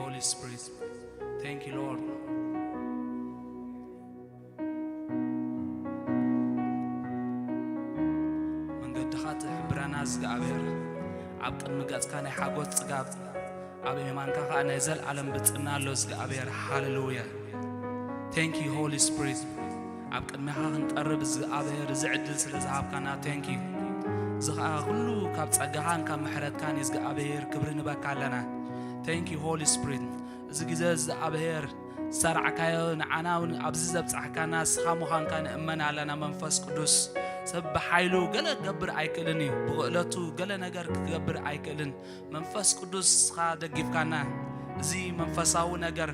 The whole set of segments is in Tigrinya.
Holy Spirit. Thank you, Lord. መንገድኻ ትሕብረና እግዚኣብሔር፣ ኣብ ቅድሚ ገጽካ ናይ ሓጎስ ጽጋብ፣ ኣብ የማንካ ኸኣ ናይ ዘልኣለም ብጽና ኣሎ እግዚኣብሔር። ሃሌሉያ። Thank you, Holy Spirit. ኣብ ቅድሚኻ ክንቀርብ እግዚኣብሔር እዚ ዕድል ስለ ዝሃብካና thank you። እዚ ኸኣ ኩሉ ካብ ጸጋኻን ካብ ምሕረትካን እዩ እግዚኣብሔር፣ ክብሪ ንበካ ኣለና። Thank you, Holy Spirit. እዚ ግዜ እግዚኣብሔር ዝሰራዕካዮ ንዓና እውን ኣብዚ ዘብጻሕካና ንስኻ ምዃንካ ንእመን ኣለና። መንፈስ ቅዱስ ሰብ ብሓይሉ ገለ ክገብር ኣይክእልን እዩ፣ ብኽእለቱ ገለ ነገር ክገብር ኣይክእልን። መንፈስ ቅዱስ ንስኻ ደጊፍካና እዚ መንፈሳዊ ነገር፣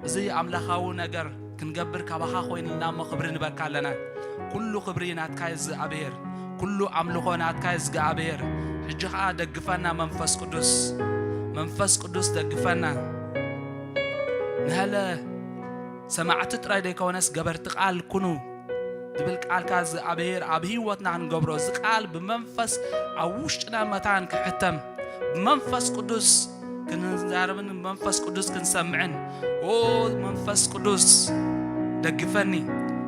እዚ ኣምላኻዊ ነገር ክንገብር ካባኻ ኮይንልና እሞ ክብሪ ንበካ ኣለና። ኩሉ ክብሪ ናትካ እዩ እግዚኣብሔር፣ ኩሉ ኣምልኾ ናትካ እዩ እግዚኣብሔር። ሕጂ ኸኣ ደግፈና መንፈስ ቅዱስ፣ መንፈስ ቅዱስ ደግፈና። ንሀለ ሰማዕቲ ጥራይ ዘይኮነስ ገበርቲ ቃል ኩኑ ዝብል ቃልካ እግዚኣብሔር ኣብ ህይወትና ክንገብሮ፣ እዚ ቃል ብመንፈስ ኣብ ውሽጥና መታን ክሕተም፣ ብመንፈስ ቅዱስ ክንዛረብን መንፈስ ቅዱስ ክንሰምዕን። ኦ መንፈስ ቅዱስ ደግፈኒ፣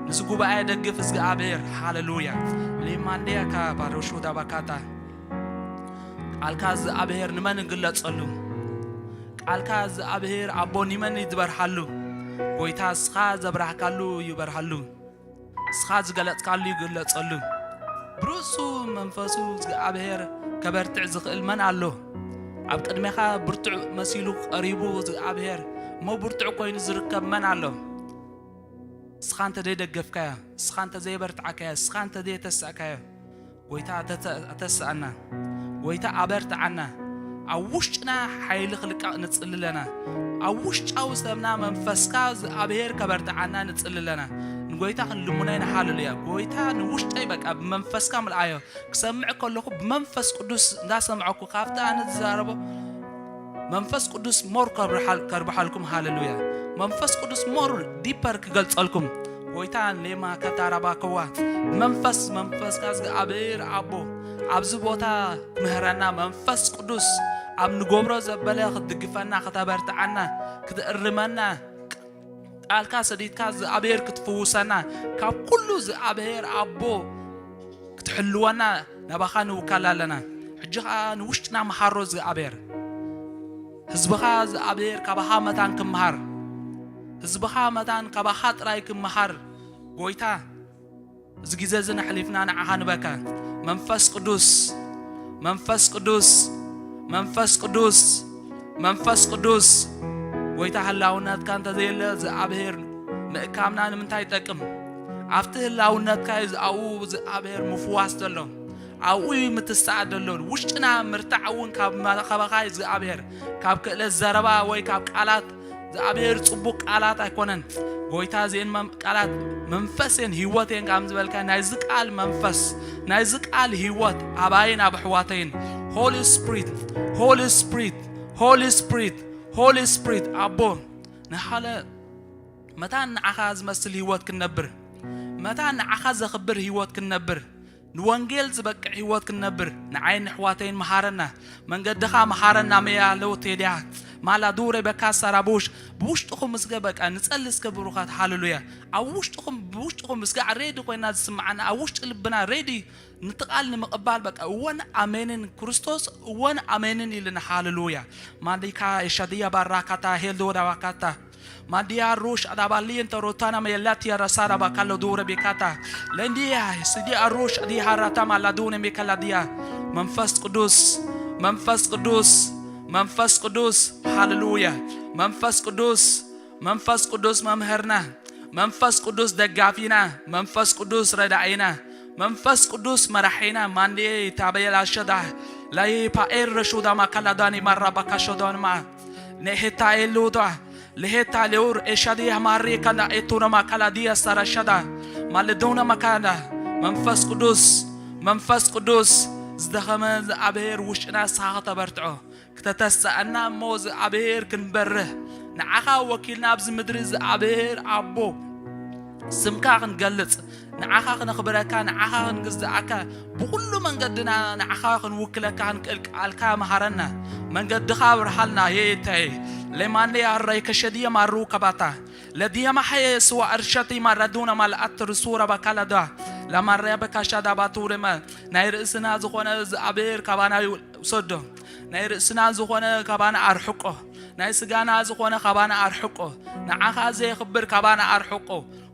ንዚ ጉባኤ ደግፍ እግዚኣብሔር። ሃሌሉያ። ሌማንዴያ ካባሮሾ ዳባካታ። ቃልካ እግዚኣብሔር ንመን ይግለጸሉ? ቃልካ እግዚኣብሔር ኣቦ ንመን ይበርሃሉ? ጎይታ እስኻ ዘብራህካሉ ይበርሃሉ፣ እስኻ ዝገለጽካሉ ይግለጸሉ። ብርእሱ መንፈሱ እግዚኣብሔር ከበርትዕ ዝኽእል መን ኣሎ? ኣብ ቅድሜኻ ብርቱዕ መሲሉ ቀሪቡ እግዚኣብሔር እሞ ብርቱዕ ኮይኑ ዝርከብ መን ኣሎ? እስኻ እንተ ዘይደገፍካዮ፣ እስኻ እንተ ዘየበርትዓካዮ፣ እስኻ እንተ ዘየተሳእካዮ፣ ጎይታ ኣተተ-፣ ኣተስኣና፣ ጎይታ ኣበርትዓና። ኣብ ውሽጥና ሓይሊ ክልቃቕ ንጽሊ ኣለና። ኣብ ውሽጣዊ ሰብና መንፈስካ እግዚኣብሔር ከበርትዓና ንጽሊ ኣለና። ንጎይታ ክንልምኖ ኢና። ሃሌሉያ። ጎይታ ንውሽጠይ በቃ ብመንፈስካ ምልኣዮ። ክሰምዕ ከለኹ ብመንፈስ ቅዱስ እንዳሰምዐኩ ካብቲ ኣነ ዝዛረቦ መንፈስ ቅዱስ ሞር ከርብሓል-፣ ከርብሓልኩም። ሃሌሉያ። መንፈስ ቅዱስ ሞር ዲፐር ክገልጸልኩም። ጎይታ ሌማ ከታራባከዋ መንፈስ፣ መንፈስካ እግዚኣብሔር ኣቦ ኣብዚ ቦታ ክምህረና፣ መንፈስ ቅዱስ ኣብ ንገብሮ ዘበለ ክትድግፈና፣ ክተበርትዓና፣ ክትእርመና፣ ቃልካ ሰዲድካ እግዚኣብሔር ክትፍውሰና፣ ካብ ኩሉ እግዚኣብሔር ኣቦ ክትሕልወና ናባኻ ንውከል ኣለና። ሕጂ ኸኣ ንውሽጥና መሃሮ እግዚኣብሔር። ህዝብኻ እግዚኣብሔር ካባኻ መታን ክመሃር፣ ህዝብኻ መታን ካባኻ ጥራይ ክመሃር። ጎይታ፣ እዚ ግዜ እዚ ነሕሊፍና ንዓኻ ንበካ። መንፈስ ቅዱስ፣ መንፈስ ቅዱስ፣ መንፈስ ቅዱስ፣ መንፈስ ቅዱስ። ጎይታ፣ ህላውነትካ እንተዘየለ እግዚኣብሔር ምእካብና ንምንታይ ይጠቅም? ኣብቲ ህላውነትካ እዩ ኣብኡ እግዚኣብሔር ምፍዋስ ዘሎ። ኣብኡ እዩ ምትስኣል ዘሎ። ውሽጥና ምርታዕ እውን ካብ መ-፣ ካባኻ እዩ እግዚኣብሔር። ካብ ክእለት ዘረባ ወይ ካብ ቃላት እግዚኣብሔር ጽቡቕ ቃላት ኣይኮነን። ጎይታ እዚኤን መም-፣ ቃላት መንፈስ እየን ህይወት እየን ከም ዝበልካ ናይዚ ቃል መንፈስ፣ ናይዚ ቃል ህይወት ኣባይን ኣብ ኣሕዋተይን። Holy Spirit፣ Holy Spirit፣ Holy Spirit፣ Holy Spirit ኣቦ ንሓለ መታን ንዓኻ ዝመስል ህይወት ክንነብር፣ መታን ንዓኻ ዘኽብር ህይወት ክንነብር፣ ንወንጌል ዝበቅዕ ህይወት ክንነብር ንዓይን ንሕዋተይን መሃረና። መንገድኻ መሃረና መያ ለው ቴድያ ማላ ዱረ በካ ሰራቡሽ ብውሽጥኹም እስከ በቃ ንጸሊ እስከ ብሩኻት። ሃሌሉያ። ኣብ ውሽጥኹም፣ ብውሽጥኹም እስከ ሬዲ ኮይና ዝስምዓና፣ ኣብ ውሽጢ ልብና ሬዲ ንቲ ቃል ንምቕባል በቃ እወን ኣሜንን ክርስቶስ እወን ኣሜንን ኢልና። ሃሌሉያ። ማዲካ የሻድያ ባራካታ ሄልዶ ዳባካታ ማዲያ ሩሽ ኣዳባሊ እንተ ሮታና መየላት የረሳራ ባካሎ ዱረ ቤካታ ለንዲያ ስዲ ኣሩሽ ኣዲ ሃራታ ማላዱነ ሜከላዲያ። መንፈስ ቅዱስ፣ መንፈስ ቅዱስ፣ መንፈስ ቅዱስ። ሃሌሉያ። መንፈስ ቅዱስ፣ መንፈስ ቅዱስ መምህርና፣ መንፈስ ቅዱስ ደጋፊና፣ መንፈስ ቅዱስ ረዳኢና፣ መንፈስ ቅዱስ መራሒና። ማንዴ ታበየላ ሸዳ ላይ ፓኤር ረሹዳ ማካላዳኒ ማራባካ ሸዳንማ ነሄታ ኤሉዳ ለሄታ ሌውር ኤሻዲ ማሪ ካና ኤቱና ማካላዲያ ሳራሻዳ ማለዶና ማካና። መንፈስ ቅዱስ፣ መንፈስ ቅዱስ ዝደኸመ ዝኣብሔር ውሽጥና ንስኻ ከተበርትዖ፣ ክተተስኣና እሞ ዝኣብሔር ክንበርህ ንዓኻ ወኪልና ኣብዚ ምድሪ ዝኣብሔር ኣቦ ስምካ ክንገልጽ፣ ንዓኻ ክነኽብረካ፣ ንዓኻ ክንግዝኣካ፣ ብኹሉ መንገድና ንዓኻ ክንውክለካ ክንክእል ቃልካ መሃረና። መንገድኻ ኣብርሃልና የየታየ። ለማንደ ያረይ ከሸድየ ማሩ ከባታ ለድየ ማሐየ ስዋ እርሸቲ ማረዱነ ማልኣት ርሱረ ባካላዳ ለማረያ በካሻዳ ባቱርመ ናይ ርእስና ዝኾነ እግዚኣብሔር ካባና ይውሰዶ። ናይ ርእስና ዝኾነ ካባና ኣርሕቆ። ናይ ስጋና ዝኾነ ካባና ኣርሕቆ። ንዓኻ ዘየኽብር ካባና ኣርሕቆ።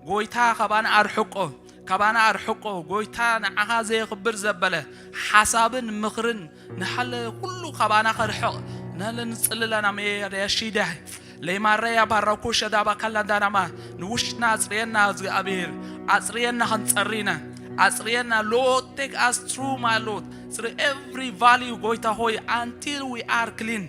ጎይታ ካባና ኣርሕቆ። ካባና ኣርሕቆ። ጎይታ ንዓኻ ዘየኽብር ዘበለ ሓሳብን ምኽርን ንሓለ ኩሉ ካባና ከርሕቕ ነለ ንጽልለና ሜር የሺዳይ ለይማረያ ባራኩ ሸዳባ ካላዳናማ ንውሽጥና ኣጽርየና እግዚኣብሔር ኣጽርየና ክንጸሪና ኣጽርየና Lord take us through my Lord through every valley ጎይታ ሆይ until we are clean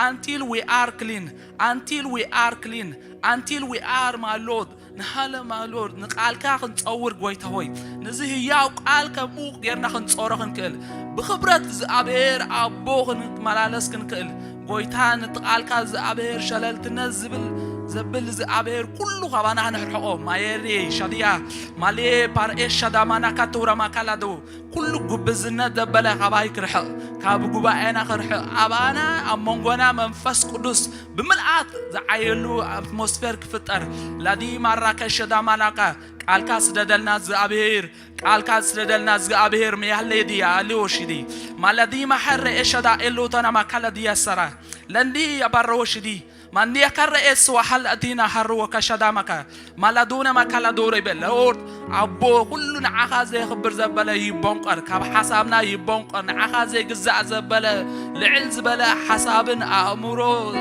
until we are clean until we are clean until we are my Lord ንሃለ my Lord ንቃልካ ክንጸውር ጎይታ ሆይ ነዚ ህያው ቃል ከምኡ ጌርና ክንጾሮ ክንክእል ብኽብረት እግዚኣብሔር ኣቦ ክንመላለስ ክንክእል ጎይታ ነቲ ቃልካ እግዚኣብሔር ሸለልትነት ዝብል ዘብል እግዚኣብሔር ኩሉ ካባና ክንሕርሕቆ ማየሪ ሸድያ ማሌ ፓርኤ ሸዳማና ካተውራ ማካላዶ ኩሉ ጉብዝነት ዘበለ ካባይ ክርሕቕ ካብ ጉባኤና ክርሕቕ ኣባና ኣብ መንጎና መንፈስ ቅዱስ ብምልኣት ዝዓየሉ ኣትሞስፌር ክፍጠር ላዲ ማራከ ሸዳማናካ ቃልካ ስደደልና እግዚኣብሔር ቃልካ ስደደልና እግዚኣብሔር መያለይ ድያ ኣልዮ ሽዲ ማለዲ ማሐረ ኤሸዳ ኤሎተና ማካላ ድያ ሰራ ለንዲ ኣባረዎ ሽዲ ማንድያ ከረ ኤስ ዋሃል ኣዲና ሃርዎ ከሸዳማካ ማላዶነ ማካላዶረ ይበል ኦርድ ኣቦ ኩሉ ንዓኻ ዘየኽብር ዘበለ ይቦንቀር ካብ ሓሳብና ይቦንቀር ንዓኻ ዘይግዛእ ዘበለ ልዕል ዝበለ ሓሳብን ኣእምሮ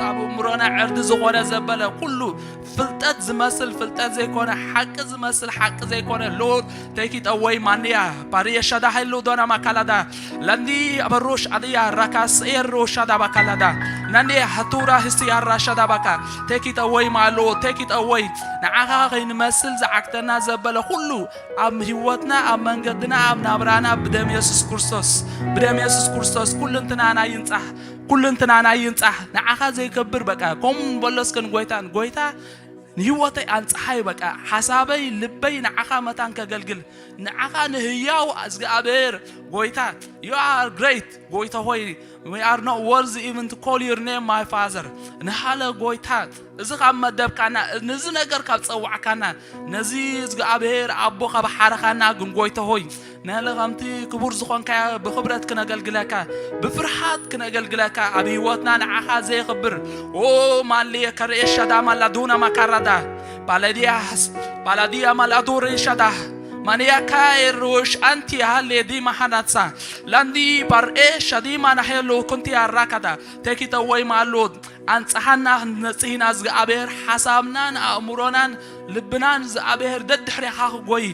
ኣብ እምሮና ዕርዲ ዝኾነ ዘበለ ኩሉ ፍልጠት ዝመስል ፍልጠት ዘይኮነ ሓቂ ዝመስል ሓቂ ዘይኮነ ሎድ take it away ማንድያ ባርየ ሸዳ ሃይሎ ዶና ማካላዳ ለንዲ ኣበሮሽ ኣድያ ራካስ ኤሮ ሸዳ ባካላዳ ነንዲ ሃቱራ ህስቲ ያራ ሸዳ ባካ take it away ማሎ take it away ንዓኻ ከይንመስል ዝዓግተና ዘበለ ኩሉ ኣብ ህይወትና ኣብ መንገድና ኣብ ናብራና ብደም የሱስ ክርስቶስ ብደም የሱስ ክርስቶስ ኩልንትናና ይንጻሕ ኩልንትናና ይንጻሕ ንዓኻ ዘይከብር በቃ ከም በሎስከን ጎይታን ጎይታ ንህይወተይ ኣንጽሓይ በቃ ሓሳበይ ልበይ ንዓኻ መታን ከገልግል ንዓኻ ንህያው እግዚኣብሔር ጎይታ you are great ጎይታ ሆይ we are not worthy even to call your name my father ንሃለ ጎይታ እዚ ካብ መደብካና ነዚ ነገር ካብ ጸዋዕካና ነዚ እግዚኣብሔር ኣቦ ካብ ሓረኻና ግን ጎይታ ሆይ ነለ ከምቲ ክቡር ዝኾንካ ብኽብረት ክነገልግለካ ብፍርሃት ክነገልግለካ ኣብ ህይወትና ንዓኻ ዘየኽብር ኦ ማልየ ከርእየ ሸዳ ማላዱና ማካራዳ ባለዲያስ ባላዲያ ማላዱሪ ሸዳ ማንያካ ኤሮሽ ኣንቲ ሃሌ ዲማ ሃናትሳ ላንዲ ባርኤ ሸዲማ ናሄሎ ኩንቲ ኣራካዳ take it away my Lord ኣንጽሓና ክንነጽህ ኢና እግዚኣብሔር ሓሳብናን ኣእምሮናን ልብናን እግዚኣብሔር ደድሕሬኻ ክጎይ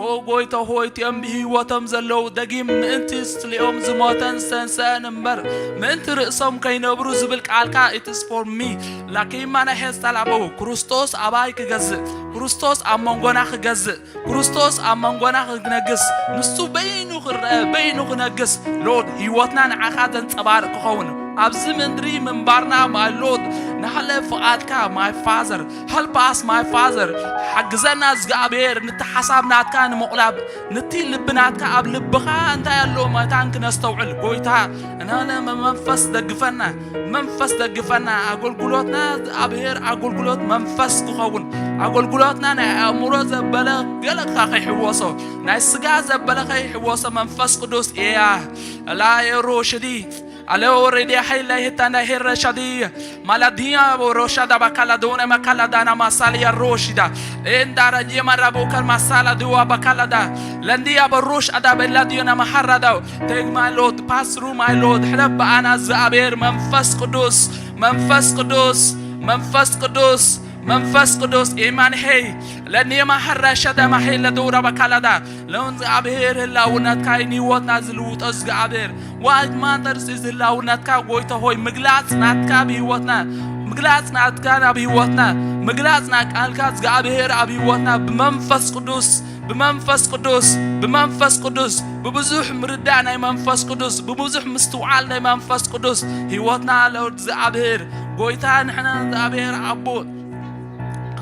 ኦ ጎይታ ሆይ እቲኦም ብህይወቶም ዘለዉ ደጊም ምእንቲ ስትሊኦም ዝሞተን ዝተንስአን እምበር ምእንቲ ርእሶም ከይነብሩ ዝብል ቃልካ it is for me ላኪማ ናይ ሄስታል ኣበው ክርስቶስ ኣባይ ክገዝእ ክርስቶስ ኣብ መንጎና ክገዝእ ክርስቶስ ኣብ መንጎና ክነግስ ንሱ በይኑ ክረአ በይኑ ክነግስ ሎድ ህይወትና ንዓኻ ዘንጸባርቕ ክኸውን ኣብዚ ምድሪ ምንባርና my Lord ንሓለ ፍቓድካ my father help us my father ሓግዘና እግዚኣብሔር ንቲ ሓሳብ ናትካ ንምቑላብ ንቲ ልቢ ናትካ ኣብ ልብኻ እንታይ ኣሎ መታን ክነስተውዕል ጎይታ እናለ መንፈስ ደግፈና መንፈስ ደግፈና ኣገልግሎትና ኣብሔር ኣገልግሎት መንፈስ ክኸውን ኣገልግሎትና ናይ ኣእምሮ ዘበለ ገለካ ከይሕወሶ ናይ ስጋ ዘበለ ከይሕወሶ መንፈስ ቅዱስ እያ ላየሮ ሽዲ ኣለው ሬድያ ሓይላ ሄታ ናይ ሄረ ሻዲ ማላዲያ ሮሻዳ ባካላ ዶነ ማካላ ዳና ማሳሊያ ሮሽዳ ኤንዳራ ዲየማራ ቦከር ማሳላ ድዋ ባካላ ዳ ለንዲያ በሮሽ ኣዳ በላ ዲዮና ማሃራዳው take my Lord pass through my Lord ሕለፍ ብኣና እግዚኣብሔር መንፈስ ቅዱስ መንፈስ ቅዱስ መንፈስ ቅዱስ መንፈስ ቅዱስ ኢማንሄይ ለኒየማ ሐራሻ ደማሄይ ለደውራ ባካላዳ ለው እግዚኣብሔር ህላውነትካ ንህይወትና ዝልውጦ እግዚኣብሔር what matters is ህላውነትካ ጎይታ ሆይ ምግላጽ ናትካ ብህይወትና ምግላጽ ናትካ ናብ ህይወትና ምግላጽ ና ቃልካ እግዚኣብሔር ኣብ ህይወትና ብመንፈስ ቅዱስ ብመንፈስ ቅዱስ ብመንፈስ ቅዱስ ብብዙሕ ምርዳእ ናይ መንፈስ ቅዱስ ብብዙሕ ምስትውዓል ናይ መንፈስ ቅዱስ ህይወትና ለእግዚኣብሔር ጎይታ ንሕና እግዚኣብሔር ኣቦ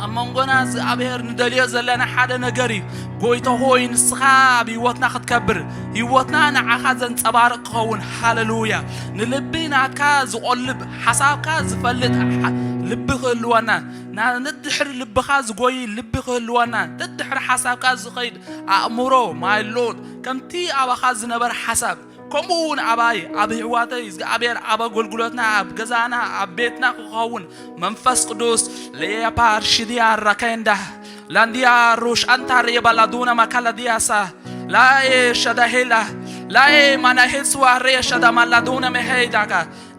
ኣብ መንጎና እግዚኣብሔር ንደልዮ ዘለና ሓደ ነገር እዩ። ጎይታ ሆይ፣ ንስኻ ኣብ ህይወትና ክትከብር፣ ህይወትና ንዓኻ ዘንጸባርቕ ክኸውን። ሃሌሉያ። ንልቢ ናትካ ዝቖልብ፣ ሓሳብካ ዝፈልጥ ሓ-፣ ልቢ ክህልወና፣ ና-፣ ንድሕሪ ልብኻ ዝጎይ ልቢ ክህልወና፣ ንድሕሪ ሓሳብካ ዝኸይድ ኣእምሮ፣ ማይ ሎድ፣ ከምቲ ኣባኻ ዝነበር ሓሳብ፣ ከምኡ እውን ኣባይ፣ ኣብ ህይወተይ እግዚኣብሔር፣ ኣብ ኣገልግሎትና፣ ኣብ ገዛና፣ ኣብ ቤትና ክኸውን መንፈስ ቅዱስ ለየፓር ሽድያ ራካይንዳ ላንዲያ ሩሽ ኣንታር የባላዱነ ማካላዲያሳ ላኤ ሸዳሄላ ላኤ ማናሄስዋ ሬ ሸዳ ማላዱነ መሄዳካ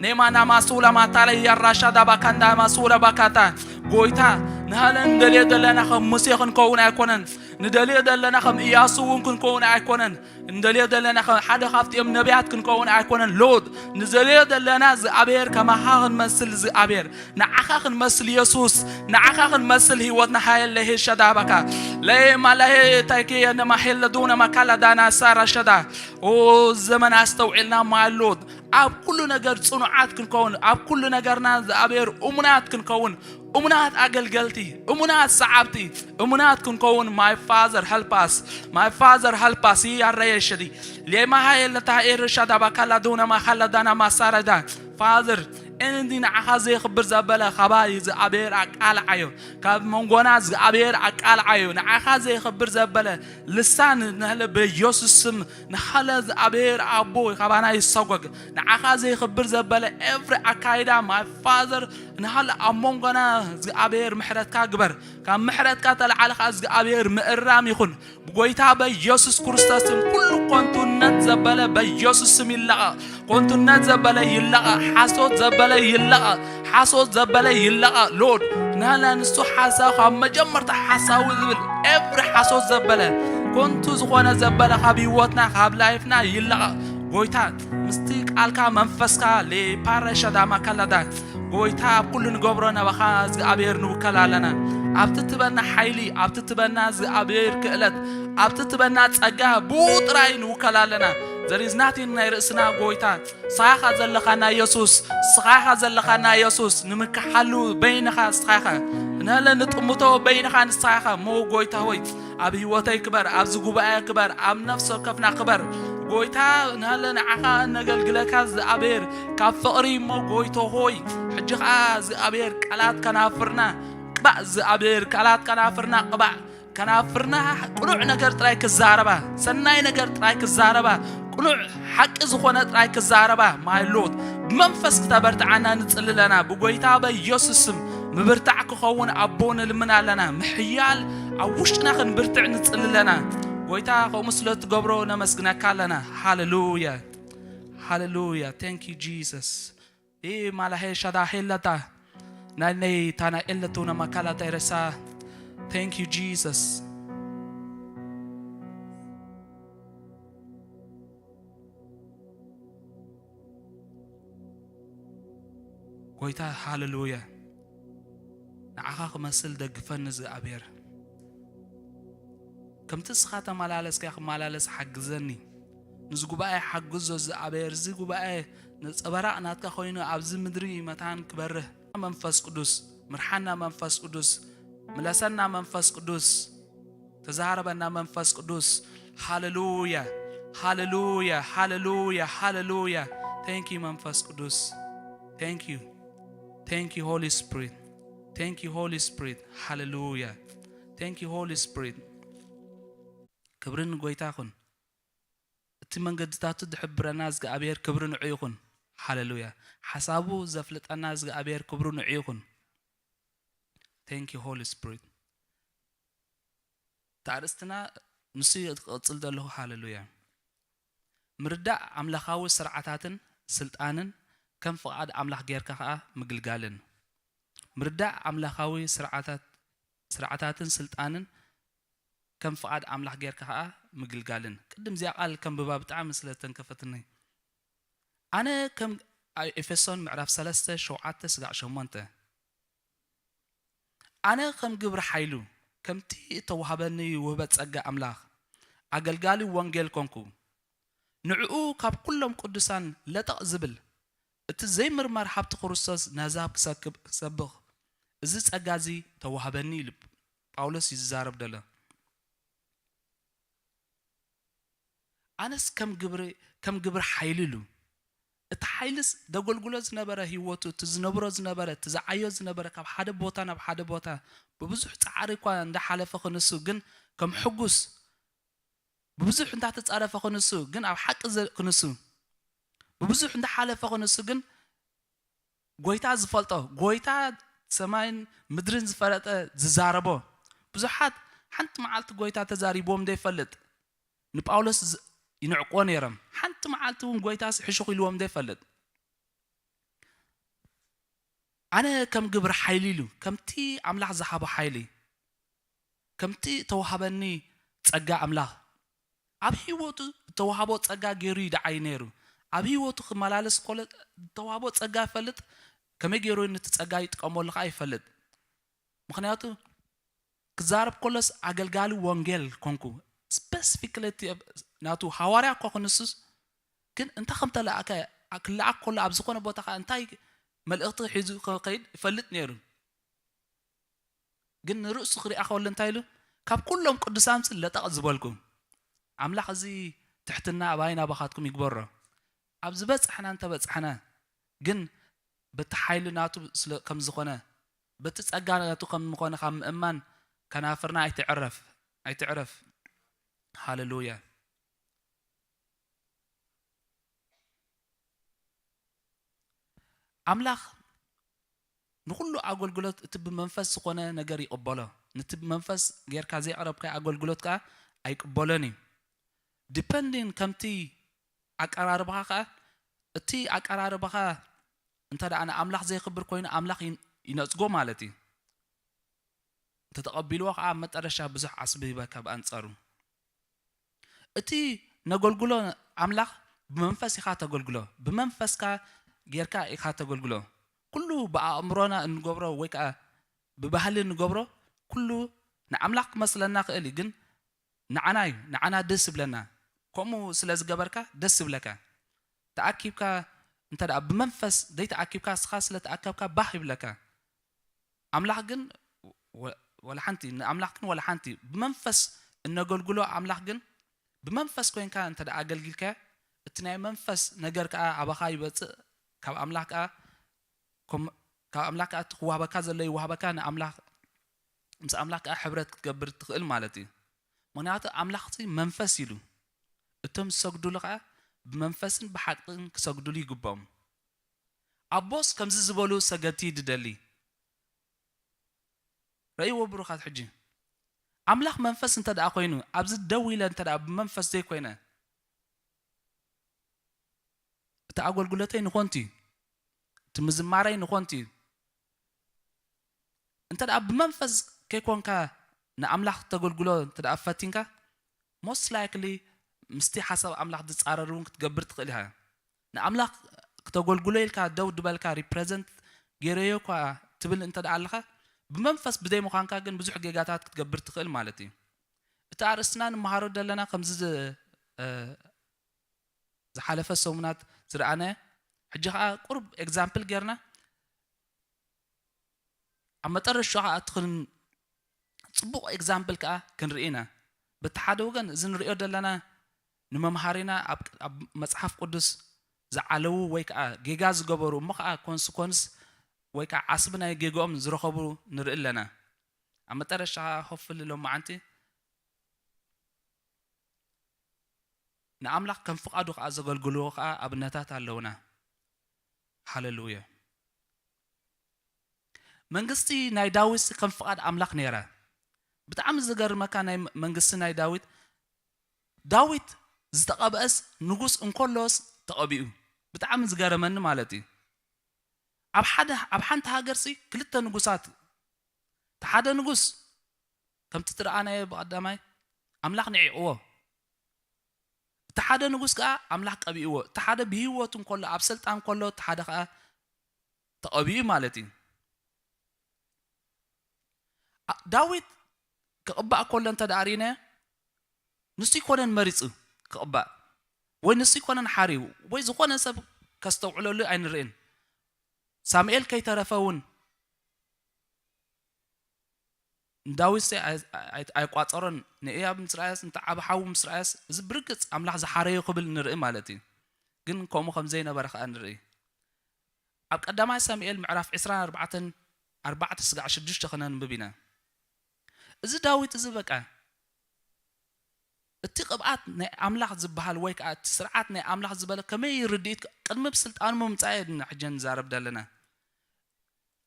ኔማና ማሱላ ማታለ ያራሻዳ ባካንዳ ማሱላ ባካታ። ጎይታ፣ ንሃለ ንደልዮ ዘለና ከም ሙሴ ክንከውን ኣይኮነን። ንደልዮ ዘለና ከም ኢያሱ እውን ክንከውን ኣይኮነን። እንደልዮ ዘለና ከ-፣ ሓደ ካብቲኦም ነቢያት ክንከውን ኣይኮነን። ሎድ፣ ንዘልዮ ዘለና እግዚኣብሔር ከማኻ ክንመስል እግዚኣብሔር፣ ንዓኻ ክንመስል የሱስ፣ ንዓኻ ክንመስል ህይወትና ሃየለ ሄሸዳ ባካ። ለየ ማላሄ ታይኬ የነማሄለ ዱነ ማካላ ዳና ሳራ ሸዳ። ኦ፣ ዘመን ኣስተውዒልና ማይ ሎድ። ኣብ ኩሉ ነገር ጽኑዓት ክንከውን፣ ኣብ ኩሉ ነገርና እግዚኣብሔር እሙናት ክንከውን፣ እሙናት ኣገልገልቲ፣ እሙናት ሰዓብቲ፣ እሙናት ክንከውን። My Father help us, my Father help us። ያረየ ሽዲ ሌማሃየ ለታኤር ሻዳ ባካላ ዱነ ማኻላ ዳና ማሳረዳ። ፋዘር፣ እንዲ ንዓኻ ዘይኽብር ዘበለ ካባይ እግዚኣብሔር ኣቃልዓዮ፣ ካብ መንጎና እግዚኣብሔር ኣቃልዓዮ። ንዓኻ ዘይኽብር ዘበለ ልሳን ንህለ በኢየሱስ ስም ንሃለ እግዚኣብሔር ኣቦ ካባና ይሰጎግ። ንዓኻ ዘይኽብር ዘበለ ኤቭሪ ኣካይዳ ማይ ፋዘር ንሃለ ኣብ መንጎና እግዚኣብሔር ምሕረትካ ግበር። ካብ ምሕረትካ ተለዓልኻ እግዚኣብሔር ምእራም ይኹን። ብጎይታ በኢየሱስ ክርስቶስ ስም ኩሉ ኮንቱነት ዘበለ በኢየሱስ ስም ይለቐቕ። ኮንቱነት ዘበለ ይለቐቕ። ሓሶት ዘበለ ይለቐቕ። ሓሶት ዘበለ ይለቐቕ። ሎድ፣ ንህለ ንሱ ሓሳብ ካብ መጀመርታ ሓሳዊ ዝብል ኤቭሪ ሓሶት ዘበለ፣ ኮንቱ ዝኾነ ዘበለ ካብ ህይወትና፣ ካብ ላይፍና ይለቐቕ። ጎይታ፣ ምስቲ ቃልካ መንፈስካ ሌፓረ ሸዳማ ካላዳ። ጎይታ፣ ኣብ ኩሉ ንገብሮ ናባኻ እግዚኣብሔር ንውከል ኣለና። ኣብቲ ትበና ሓይሊ፣ ኣብቲ ትበና እግዚኣብሔር ክእለት፣ ኣብቲ ትበና ጸጋ ብኡ ጥራይ ንውከል ኣለና። There is nothing ናይ ርእስና ጎይታ። ስኻ ኢኻ ዘለኻና የሱስ፣ ስኻ ኢኻ ዘለኻና የሱስ። ንምክሓሉ በይንኻ ስኻ ኢኻ። ንህለ ንጥምቶ በይንኻ ንስኻ ኢኻ። እሞ ጎይታ ሆይ፣ ኣብ ህይወተይ ክበር፣ ኣብዚ ጉባኤ ክበር፣ ኣብ ነፍሲ ወከፍና ክበር። ጎይታ፣ ንህለ ንዓኻ እነገልግለካ እግዚኣብሔር፣ ካብ ፍቕሪ እሞ ጎይታ ሆይ፣ ሕጂ ኸኣ እግዚኣብሔር ቃላት ከናፍርና ቅባእ፣ እግዚኣብሔር ቃላት ከናፍርና ቅባእ። ከናፍርና ቅኑዕ ነገር ጥራይ ክዛረባ፣ ሰናይ ነገር ጥራይ ክዛረባ፣ ቅኑዕ ሓቂ ዝኾነ ጥራይ ክዛረባ። ማይ ሎድ፣ ብመንፈስ ክተበርትዓና ንጽሊ ኣለና። ብጎይታ በኢየሱስ ስም ምብርታዕ ክኸውን ኣቦ ንልምን ኣለና። ምሕያል ኣብ ውሽጥና ክንብርትዕ ንጽሊ ኣለና። ጎይታ፣ ከምኡ ስለ እትገብሮ ነመስግነካ ኣለና። ሃሌሉያ፣ ሃሌሉያ። Thank you Jesus። ኢ ማላሄ ሻዳ ሄለታ ናይ ነይ ታና ኤለቱ ና ማካላ ታይረሳ። Thank you Jesus። ጎይታ ሃሌሉያ። ንዓኻ ክመስል ደግፈኒ እግዚኣብሔር። ከምቲ እስኻ ተመላለስካ ክመላለስ ሓግዘኒ። ንዚ ጉባኤ ሓግዞ እግዚኣብሔር። እዚ ጉባኤ ነጸበራቕ ናትካ ኮይኑ ኣብዚ ምድሪ መታን ክበርህ። መንፈስ ቅዱስ፣ ምርሓና መንፈስ ቅዱስ፣ ምለሰና መንፈስ ቅዱስ፣ ተዛረበና መንፈስ ቅዱስ። ሃሌሉያ፣ ሃሌሉያ፣ ሃሌሉያ፣ ሃሌሉያ። Thank you መንፈስ ቅዱስ። Thank you። Thank you Holy Spirit። Thank you Holy Spirit። ሃሌሉያ። Thank you Holy Spirit። ክብሪ ንጎይታ ይኹን። እቲ መንገድታቱ ዝሕብረና እግዚኣብሔር ክብሪ ንዑ ይኹን። ሃሌሉያ። ሓሳቡ ዘፍልጠና እግዚኣብሔር ክብሪ ንዑ ይኹን። Thank you Holy Spirit። ታርእስትና ንሱ እዩ ክቕጽል ዘለኹ። ሃሌሉያ። ምርዳእ ኣምላኻዊ ስርዓታትን ስልጣንን ከም ፍቓድ ኣምላኽ ጌርካ ኸኣ ምግልጋልን። ምርዳእ ኣምላኻዊ ስርዓታት-፣ ስርዓታትን ስልጣንን ከም ፍቓድ ኣምላኽ ጌርካ ኸኣ ምግልጋልን። ቅድም እዚኣ ቃል ከንብባ ብጣዕሚ ስለ ተንከፈትኒ። ኣነ ከም፣ ኣብ ኤፌሶን ምዕራፍ ሰለስተ ሸውዓተ ስጋዕ ሸሞንተ። ኣነ ከም ግብሪ ሓይሉ፣ ከምቲ እተዋህበኒ ውህበት ጸጋ ኣምላኽ፣ ኣገልጋሊ ወንጌል ኮንኩ። ንዕኡ ካብ ኩሎም ቅዱሳን ለጠቕ ዝብል፣ እቲ ዘይምርመር ሃብቲ ክርስቶስ ነህዛብ ክሰክብ-፣ ክሰብኽ፣ እዚ ጸጋ እዚ ተዋህበኒ ኢሉ ጳውሎስ እዩ ዝዛረብ ዘሎ። ኣነስ ከም ግብሪ፣ ከም ግብሪ ሓይሊ ኢሉ። እቲ ሓይልስ ደገልግሎ ዝነበረ ህይወቱ፣ እቲ ዝነብሮ ዝነበረ፣ እቲ ዝዓዮ ዝነበረ፣ ካብ ሓደ ቦታ ናብ ሓደ ቦታ ብብዙሕ ጻዕሪ እኳ እንዳሓለፈ ክንሱ፣ ግን ከም ሕጉስ፣ ብብዙሕ እንዳተጻረፈ ክንሱ፣ ግን ኣብ ሓቂ ዘ-፣ ክንሱ፣ ብብዙሕ እንዳሓለፈ ክንሱ፣ ግን ጎይታ ዝፈልጦ፣ ጎይታ ሰማይን ምድርን ዝፈለጠ ዝዛረቦ። ብዙሓት ሓንቲ መዓልቲ ጎይታ ተዛሪብዎም ዘይፈልጥ ንጳውሎስ ዝ-፣ ይንዕቅዎ ነይሮም። ሓንቲ መዓልቲ እውን ጎይታስ ሕሹኽ ኢልዎም ዘይፈልጥ። ኣነ ከም ግብሪ ሓይሊ ኢሉ፣ ከምቲ ኣምላኽ ዝሃቦ ሓይሊ፣ ከምቲ እተዋህበኒ ጸጋ ኣምላኽ፣ ኣብ ህይወቱ እተዋህቦ ጸጋ ገይሩ ይደዓይ ነይሩ። ኣብ ህይወቱ ክመላለስ ከሎ እተዋህቦ ጸጋ ይፈልጥ፣ ከመይ ገይሩ ነቲ ጸጋ ይጥቀመሉ ከኣ ይፈልጥ። ምኽንያቱ ክዛረብ ከሎስ ኣገልጋሊ ወንጌል ኮንኩ። ስፐሲፊክሊ እቲ ኣብ-፣ ናቱ ሃዋርያ እኳ ክንሱስ፣ ግን እንታይ ከም ተለኣከ፣ ክለኣክ ከሎ ኣብ ዝኾነ ቦታ ከኣ እንታይ መልእኽቲ ሒዙ ክኸይድ ይፈልጥ ነይሩ። ግን ንርእሱ ክሪኣ ከሎ እንታይ ኢሉ? ካብ ኩሎም ቅዱሳንስ ለጠቕ ዝበልኩ። ኣምላኽ እዚ ትሕትና ኣባይን ኣባኻትኩም ይግበሮ። ኣብ ዝበጻሕና እንተበጻሕና፣ ግን በቲ ሓይሊ ናቱ ስለ፣ ከም ዝኾነ፣ በቲ ጸጋ ናቱ ከም ዝኾነ ካብ ምእማን ከናፍርና ኣይትዕረፍ፣ ኣይትዕረፍ። ሃሌሉያ። ኣምላኽ ንኹሉ ኣገልግሎት እቲ ብመንፈስ ዝኾነ ነገር ይቕበሎ። ነቲ ብመንፈስ ጌርካ ዘየቕረብካዮ ኣገልግሎት ከኣ ኣይቅበሎን እዩ። ዲፐንዲን ከምቲ ኣቀራርባኻ ከኣ፣ እቲ ኣቀራርባኻ እንተ ደኣ ንኣምላኽ ዘየኽብር ኮይኑ፣ ኣምላኽ ይን-፣ ይነጽጎ ማለት እዩ። እንተተቐቢልዎ ከኣ፣ ኣብ መጠረሻ ብዙሕ ዓስቢ ይህበካ ብኣንጻሩ። እቲ ነገልግሎ ኣምላኽ ብመንፈስ ኢኻ ተገልግሎ። ብመንፈስካ ጌርካ ኢኻ ተገልግሎ። ኩሉ ብኣእምሮና እንገብሮ ወይ ከኣ ብባህሊ እንገብሮ፣ ኩሉ ንኣምላኽ ክመስለና ክእል እዩ፣ ግን ንዓና እዩ፣ ንዓና ደስ ይብለና። ከምኡ ስለ ዝገበርካ ደስ ይብለካ። ተኣኪብካ እንተ ደኣ ብመንፈስ ዘይተኣኪብካ፣ እስኻ ስለ ተኣከብካ ባህ ይብለካ። ኣምላኽ ግን ወ-፣ ወላ ሓንቲ፣ ንኣምላኽ ግን ወላ ሓንቲ። ብመንፈስ እነገልግሎ ኣምላኽ ግን፣ ብመንፈስ ኮይንካ እንተ ደኣ ኣገልጊልካዮ፣ እቲ ናይ መንፈስ ነገር ከኣ ኣባኻ ይበጽእ፣ ካብ ኣምላኽ ከኣ፣ ኮም-፣ ካብ ኣምላኽ ከኣ እቲ ክዋህበካ ዘሎ ይዋህበካ፣ ንኣምላኽ፣ ምስ ኣምላኽ ከኣ ሕብረት ክትገብር ትኽእል ማለት እዩ። ምኽንያቱ ኣምላኽ እቲ መንፈስ ኢሉ፣ እቶም ዝሰግዱሉ ከኣ ብመንፈስን ብሓቅን ክሰግዱሉ ይግብኦም። ኣቦስ ከምዚ ዝበሉ ሰገድቲ ድደሊ። ረእይዎ ብሩኻት፣ ሕጂ ኣምላኽ መንፈስ እንተ ደኣ ኮይኑ፣ ኣብዚ ደው ኢለ እንተ ደኣ ብመንፈስ ዘይኮይነ፣ እቲ ኣገልግሎተይ ንኾንቲ እዩ፣ እቲ ምዝማረይ ንኾንቲ እዩ። እንተ ደኣ ብመንፈስ ከይኮንካ ንኣምላኽ ተገልግሎ እንተ ደኣ ፈቲንካ፣ most likely ምስቲ ሓሳብ ኣምላኽ ዝጻረር እውን ክትገብር ትኽእል ኢኻ። ንኣምላኽ ክተገልግሎ ኢልካ ደው ድበልካ፣ ሪፕረዘንት ገይረዮ እኳ ትብል እንተ ደኣ ኣለኻ፣ ብመንፈስ ብዘይ ምዃንካ ግን ብዙሕ ጌጋታት ክትገብር ትኽእል ማለት እዩ። እቲ ኣርእስትና ንመሃሮ ዘለና ከምዚ ዝ-፣ እ፣ ዝሓለፈ ሰሙናት ዝረኣናዮ፣ ሕጂ ኸኣ ቁሩብ ኤግዛምፕል ጌርና፣ ኣብ መጠረሻ ኸኣ እቲ ክን-፣ ጽቡቕ ኤግዛምፕል ከኣ ክንርኢ ኢና። በቲ ሓደ ወገን፣ እዚ ንርእዮ ዘለና ንመምሃሪና ኣብ፣ ኣብ መጽሓፍ ቅዱስ ዝዓለዉ ወይ ከኣ ጌጋ ዝገበሩ፣ እሞ ኸኣ ኮንስኮንስ ወይ ከኣ ዓስቢ ናይ ጌግኦም ዝረኸቡ ንርኢ ኣለና። ኣብ መጠረሻ ኸኣ፣ ሆፍሊ ሎማዓንቲ ንኣምላኽ ከም ፍቓዱ ኸኣ ዘገልግልዎ ኸኣ ኣብነታት ኣለዉና። ሃሌሉያ። መንግስቲ ናይ ዳዊት ከም ፍቓድ ኣምላኽ ነይራ። ብጣዕሚ ዝገርመካ ናይ መ-፣ መንግስቲ ናይ ዳዊት፣ ዳዊት ዝተቐብአስ ንጉስ እንከሎስ ተቐቢኡ። ብጣዕሚ ዝገረመኒ ማለት እዩ። ኣብ ሓደ፣ ኣብ ሓንቲ ሃገርሲ ክልተ ንጉሳት፣ እቲ ሓደ ንጉስ ከምቲ ትረኣናዮ ብቐዳማይ ኣምላኽ ንዒቕዎ። እቲ ሓደ ንጉስ ከኣ ኣምላኽ ቀቢእዎ። እቲ ሓደ ብህይወቱ እንከሎ፣ ኣብ ስልጣን ከሎ፣ እቲ ሓደ ከኣ ተቐቢኡ ማለት እዩ። ኣ-፣ ዳዊት ክቕባእ ከሎ እንተ ደኣ ርኢናዮ፣ ንሱ ኣይኮነን መሪጹ ክቕባእ፣ ወይ ንሱ ኣይኮነን ሓርዩ፣ ወይ ዝኾነ ሰብ ከስተውዕለሉ ኣይንርእን። ሳሙኤል ከይተረፈ እውን ንዳዊት ኣይ- ኣይ- ኣይቋጸሮን። ንእያብ ምስ ረኣያስ፣ ንተዓቢ ሓዉ ምስ ረኣያስ፣ እዚ ብርግጽ ኣምላኽ ዝሓረዮ ክብል ንርኢ ማለት እዩ። ግን ከምኡ ከም ዘይነበረ ከኣ ንርኢ። ኣብ ቀዳማይ ሳሙኤል ምዕራፍ ዕስራን ኣርባዕተን፣ ኣርባዕተ ስጋዕ ሽዱሽተ ክነንብብ ኢና። እዚ ዳዊት እዚ በቃ እቲ ቅብኣት ናይ ኣምላኽ ዝበሃል ወይ ከኣ እቲ ስርዓት ናይ ኣምላኽ ዝበለ ከመይ ርድኢት ቅድሚ ብስልጣኑ ምምጻእ እየ ሕጂ ንዛረብ ዘለና።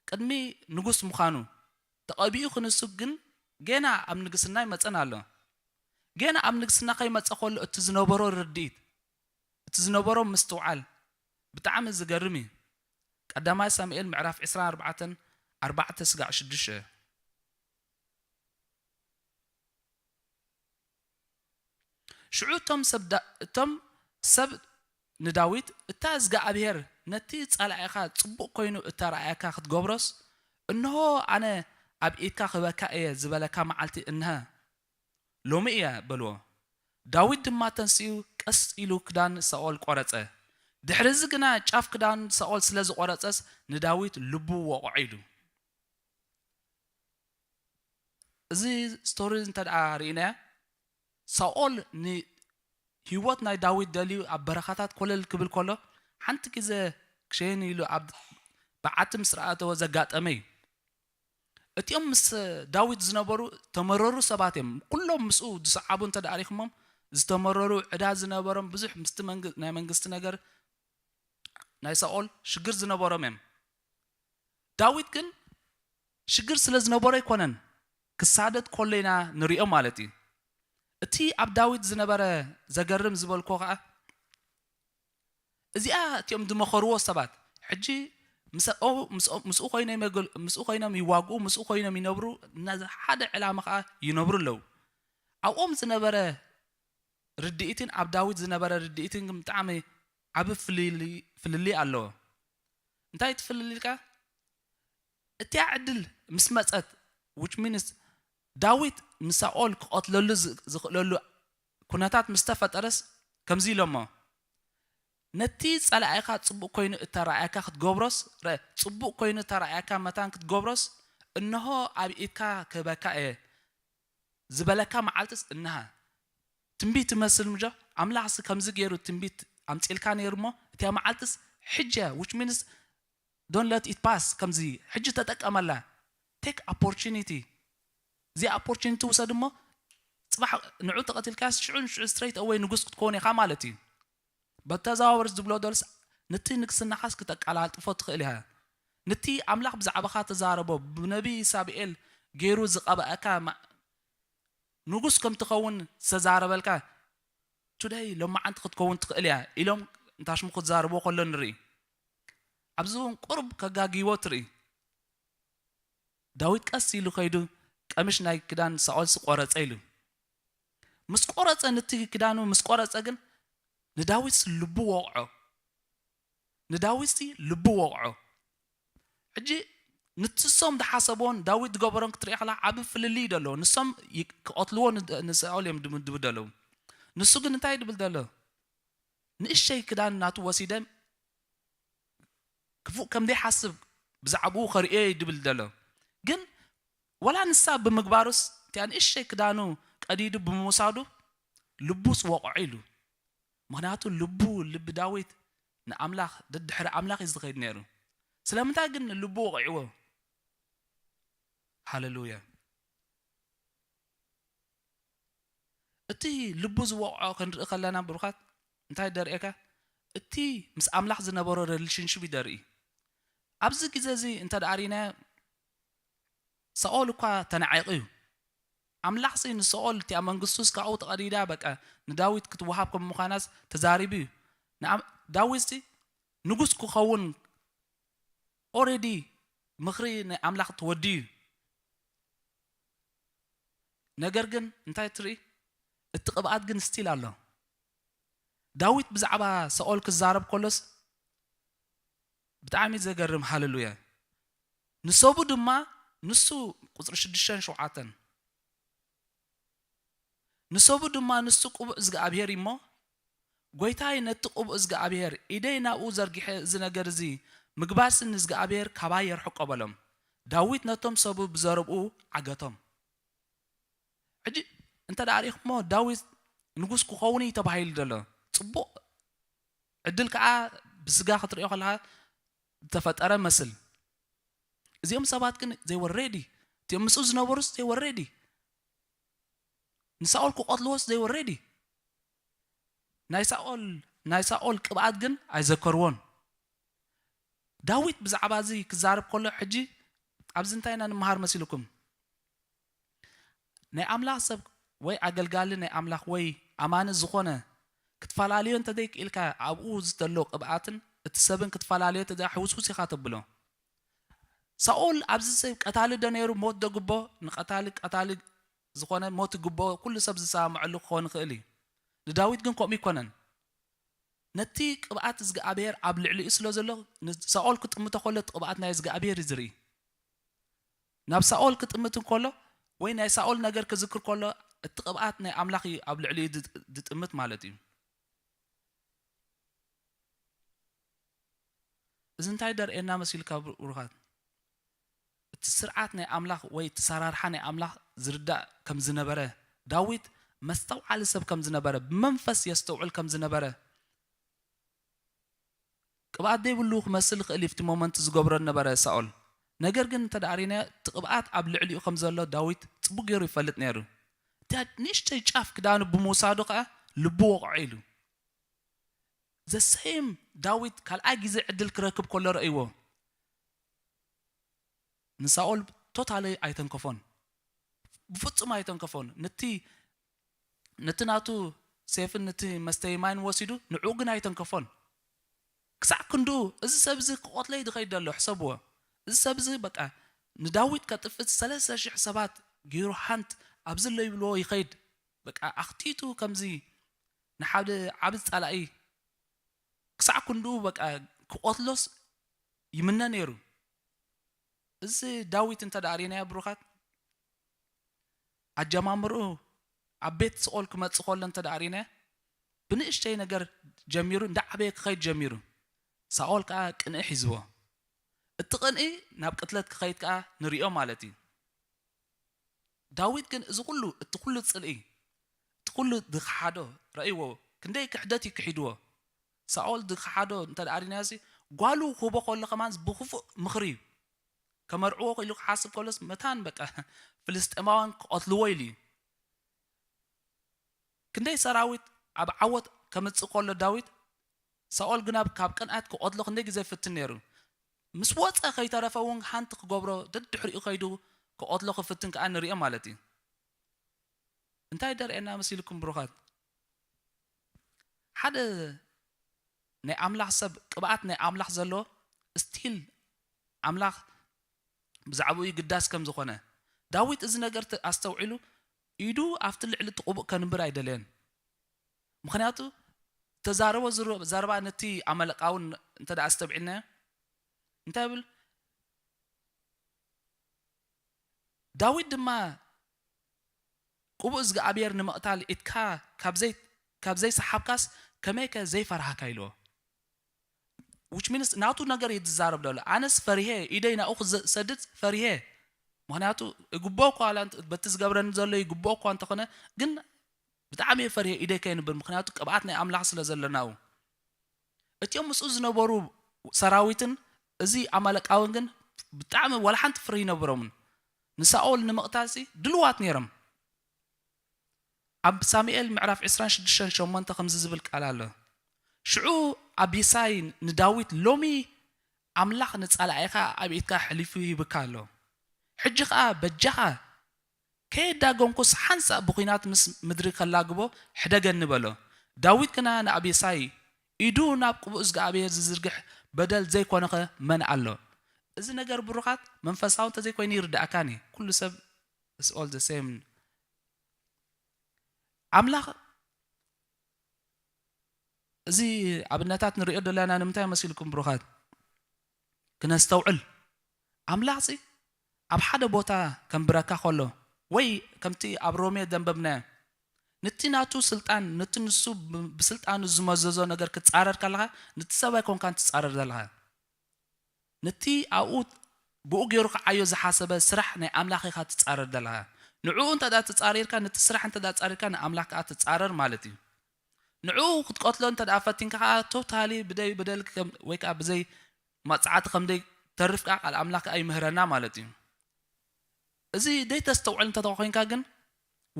ቅድሚ ንጉስ ምዃኑ ተቐቢኡ ክንሱ ግን ጌና ኣብ ንግስና ይመጸን ኣሎ። ጌና ኣብ ንግስና ከይመጸ ከሎ እቲ ዝነበሮ ርድኢት፣ እቲ ዝነበሮ ምስትውዓል ብጣዕሚ ዝገርም እዩ። ቀዳማይ ሳሙኤል ምዕራፍ ዕስራን ኣርባዕተን፣ ኣርባዕተ ስጋዕ ሽዱሽተ። ሽዑ እቶም ሰብ ዳ- እቶም ሰብ ንዳዊት፣ "እታ እዝግኣብሄር ነቲ ጸላኢኻ ጽቡቕ ኮይኑ እተራእየካ ክትገብሮስ፣ እንሆ ኣነ ኣብ ኢድካ ክህበካ እየ ዝበለካ መዓልቲ እንሀ፣ ሎሚ እያ" በልዎ። ዳዊት ድማ ተንሲኡ ቀስ ኢሉ ክዳን ሳኦል ቆረጸ። ድሕሪ እዚ ግና ጫፍ ክዳን ሳኦል ስለ ዝቆረጸስ ንዳዊት ልቡ ወቕዖ ኢሉ። እዚ ስቶሪ እንተ ደኣ ርኢናዮ፣ ሳኦል ንህይወት ናይ ዳዊት ደልዩ ኣብ በረኻታት ኮለል ክብል ከሎ፣ ሓንቲ ግዜ ክሸይን ኢሉ ኣብ በዓቲ ምስ ረኣተዎ ዘጋጠመ እዩ። እቲኦም ምስ ዳዊት ዝነበሩ ተመረሩ ሰባት እዮም። ኩሎም ምስኡ ዝሰዓቡ እንተ ደኣ ሪኽሞም፣ ዝተመረሩ፣ ዕዳ ዝነበሮም፣ ብዙሕ ምስቲ መንግ- ናይ መንግስቲ ነገር ናይ ሳኦል ሽግር ዝነበሮም እዮም። ዳዊት ግን ሽግር ስለ ዝነበሮ ኣይኮነን ክሳደድ ከሎ ኢና ንሪኦ ማለት እዩ። እቲ ኣብ ዳዊት ዝነበረ ዘገርም ዝበልኮ ከዓ፣ እዚኣ እቲኦም ዝመኸርዎ ሰባት ሕጂ ምስ- ኦ- ምስ- ምስኡ ኮይኖም የገል- ምስኡ ኮይኖም ይዋግኡ፣ ምስኡ ኮይኖም ይነብሩ፣ ነዚ ሓደ ዕላማ ከዓ ይነብሩ ኣለዉ። ኣብኦም ዝነበረ ርድኢትን ኣብ ዳዊት ዝነበረ ርድኢትን ግን ብጣዕሚ ዓቢ ፍልልይ- ፍልልይ ኣለዎ። እንታይ ትፍልልካ? እቲያ ዕድል ምስ መጸት፣ which means ዳዊት ንሳኦል ክቐትለሉ ዝ- ዝኽእለሉ ኩነታት ምስ ተፈጠረስ፣ ከምዚ ኢሎሞ፣ "ነቲ ጸላኢኻ ጽቡቕ ኮይኑ እተራእየካ ክትገብሮስ፣ ረ- ጽቡቕ ኮይኑ እተራእየካ መታን ክትገብሮስ፣ እንሆ ኣብ ኢድካ ክህበካ እየ ዝበለካ መዓልትስ እንሃ." ትንቢት ትመስል ምጆ፣ ኣምላኽሲ ከምዚ ገይሩ ትንቢት ኣምጺልካ ነይሩ እሞ፣ እቲያ መዓልትስ ሕጂ እያ፣ which means don't let it pass፣ ከምዚ ሕጂ ተጠቀመላ፣ take opportunity። እዚኣ ኦፖርቹኒቲ ውሰድ እሞ፣ ጽባሕ ንዑ ተቐቲልካስ ሽዑ ንሽዑ ስትሬት ኣወይ ንጉስ ክትከውን ኢኻ ማለት እዩ። በተዘዋወር ዝብሎ ደልስ፣ ነቲ ንግስናኻስ ክተቀላጥፎ ትኽእል ኢኻ። ነቲ ኣምላኽ ብዛዕባኻ ተዛረቦ፣ ብነቢይ ሳብኤል ገይሩ ዝቐብኣካ ማ- ንጉስ ከም ትኸውን ዝተዛረበልካ፣ ቱደይ፣ ሎማዓንቲ ክትከውን ትኽእል እያ ኢሎም እንታሽሙ ክዛረብዎ ከሎ ንርኢ። ኣብዚ እውን ቁሩብ ከጋግይዎ ትርኢ። ዳዊት ቀስ ኢሉ ከይዱ ቀምሽ ናይ ክዳን ሳኦልሲ ቆረጸ ኢሉ። ምስ ቆረጸ፣ ነቲ ክዳኑ ምስ ቆረጸ ግን ንዳዊትሲ ልቡ ወቕዖ። ንዳዊትሲ ልቡ ወቕዖ። ሕጂ ንትሶም ዝሓሰቦን ዳዊት ዝገበሮን ክትርኢ ከላ ዓቢ ፍልልይ እዩ ደለዎ። ንሶም ይ- ክቐትልዎ ን- ንሳኦል እዮም ድምድቡ ደለዉ። ንሱ ግን እንታይ ድብል ደሎ? ንእሸይ ክዳን ናቱ ወሲደ ክፉእ ከም ዘይሓስብ ብዛዕባኡ ከርእዮ እዩ ድብል ደሎ። ግን ወላ ንሳ ብምግባሩስ፣ እቲኣ ንእሸይ ክዳኑ ቀዲዱ ብምውሳዱ ልቡስ ወቕዖ ኢሉ። ምኽንያቱ ልቡ፣ ልቢ ዳዊት ንኣምላኽ፣ ደድሕሪ ኣምላኽ እዩ ዝኸይድ ነይሩ። ስለምንታይ ግን ልቡ ወቒዕዎ? ሃሌሉያ። እቲ ልቡ ዝወቕዖ ክንርኢ ከለና ብሩኻት፣ እንታይ ደርእየካ? እቲ ምስ ኣምላኽ ዝነበሮ ሪሌሽንሽፕ እዩ ደርኢ። ኣብዚ ግዜ እዚ እንተ ደኣ ርኢናዮ፣ ሳኦል እኳ ተናዒቑ እዩ። ኣምላኽሲ ንሳኦል እቲኣ መንግስቱስ ካብኡ ተቐዲዳ በቃ ንዳዊት ክትወሃብ ከም ምዃናስ ተዛሪቡ እዩ። ንኣም- ዳዊትሲ ንጉስ ክኸውን ኦሬዲ ምኽሪ ናይ ኣምላኽ ተወድዩ እዩ። ነገር ግን እንታይ ትርኢ? እቲ ቅብኣት ግን ስቲል ኣሎ። ዳዊት ብዛዕባ ሳኦል ክዛረብ ከሎስ ብጣዕሚ ዘገርም። ሃሌሉያ። ንሰቡ ድማ ንሱ፣ ቁፅሪ ሽዱሽተን ሸውዓተን፣ ንሰቡ ድማ ንሱ ቅቡእ እግዚኣብሄር እዩ እሞ፣ ጎይታይ ነቲ ቅቡእ እግዚኣብሄር፣ ኢደይ ናብኡ ዘርጊሐ እዚ ነገር እዚ ምግባርሲ ንእግዚኣብሄር ካባይ የርሕቆ በሎም። ዳዊት ነቶም ሰቡ ብዘረብኡ ዓገቶም። ሕጂ እንተ ደኣ ርኢኹሞ፣ ዳዊት ንጉስ ክኸውን እዩ ተባሂሉ ዘሎ። ጽቡቕ ዕድል ከኣ ብስጋ ክትሪኦ ከለኻ ዝተፈጠረ መስል። እዚኦም ሰባት ግን they were ready። እቲኦም ምስኡ ዝነበሩስ they were ready። ንሳኦል ክቐትልዎስ they were ready። ናይ ሳኦል ናይ ሳኦል ቅብኣት ግን ኣይዘከርዎን። ዳዊት ብዛዕባ እዚ ክዛረብ ከሎ፣ ሕጂ ኣብዚ እንታይ ኢና ንምሃር መሲልኩም? ናይ ኣምላኽ ሰብ ወይ ኣገልጋሊ ናይ ኣምላኽ ወይ ኣማኒ ዝኾነ ክትፈላለዮ እንተዘይክኢልካ፣ ኣብኡ ዘሎ ቅብኣትን እቲ ሰብን ክትፈላለዮ እንተዘይ ሕውስውስ ኢኻ ተብሎ። ሳኦል ኣብዚ ሰብ ቀታሊ ዶ ነይሩ? ሞት ዶ ግቦ? ንቀታሊ ቀታሊ ዝኾነ ሞት ግቦ፣ ኩሉ ሰብ ዝሰማምዐሉ ክኾን ይኽእል እዩ። ንዳዊት ግን ከምኡ ይኮነን። ነቲ ቅብኣት እግዚኣብሔር ኣብ ልዕሊኡ ስለ ዘሎ፣ ንሳኦል ክጥምቶ ከሎ እቲ ቅብኣት ናይ እግዚኣብሔር እዩ ዝርኢ። ናብ ሳኦል ክጥምት እንከሎ ወይ ናይ ሳኦል ነገር ክዝክር ከሎ፣ እቲ ቅብኣት ናይ ኣምላኽ እዩ ኣብ ልዕሊኡ ዝ-፣ ዝጥምት ማለት እዩ። እዚ እንታይ ደርእየና መሲልካ ብሩኻት? እቲ ስርዓት ናይ ኣምላኽ ወይ እቲ ሰራርሓ ናይ ኣምላኽ ዝርዳእ ከም ዝነበረ፣ ዳዊት መስተውዓሊ ሰብ ከም ዝነበረ፣ ብመንፈስ የስተውዕል ከም ዝነበረ፣ ቅብኣት ዘይብሉ ክመስል ይኽእል እዩ፣ ኣብቲ ሞመንት ዝገብሮ ነበረ ሳኦል። ነገር ግን እንተ ደኣ ርኢናዮ፣ እቲ ቅብኣት ኣብ ልዕሊኡ ከም ዘሎ ዳዊት ጽቡቕ ገይሩ ይፈልጥ ነይሩ። እታ ንእሽተይ ጫፍ ክዳኑ ብምውሳዱ ከኣ ልቡ ወቕዖ ኢሉ። The same ዳዊት ካልኣይ ግዜ ዕድል ክረክብ ከሎ ረእይዎ። ንሳኦል ቶታሊ ኣይተንከፎን፣ ብፍጹም ኣይተንከፎን። ነቲ ነቲ ናቱ ሴፍን ነቲ መስተይ ማይን ወሲዱ፣ ንዕኡ ግን ኣይተንከፎን። ክሳዕ ክንድኡ፣ እዚ ሰብ እዚ ክቐትለይ ድኸይድ ዘሎ፣ ሕሰብዎ። እዚ ሰብ እዚ በቃ ንዳዊት ከጥፍእ ሰለስተ ሽሕ ሰባት ገይሩ ሃንት ኣብዚ ኣሎ ይብልዎ ይኸይድ። በቃ ኣኽቲቱ ከምዚ ንሓደ ዓቢ ጸላኢ ክሳዕ ክንድኡ በቃ ክቐትሎስ ይምነ ነይሩ። እዚ ዳዊት እንተ ደኣ ርኢናዮ ብሩኻት፣ ኣጀማምርኡ ኣብ ቤት ስኦል ክመጽእ ከሎ እንተ ደኣ ርኢናዮ፣ ብንእሽተይ ነገር ጀሚሩ እንዳዓበየ ክኸይድ ጀሚሩ። ሳኦል ከኣ ቅንኢ ሒዝዎ። እቲ ቅንኢ ናብ ቅትለት ክኸይድ ከኣ ንሪኦ ማለት እዩ። ዳዊት ግን እዚ ኩሉ፣ እቲ ኩሉ ጽልኢ፣ እቲ ኩሉ ዝኸሓዶ ረእይዎ፣ ክንደይ ክሕደት እዩ ክሒድዎ። ሳኦል ዝኸሓዶ እንተ ደኣ ርኢናዮሲ፣ ጓሉ ክህቦ ከሎ ከማን ብኽፉእ ምኽሪ እዩ። ከመርዕዎ ኢሉ ክሓስብ ከሎስ መታን በቃ ፍልስጤማውያን ክቐትልዎ ኢሉ እዩ። ክንደይ ሰራዊት ኣብ ዓወት ከምጽእ ከሎ ዳዊት፣ ሳኦል ግና ካብ ቅንኣት ክቐትሎ ክንደይ ግዜ ይፍትን ነይሩ። ምስ ወጸ ከይተረፈ እውን ሃንት ክገብሮ ደድሕሪኡ ከይዱ ክቐትሎ ክፍትን ከኣ ንሪኦ ማለት እዩ። እንታይ ደርእየና መሲልኩም ብሩኻት? ሓደ ናይ ኣምላኽ ሰብ፣ ቅብኣት ናይ ኣምላኽ ዘሎ፣ ስቲል ኣምላኽ ብዛዕባኡ ይግዳስ ከም ዝኾነ። ዳዊት እዚ ነገር ተ-፣ ኣስተውዒሉ፣ ኢዱ ኣብቲ ልዕሊ እቲ ቅቡእ ከንብር ኣይደለየን። ምኽንያቱ፣ ተዛረቦ ዝር-፣ ዘረባ ነቲ ኣማሌቃዊ እንተ ደኣ ኣስተብዒልናዮ፣ እንታይ ይብል? ዳዊት ድማ፣ ቅቡእ እግዚኣብሔር ንምቕታል ኢድካ ካብ ዘይ-፣ ካብ ዘይሰሓብካስ ከመይከ ዘይፈርሃካ? ኢልዎ። Which means ናቱ ነገር እዩ ዝዛረብ ዘሎ። ኣነስ ፈሪሄ፣ ኢደይ ናብኡ ክሰድድ ፈሪሄ። ምኽንያቱ ይግብኦ እኳ፣ ዋላ እንተ-፣ በቲ ዝገብረኒ ዘሎ ይግብኦ እኳ እንተኾነ፣ ግን ብጣዕሚ እየ ፈሪሄ፣ ኢደይ ከየንብር። ምኽንያቱ ቅብኣት ናይ ኣምላኽ ስለ ዘሎ ናብኡ። እቲኦም ምስኡ ዝነበሩ ሰራዊትን እዚ ኣማሌቃውን ግን ብጣዕሚ ዋላ ሓንቲ ፍርሂ ኣይነበሮምን። ንሳኦል ንምቕታልሲ ድልዋት ነይሮም። ኣብ ሳሙኤል ምዕራፍ ዕስራን ሽዱሽተን ሸሞንተ ከምዚ ዝብል ቃል ኣሎ። ሽዑ ኣቢሳይ ንዳዊት፣ "ሎሚ ኣምላኽ ንጸላኢኻ ኣብ ኢድካ ኣሕሊፉ ይህብካ ኣሎ። ሕጂ ኸኣ በጃኻ፣ ከየዳገምኩስ ሓንሳእ ብኲናት ምስ ምድሪ ከላግቦ ሕደገኒ" በሎ። ዳዊት ግና ንኣቢሳይ፣ "ኢዱ ናብ ቅቡእ እግዚኣብሔር ዝዝርግሕ በደል ዘይኮነኸ መን ኣሎ?" እዚ ነገር ብሩኻት መንፈሳዊ እንተዘይኮይኑ ይርድኣካን እዩ። ኩሉ ሰብ is all the same። ኣምላኽ፣ እዚ ኣብነታት ንሪኦ ዘለና ንምንታይ መሲልኩም ብሩኻት? ክነስተውዕል። ኣምላኽሲ ኣብ ሓደ ቦታ ከንብረካ ከሎ፣ ወይ ከምቲ ኣብ ሮሜ ዘንበብናዮ፣ ነቲ ናቱ ስልጣን፣ ነቲ ንሱ ብ-፣ ብስልጣኑ ዝመዘዞ ነገር ክትጻረር ከለኻ፣ ነቲ ሰብ ኣይኮንካን ትጻረር ዘለኻ። ነቲ ኣብኡ ብኡ ገይሩ ክዓዮ ዝሓሰበ ስራሕ ናይ ኣምላኽ ኢኻ ትጻረር ዘለኻ። ንዕኡ እንተ ደኣ ትጻረርካ፣ ነቲ ስራሕ እንተ ደኣ ጻሪርካ፣ ንኣምላኽ ከኣ ትጻረር ማለት እዩ። ንዕኡ ክትቀትሎ እንተ ደኣ ፈቲንካ ከኣ፣ ቶታሊ ብደይ በደል ከም፣ ወይ ከኣ ብዘይ መቕጻዕቲ ከም ደይ ተርፍ ከኣ፣ ቃል ኣምላኽ ከኣ ይምህረና ማለት እዩ። እዚ ደይ ተስተውዕል እንተ ኮንካ ግን፣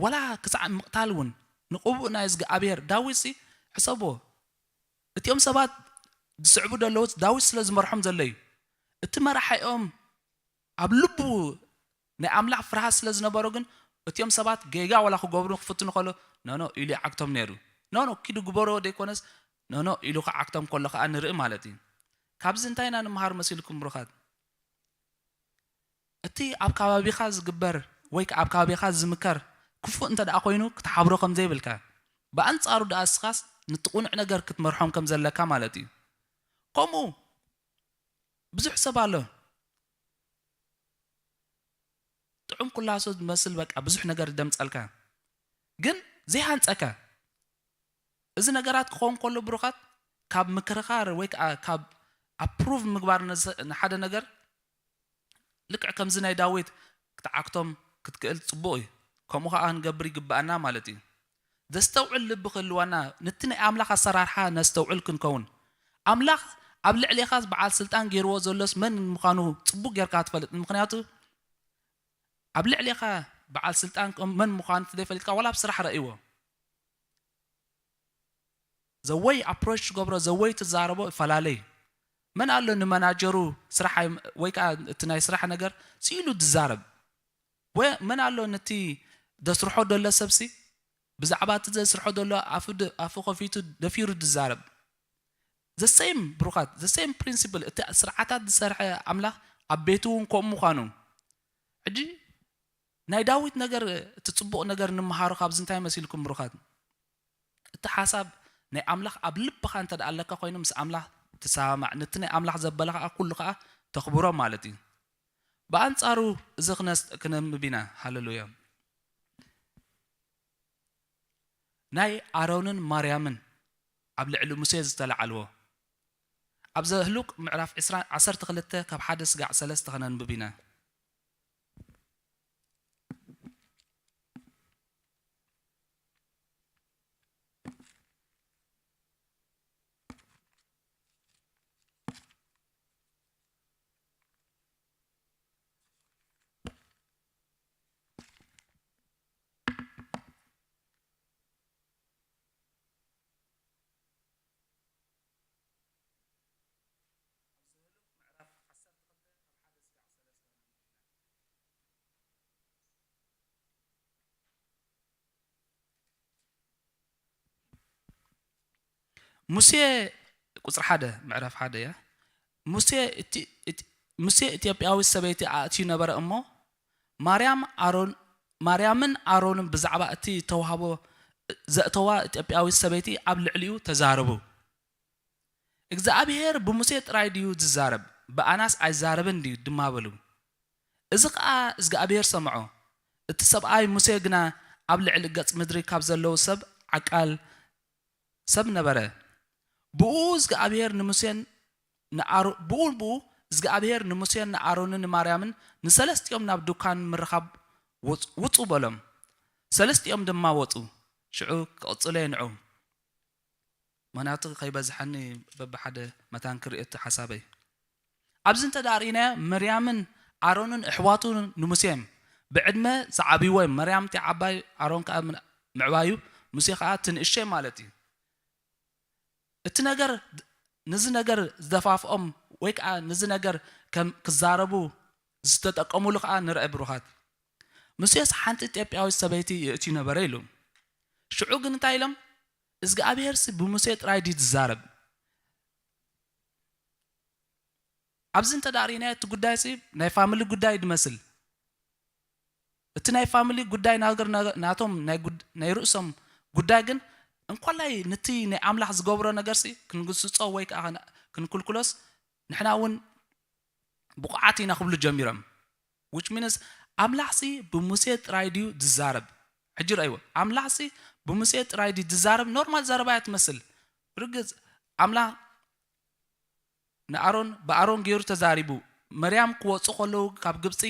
ወላ ክሳዕ ምቕታል እውን፣ ንቕቡእ ናይ እግዚኣብሔር ዳዊት ሲ ሕሰብዎ። እቲኦም ሰባት ዝስዕቡ ዘለዉ ዳዊት ስለ ዝመርሖም ዘሎ እዩ። እቲ መራሒኦም ኣብ ልቡ ናይ ኣምላኽ ፍርሃት ስለ ዝነበሮ ግን፣ እቲኦም ሰባት ጌጋ ዋላ ክገብሩ ክፍትኑ ከሎ፣ ኖ፣ ኖ ኢሉ ይዓግቶም ነይሩ። ኖ፣ ኖ ኪዱ ግበርዎ ዘይኮነስ፣ ኖ፣ ኖ ኢሉ ክዓግቶም ከሎ ከኣ ንርኢ ማለት እዩ። ካብዚ እንታይ ኢና ንምሃር መሲልኩም ብሩኻት? እቲ ኣብ ከባቢኻ ዝግበር ወይ ከኣ ኣብ ከባቢኻ ዝምከር ክፉእ እንተ ደኣ ኮይኑ ክትሓብሮ ከም ዘይብልካ፣ ብኣንጻሩ ደኣ እስኻስ ነቲ ቅኑዕ ነገር ክትመርሖም ከም ዘለካ ማለት እዩ። ከምኡ ብዙሕ ሰብ ኣሎ። ጥዑም ኩላሶ ዝመስል በቃ ብዙሕ ነገር ደምጸልካ፣ ግን ዘይሃንጸካ። እዚ ነገራት ክኸውን ከሎ ብሩኻት፣ ካብ ምክርኻር ወይ ከኣ ካብ ኣፕሩቭ ምግባር ንዝ-፣ ንሓደ ነገር፣ ልክዕ ከምዚ ናይ ዳዊት ክትዓግቶም ክትክእል ጽቡቕ እዩ። ከምኡ ኸኣ ክንገብር ይግብኣና ማለት እዩ። ዘስተውዕል ልቢ ክህልወና፣ ነቲ ናይ ኣምላኽ ኣሰራርሓ ነስተውዕል ክንከውን። ኣምላኽ ኣብ ልዕሌኻስ በዓል ስልጣን ገይርዎ ዘሎስ መን ምዃኑ ጽቡቕ ጌርካ ትፈልጥ። ምኽንያቱ ኣብ ልዕሌኻ በዓል ስልጣን ከም መን ምዃኑ እንተ ዘይፈሊጥካ፣ ዋላ ኣብ ስራሕ ረእይዎ። ዘወይ ኣፕሮች ትገብሮ፣ ዘወይ ትዛረቦ ይፈላለ እዩ። መን ኣሎ ንመናጀሩ ስራሕ ኣይ-፣ ወይ ከኣ እቲ ናይ ስራሕ ነገር ስኢሉ ዝዛረብ? ወይ መን ኣሎ ነቲ ዘስርሖ ዘሎ ሰብሲ ብዛዕባ እቲ ዘስርሖ ዘሎ ኣፉ ደ-፣ ኣፉ ከፊቱ ደፊሩ ዝዛረብ? The same ብሩኻት፣ the same principle፣ እቲ ስርዓታት ዝሰርሐ ኣምላኽ ኣብ ቤቱ እውን ከምኡ ምዃኑ። ሕጂ ናይ ዳዊት ነገር፣ እቲ ጽቡቕ ነገር ንምሃሮ ካብዚ እንታይ መሲልኩም ብሩኻት? እቲ ሓሳብ ናይ ኣምላኽ ኣብ ልብኻ እንተ ደኣ ኣለካ ኮይኑ ምስ ኣምላኽ ትሰማማዕ፣ ነቲ ናይ ኣምላኽ ዘበለ ኸኣ ኩሉ ኸኣ ተኽብሮ ማለት እዩ። ብኣንጻሩ እዚ ክነስ-፣ ክነንብብ ኢና። ሃሌሉያ። ናይ ኣሮንን ማርያምን ኣብ ልዕሊ ሙሴ ዝተላዓልዎ። ኣብ ዘህሉቅ ምዕራፍ ዕስራ፣ ዓሰርተ ክልተ ካብ ሓደ ስጋዕ ሰለስተ ከነንብብ ኢና። ሙሴ፣ ቁጽሪ ሓደ፣ ምዕራፍ ሓደ እያ። ሙሴ እቲ፣ እቲ፣ ሙሴ ኢትዮጵያዊት ሰበይቲ ኣእትዩ ነበረ እሞ፣ ማርያም ኣሮን፣ ማርያምን ኣሮንን ብዛዕባ እቲ ተዋህቦ ዘእተዋ ኢትዮጵያዊት ሰበይቲ ኣብ ልዕሊኡ ተዛረቡ። እግዚኣብሔር ብሙሴ ጥራይ ድዩ ዝዛረብ? ብኣናስ ኣይዛረብን ድዩ? ድማ በሉ። እዚ ኸኣ እግዚኣብሔር ሰምዖ። እቲ ሰብኣይ ሙሴ ግና ኣብ ልዕሊ ገጽ ምድሪ ካብ ዘለዉ ሰብ ዓቃል ሰብ ነበረ። ብኡ እግዚኣብሔር ንሙሴን ንኣሮ-፣ ብኡ፣ ብኡ እግዚኣብሔር ንሙሴን ንኣሮንን ንማርያምን ንሰለስቲኦም ናብ ድኳን ምርኻብ ውጽ-፣ ውጹ በሎም። ሰለስቲኦም ድማ ወጹ። ሽዑ ክቕጽሎ የንዑ። ምኽንያቱ ከይበዝሐኒ በብሓደ መታን ክርኢ እቲ ሓሳበይ። ኣብዚ እንተ ደኣ ርኢናዮ፣ ምርያምን ኣሮንን ኣሕዋቱ ንሙሴ እዮም። ብዕድመ ዝዓብይዎ እዮም። መርያም እቲ ዓባይ፣ ኣሮን ከኣ ምን-፣ ምዕባዩ፣ ሙሴ ከኣ እቲ ንእሸይ ማለት እዩ። እቲ ነገር፣ ነዚ ነገር ዝደፋፍኦም ወይ ከኣ ነዚ ነገር ከም ክዛረቡ ዝተጠቀሙሉ ከኣ ንርአ ብሩኻት። ሙሴስ ሓንቲ ኢትዮጵያዊት ሰበይቲ የእትዩ ነበረ ኢሉ። ሽዑ ግን እንታይ ኢሎም? እዝግኣብሄርሲ ብሙሴ ጥራይ ድዩ ዝዛረብ? ኣብዚ እንተ ደኣ ርኢናዮ እቲ ጉዳይሲ ናይ ፋሚሊ ጉዳይ ድመስል። እቲ ናይ ፋሚሊ ጉዳይ ናገር-፣ ናገ-፣ ናቶም ናይ ጉድ-፣ ናይ ርእሶም ጉዳይ ግን እንኮላይ ነቲ ናይ ኣምላኽ ዝገብሮ ነገርሲ ክንግስጾ ወይ ከኣ ክን-፣ ክንክልክሎስ ንሕና እውን ብቑዓት ኢና ክብሉ ጀሚሮም። Which means ኣምላኽሲ ብሙሴ ጥራይ ድዩ ዝዛረብ? ሕጂ ረእይዎ። ኣምላኽሲ ብሙሴ ጥራይ ድዩ ዝዛረብ? ኖርማል ዘረባ እያ ትመስል። ብርግጽ ኣምላኽ ንኣሮን፣ ብኣሮን ገይሩ ተዛሪቡ። መርያም ክወጹ ከለዉ ካብ ግብጺ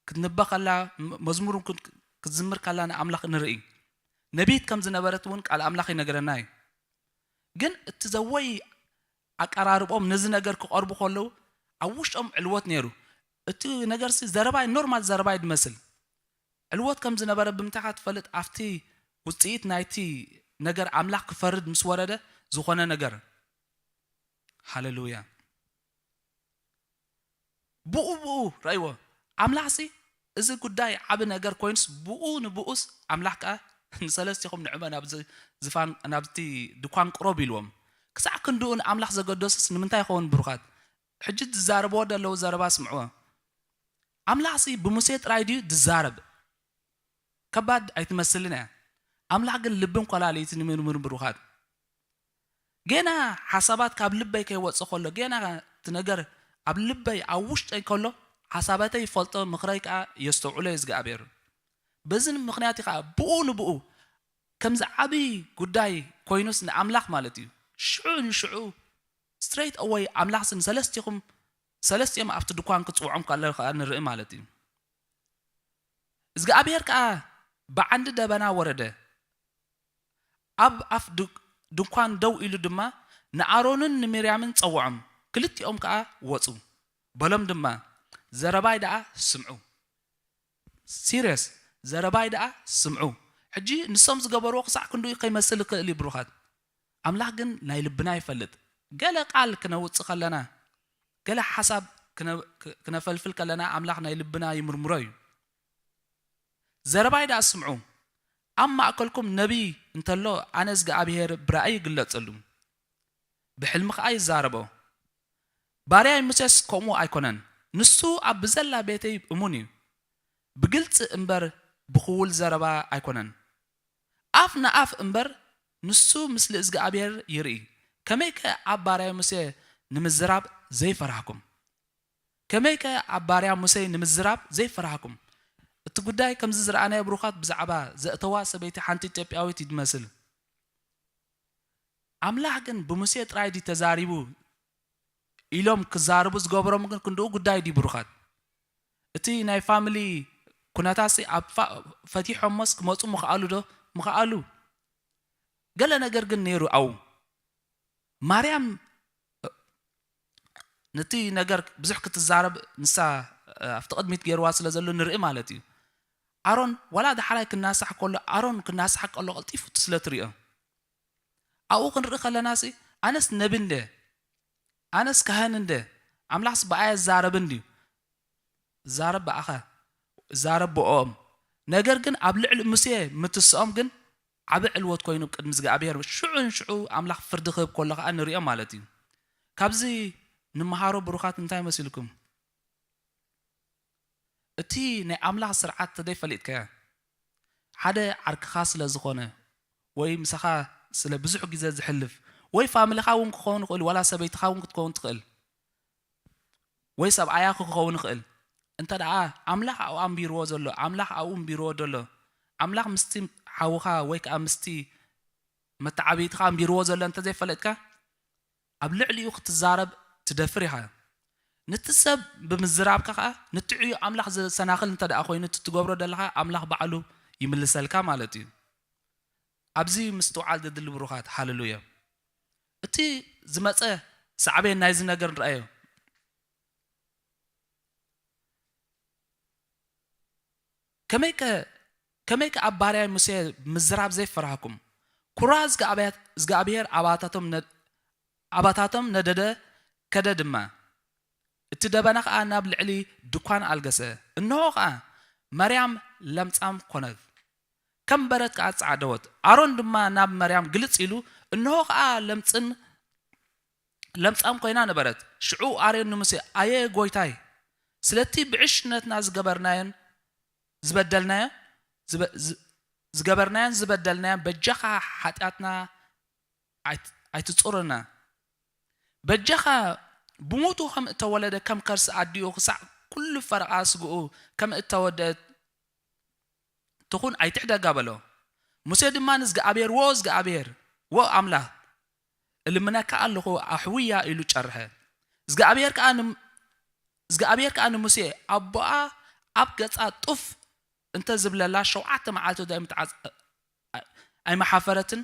ክትንበ ከላ፣ ም-፣ መዝሙር ክን-፣ ክትዝምር ከላ ንኣምላኽ ንርኢ። ነቢይት ከም ዝነበረት እውን ቃል ኣምላኽ ይነግረና እዩ። ግን እቲ ዘወይ ኣቀራርቦም ነዚ ነገር ክቐርቡ ከለዉ ኣብ ውሽጦም ዕልወት ነይሩ። እቲ ነገርሲ ዘረባይ ኖርማል ዘረባይ ዝመስል ዕልወት ከም ዝነበረ ብምንታይ ትፈልጥ? ኣብቲ ውፅኢት ናይቲ ነገር ኣምላኽ ክፈርድ ምስ ወረደ ዝኾነ ነገር። ሃሌሉያ። ብኡ ብኡ ረእይዎ። ኣምላኽሲ እዚ ጉዳይ ዓቢ ነገር ኮይኑስ ብኡ ንብኡስ ኣምላኽ ከኣ ንሰለስቲኹም ንዕመ ናብዚ ዝፋን ናብቲ ድኳን ቅረቡ ኢልዎም። ክሳዕ ክንድኡ ንኣምላኽ ዘገደሱስ ንምንታይ ይኸውን ብሩኻት? ሕጂ ዝዛረብዎ ዘለዉ ዘረባ ስምዕዎ። ኣምላኽሲ ብሙሴ ጥራይ ድዩ ዝዛረብ? ከባድ ኣይትመስልን እያ። ኣምላኽ ግን ልብን ኮላሊትን ይምርምር ብሩኻት። ገና ሓሳባት ካብ ልበይ ከይወጽእ ከሎ ገና እቲ ነገር ኣብ ልበይ ኣብ ውሽጠይ ከሎ ሓሳባተይ ይፈልጦ ምኽረይ ከኣ የስተውዕሎ እዩ እግዚኣብሔር። በዚ ምኽንያት እዩ ከኣ ብኡ ንብኡ ከምዚ ዓብዪ ጉዳይ ኮይኑስ ንኣምላኽ ማለት እዩ ሽዑ ንሽዑ ስትሬት ኣወይ ኣምላኽስ ንሰለስቲኹም ሰለስቲኦም ኣብቲ ድኳን ክጽውዖም ከሎ ከኣ ንርኢ ማለት እዩ። እግዚኣብሔር ከኣ ብዓንዲ ደበና ወረደ፣ ኣብ ኣፍ ድኳን ደው ኢሉ ድማ ንኣሮንን ንሚርያምን ጸውዖም፣ ክልቲኦም ከኣ ወጹ። በሎም ድማ፣ ዘረባይ ደኣ ስምዑ። ሲርየስ፣ ዘረባይ ደኣ ስምዑ። ሕጂ ንሶም ዝገበርዎ ክሳዕ ክንድኡ ከይመስል ይኽእል እዩ ብሩኻት። ኣምላኽ ግን ናይ ልብና ይፈልጥ። ገለ ቃል ክነውጽእ ከለና፣ ገለ ሓሳብ ክነፈልፍል ከለና ኣምላኽ ናይ ልብና ይምርምሮ እዩ። ዘረባይ ደኣ ስምዑ፣ ኣብ ማእከልኩም ነቢይ እንተሎ ኣነ እግዚኣብሄር ብራእይ ይግለጸሉ፣ ብሕልሚ ከኣ ይዛረቦ። ባርያይ ሙሴስ ከምኡ ኣይኮነን፣ ንሱ ኣብ ብዘላ ቤተይ እሙን እዩ፣ ብግልጺ እምበር ብኽውል ዘረባ ኣይኮነን፣ ኣፍ ንኣፍ እምበር ንሱ ምስሊ እግዚኣብሄር ይርኢ። ከመይከ ኣብ ባርያይ ሙሴ ንምዝራብ ዘይፈራህኩም? ከመይከ ኣብ ባርያ ሙሴ ንምዝራብ ዘይፈራህኩም? እቲ ጉዳይ ከምዚ ዝረኣናዮ ብሩኻት ብዛዕባ ዘእተዋ ሰበይቲ ሓንቲ ኢትዮጵያዊት እዩ ዝመስል። ኣምላኽ ግን ብሙሴ ጥራይ ድዩ ተዛሪቡ ኢሎም ክዛርቡ ዝገበሮም ግን ክንድኡ ጉዳይ ድዩ ብሩኻት? እቲ ናይ ፋሚሊ ኩነታሲ ኣብ ፈቲሖሞስ ክመፁ ምኽኣሉ ዶ? ምኽኣሉ። ገለ ነገር ግን ነይሩ ኣው ማርያም ነቲ ነገር ብዙሕ ክትዛረብ ንሳ ኣብቲ ቅድሚት ገይርዋ ስለ ዘሎ ንርኢ ማለት እዩ። ኣሮን ዋላ ዳሕራይ ክናሳሕ ከሎ ኣሮን ክናሳሕ ከሎ ቀልጢፉ ስለ ትሪኦ ኣብኡ ክንርኢ ከለና ሲ ኣነስ ነቢ እንደ ኣነስ ካህን እንደ ኣምላኽስ ብኣየ ዛረብ እንድዩ ዛረብ ብኣኻ ዛረብ ብኦም ነገር ግን ኣብ ልዕሊ ሙሴ ምትስኦም ግን ዓቢ ዕልወት ኮይኑ ቅድሚ እግዚኣብሔር ሽዑ ንሽዑ ኣምላኽ ፍርዲ ክህብ ከሎ ከዓ ንሪኦ ማለት እዩ። ካብዚ ንመሃሮ ብሩኻት እንታይ መሲልኩም? እቲ ናይ ኣምላኽ ስርዓት ተደይ ፈሊጥካዮ ሓደ ዓርክኻ ስለ ዝኾነ ወይ ምሳኻ ስለ ብዙሕ ግዜ ዝሕልፍ ወይ ፋሚሊኻ እውን ክኸውን ይኽእል ዋላ ሰበይትኻ እውን ክትከውን ትኽእል ወይ ሰብኣያ ክኸውን ይኽእል እንተ ደኣ ኣምላኽ ኣብኡ ኣንቢርዎ ዘሎ ኣምላኽ ኣብኡ ኣንቢርዎ ዘሎ ኣምላኽ ምስቲ ሓውኻ ወይ ከዓ ምስቲ መተዓብይትኻ ኣንቢርዎ ዘሎ እንተዘይፈለጥካ ኣብ ልዕሊኡ ክትዛረብ ትደፍር ኢኻ። ነቲ ሰብ ብምዝራብካ ከዓ ንትዕዩ ኣምላኽ ዘሰናኽል እንተ ደኣ ኮይኑ እቲ ትገብሮ ዘለኻ ኣምላኽ ባዕሉ ይምልሰልካ ማለት እዩ። ኣብዚ ምስትውዓል ዘድሊ ብሩኻት ሃለሉያ። እቲ ዝመፀ ሳዕቤን ናይዚ ነገር ንረኣዮ። ከመይከ ከመይከ ኣብ ባርያይ ሙሴ ምዝራብ ዘይፈራህኩም? ኩራ እግዚኣብሔር ኣባታቶም ኣባታቶም ነደደ ከደ ድማ እቲ ደበና ኸዓ ናብ ልዕሊ ድኳን ኣልገሰ። እንሆ ኸዓ መርያም ለምጻም ኮነት፣ ከም በረት ከኣ ጸዓደወት። ኣሮን ድማ ናብ መርያም ግልጽ ኢሉ፣ እንሆ ኸኣ ለምጽን ለምጻም ኮይና ነበረት። ሽዑ ኣሮን ንሙሴ፣ ኣየ ጐይታይ፣ ስለቲ ብዕሽነትና ዝገበርናዮን ዝበደልናዮ ዝገበርናዮን ዝበደልናዮን በጃኻ ሓጢኣትና ኣይትጹረና። በጃኻ ብሞቱ ከም እተወለደ ከም ከርሲ ኣዲኡ ክሳዕ ኩሉ ፈረቓ ስግኡ ከም እተወደአት ትኹን ኣይትሕደጋ በሎ። ሙሴ ድማ ንዝግኣብሔር፣ ዎ ዝግኣብሔር፣ ዎ ኣምላኽ፣ እልምነካ ኣለኹ፣ ኣሕውያ ኢሉ ጨርሐ። እግዚኣብሔር ከኣ ን እግዚኣብሔር ከኣ ንሙሴ፣ ኣቦኣ ኣብ ገጻ ጡፍ እንተ ዝብለላ ሸውዓተ መዓልቲ ዶ ኣይምትዓጽ-፣ ኣይመሓፈረትን?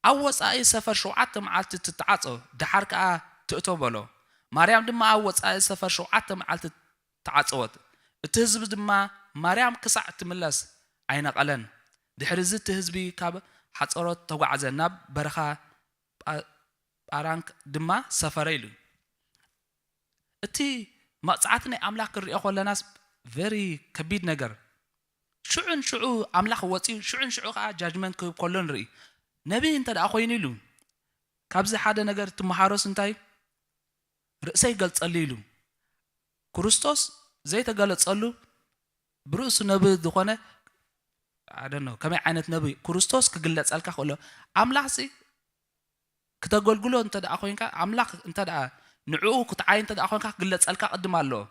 ኣብ ወጻኢ ሰፈር ሸውዓተ መዓልቲ ትተዓጾ፣ ደሓር ከኣ ትእቶ በሎ። ማርያም ድማ ኣብ ወጻኢ ሰፈር ሸውዓተ መዓልቲ ተዓጸወት። እቲ ህዝቢ ድማ ማርያም ክሳዕ ትምለስ ኣይነቐለን። ድሕሪ እዚ እቲ ህዝቢ ካብ ሓጸሮት ተጓዕዘ፣ ናብ በረኻ ጳ-፣ ጳራንክ ድማ ሰፈረ ኢሉ። እቲ መቕጻዕቲ ናይ ኣምላኽ ክንሪኦ ከለናስ ቨሪ ከቢድ ነገር። ሽዑን ሽዑ ኣምላኽ ወጺኡ፣ ሽዑን ሽዑ ከኣ ጃጅመንት ክህብ ከሎ ንርኢ። ነቢ እንተ ደኣ ኮይኑ ኢሉ፣ ካብዚ ሓደ ነገር ትመሃሮስ እንታይ? ርእሰይ ገልጸሉ ኢሉ። ክርስቶስ ዘይተገለጸሉ ብርእሱ ነቢ ዝኾነ፣ I don't know፣ ከመይ ዓይነት ነቢ ክርስቶስ ክግለጸልካ ክእሎ? ኣምላኽሲ ክተገልግሎ እንተ ደኣ ኮይንካ፣ ኣምላኽ እንተ ደኣ ንዕኡ ክትዓይ እንተ ደኣ ኮይንካ ክግለጸልካ ቅድም ኣለዎ።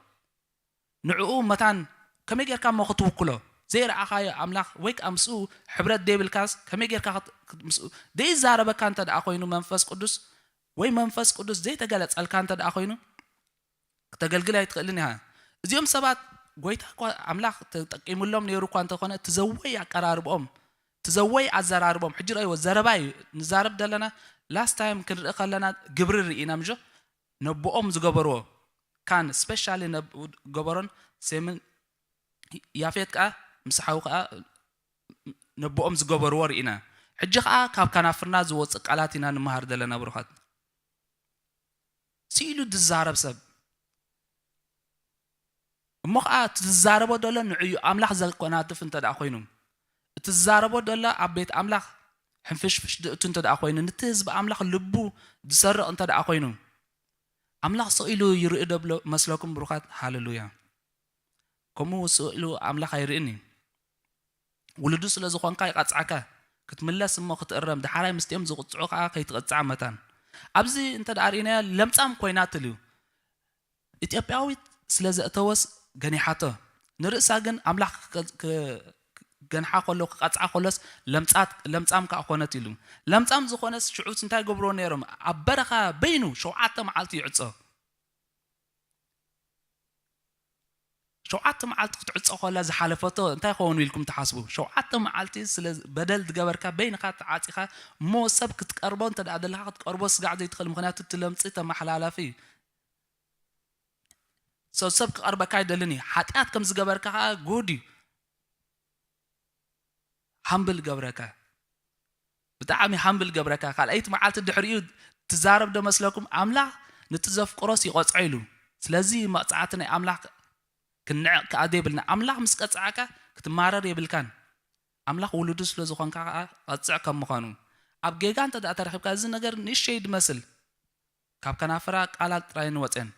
ንዕኡ መታን ከመይ ጌርካ እሞ ክትውክሎ? ዘይረኣኻዮ ኣምላኽ ወይ ከኣ ምስኡ ሕብረት ዘይብልካስ ከመይ ጌርካ ክት-፣ ክት-፣ ምስኡ ዘይዛረበካ እንተ ደኣ ኮይኑ መንፈስ ቅዱስ ወይ መንፈስ ቅዱስ ዘይተገለጸልካ እንተ ደኣ ኮይኑ ክተገልግል ኣይትኽእልን ኢኻ። እዚኦም ሰባት ጎይታ እኳ ኣምላኽ ተጠቂሙሎም ነይሩ እኳ እንተኾነ እቲ ዘወይ ኣቀራርብኦም፣ እቲ ዘወይ ኣዘራርቦም፣ ሕጂ ረእይዎ ዘረባ እዩ። ንዛረብ ዘለና ላስት ታይም ክንርኢ ከለና ግብሪ ርኢና ምሾ ነቦኦም ዝገበርዎ ካን ስፔሻሊ ገበሮን ሴምን ያፌት ከኣ ምስ ሓው ከኣ ነቦኦም ዝገበርዎ ርኢና። ሕጂ ከኣ ካብ ከናፍርና ዝወጽእ ቃላት ኢና ንመሃር ዘለና ብሩኻት። ስኢሉ ዝዛረብ ሰብ እሞ ኸዓ እቲ ዝዛረቦ ዘሎ ንዕዩ ኣምላኽ ዘኮናትፍ እንተ ደኣ ኮይኑ፣ እቲ ዝዛረቦ ዘሎ ኣብ ቤት ኣምላኽ ሕንፍሽፍሽ ድእቱ እንተ ደኣ ኮይኑ፣ ነቲ ህዝቢ ኣምላኽ ልቡ ዝሰርቕ እንተ ደኣ ኮይኑ፣ ኣምላኽ ስቕ ኢሉ ይርኢ ዶ ብሎ-፣ መስለኩም ብሩኻት? ሃሌሉያ። ከምኡ ስቕ ኢሉ ኣምላኽ ኣይርእን እዩ። ውሉዱ ስለ ዝኾንካ ይቐጽዓካ። ክትምለስ እሞ ክትእረም፣ ደሓራይ ምስቲኦም ዝቕጽዑ ከኣ ከይትቐጽዓ መታን። ኣብዚ እንተ ደኣ ርኢናዮ፣ ለምጻም ኮይና ትልዩ። ኢትዮጵያዊት ስለ ዘእተወስ ገኒሓቶ። ንርእሳ ግን ኣምላኽ ክ-፣ ክ-፣ ክገንሓ ከሎ፣ ክቐጽዓ ከሎስ ለምጻት-፣ ለምጻም ከኣ ኮነት ኢሉ። ለምጻም ዝኾነስ ሽዑስ እንታይ ገብርዎ ነይሮም? ኣብ በረኻ በይኑ ሸውዓተ መዓልቲ ይዕጾ። ሸውዓተ መዓልቲ ክትዕጾ ከላ ዝሓለፈቶ እንታይ ኸውን ኢልኩም ትሓስቡ? ሸውዓተ መዓልቲ ስለ በደል ዝገበርካ በይንኻ ተዓጺኻ እሞ ሰብ ክትቀርቦ እንተ ደኣ ደለኻ ክትቀርቦ ስጋዕ ዘይትኽእል፣ ምኽንያቱ እቲ ለምጺ ተመሓላላፊ እዩ። So ሰብ ክቐርበካ ኣይደልን እዩ። ሓጢኣት ከም ዝገበርካ ከኣ ጉድ እዩ። ሃምብል ገብረካ። ብጣዕሚ ሃምብል ገብረካ። ካልኣይቲ መዓልቲ ድሕሪኡ ትዛረብ ዶ መስለኩም? ኣምላኽ ነቲ ዘፍቅሮስ ይቐጽዖ ኢሉ። ስለዚ መቕጻዕቲ ናይ ኣምላኽ ክንዕቕ ከኣ ዘይብልና። ኣምላኽ ምስ ቀጽዓካ ክትማረር የብልካን። ኣምላኽ ውሉዱ ስለ ዝኾንካ ከኣ ቀጽዕ ከም ምዃኑ። ኣብ ጌጋ እንተ ደኣ ተረኺብካ እዚ ነገር ንእሸይ ድመስል። ካብ ከናፍራ ቃላት ጥራይ ንወጽኤን።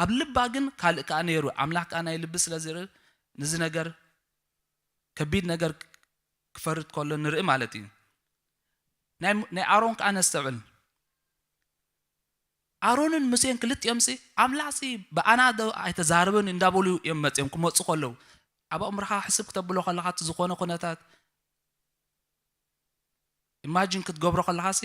ኣብ ልባ ግን ካልእ ከኣ ነይሩ። ኣምላኽ ከኣ ናይ ልቢ ስለ ዝርኢ ነዚ ነገር ከቢድ ነገር ክፈርድ ከሎ ንርኢ ማለት እዩ። ናይ፣ ናይ ኣሮን ከኣ ነስተውዕል። ኣሮንን ሙሴን ክልቲኦምሲ ኣምላኽሲ ብኣና ዶ ኣይተዛረበን እንዳበሉ እዮም መጺኦም ክመጹ ከለዉ። ኣብ ኣእምሮኻ ሕስብ ክተብሎ ከለኻ እቲ ዝኾነ ኩነታት ኢማጂን ክትገብሮ ከለኻሲ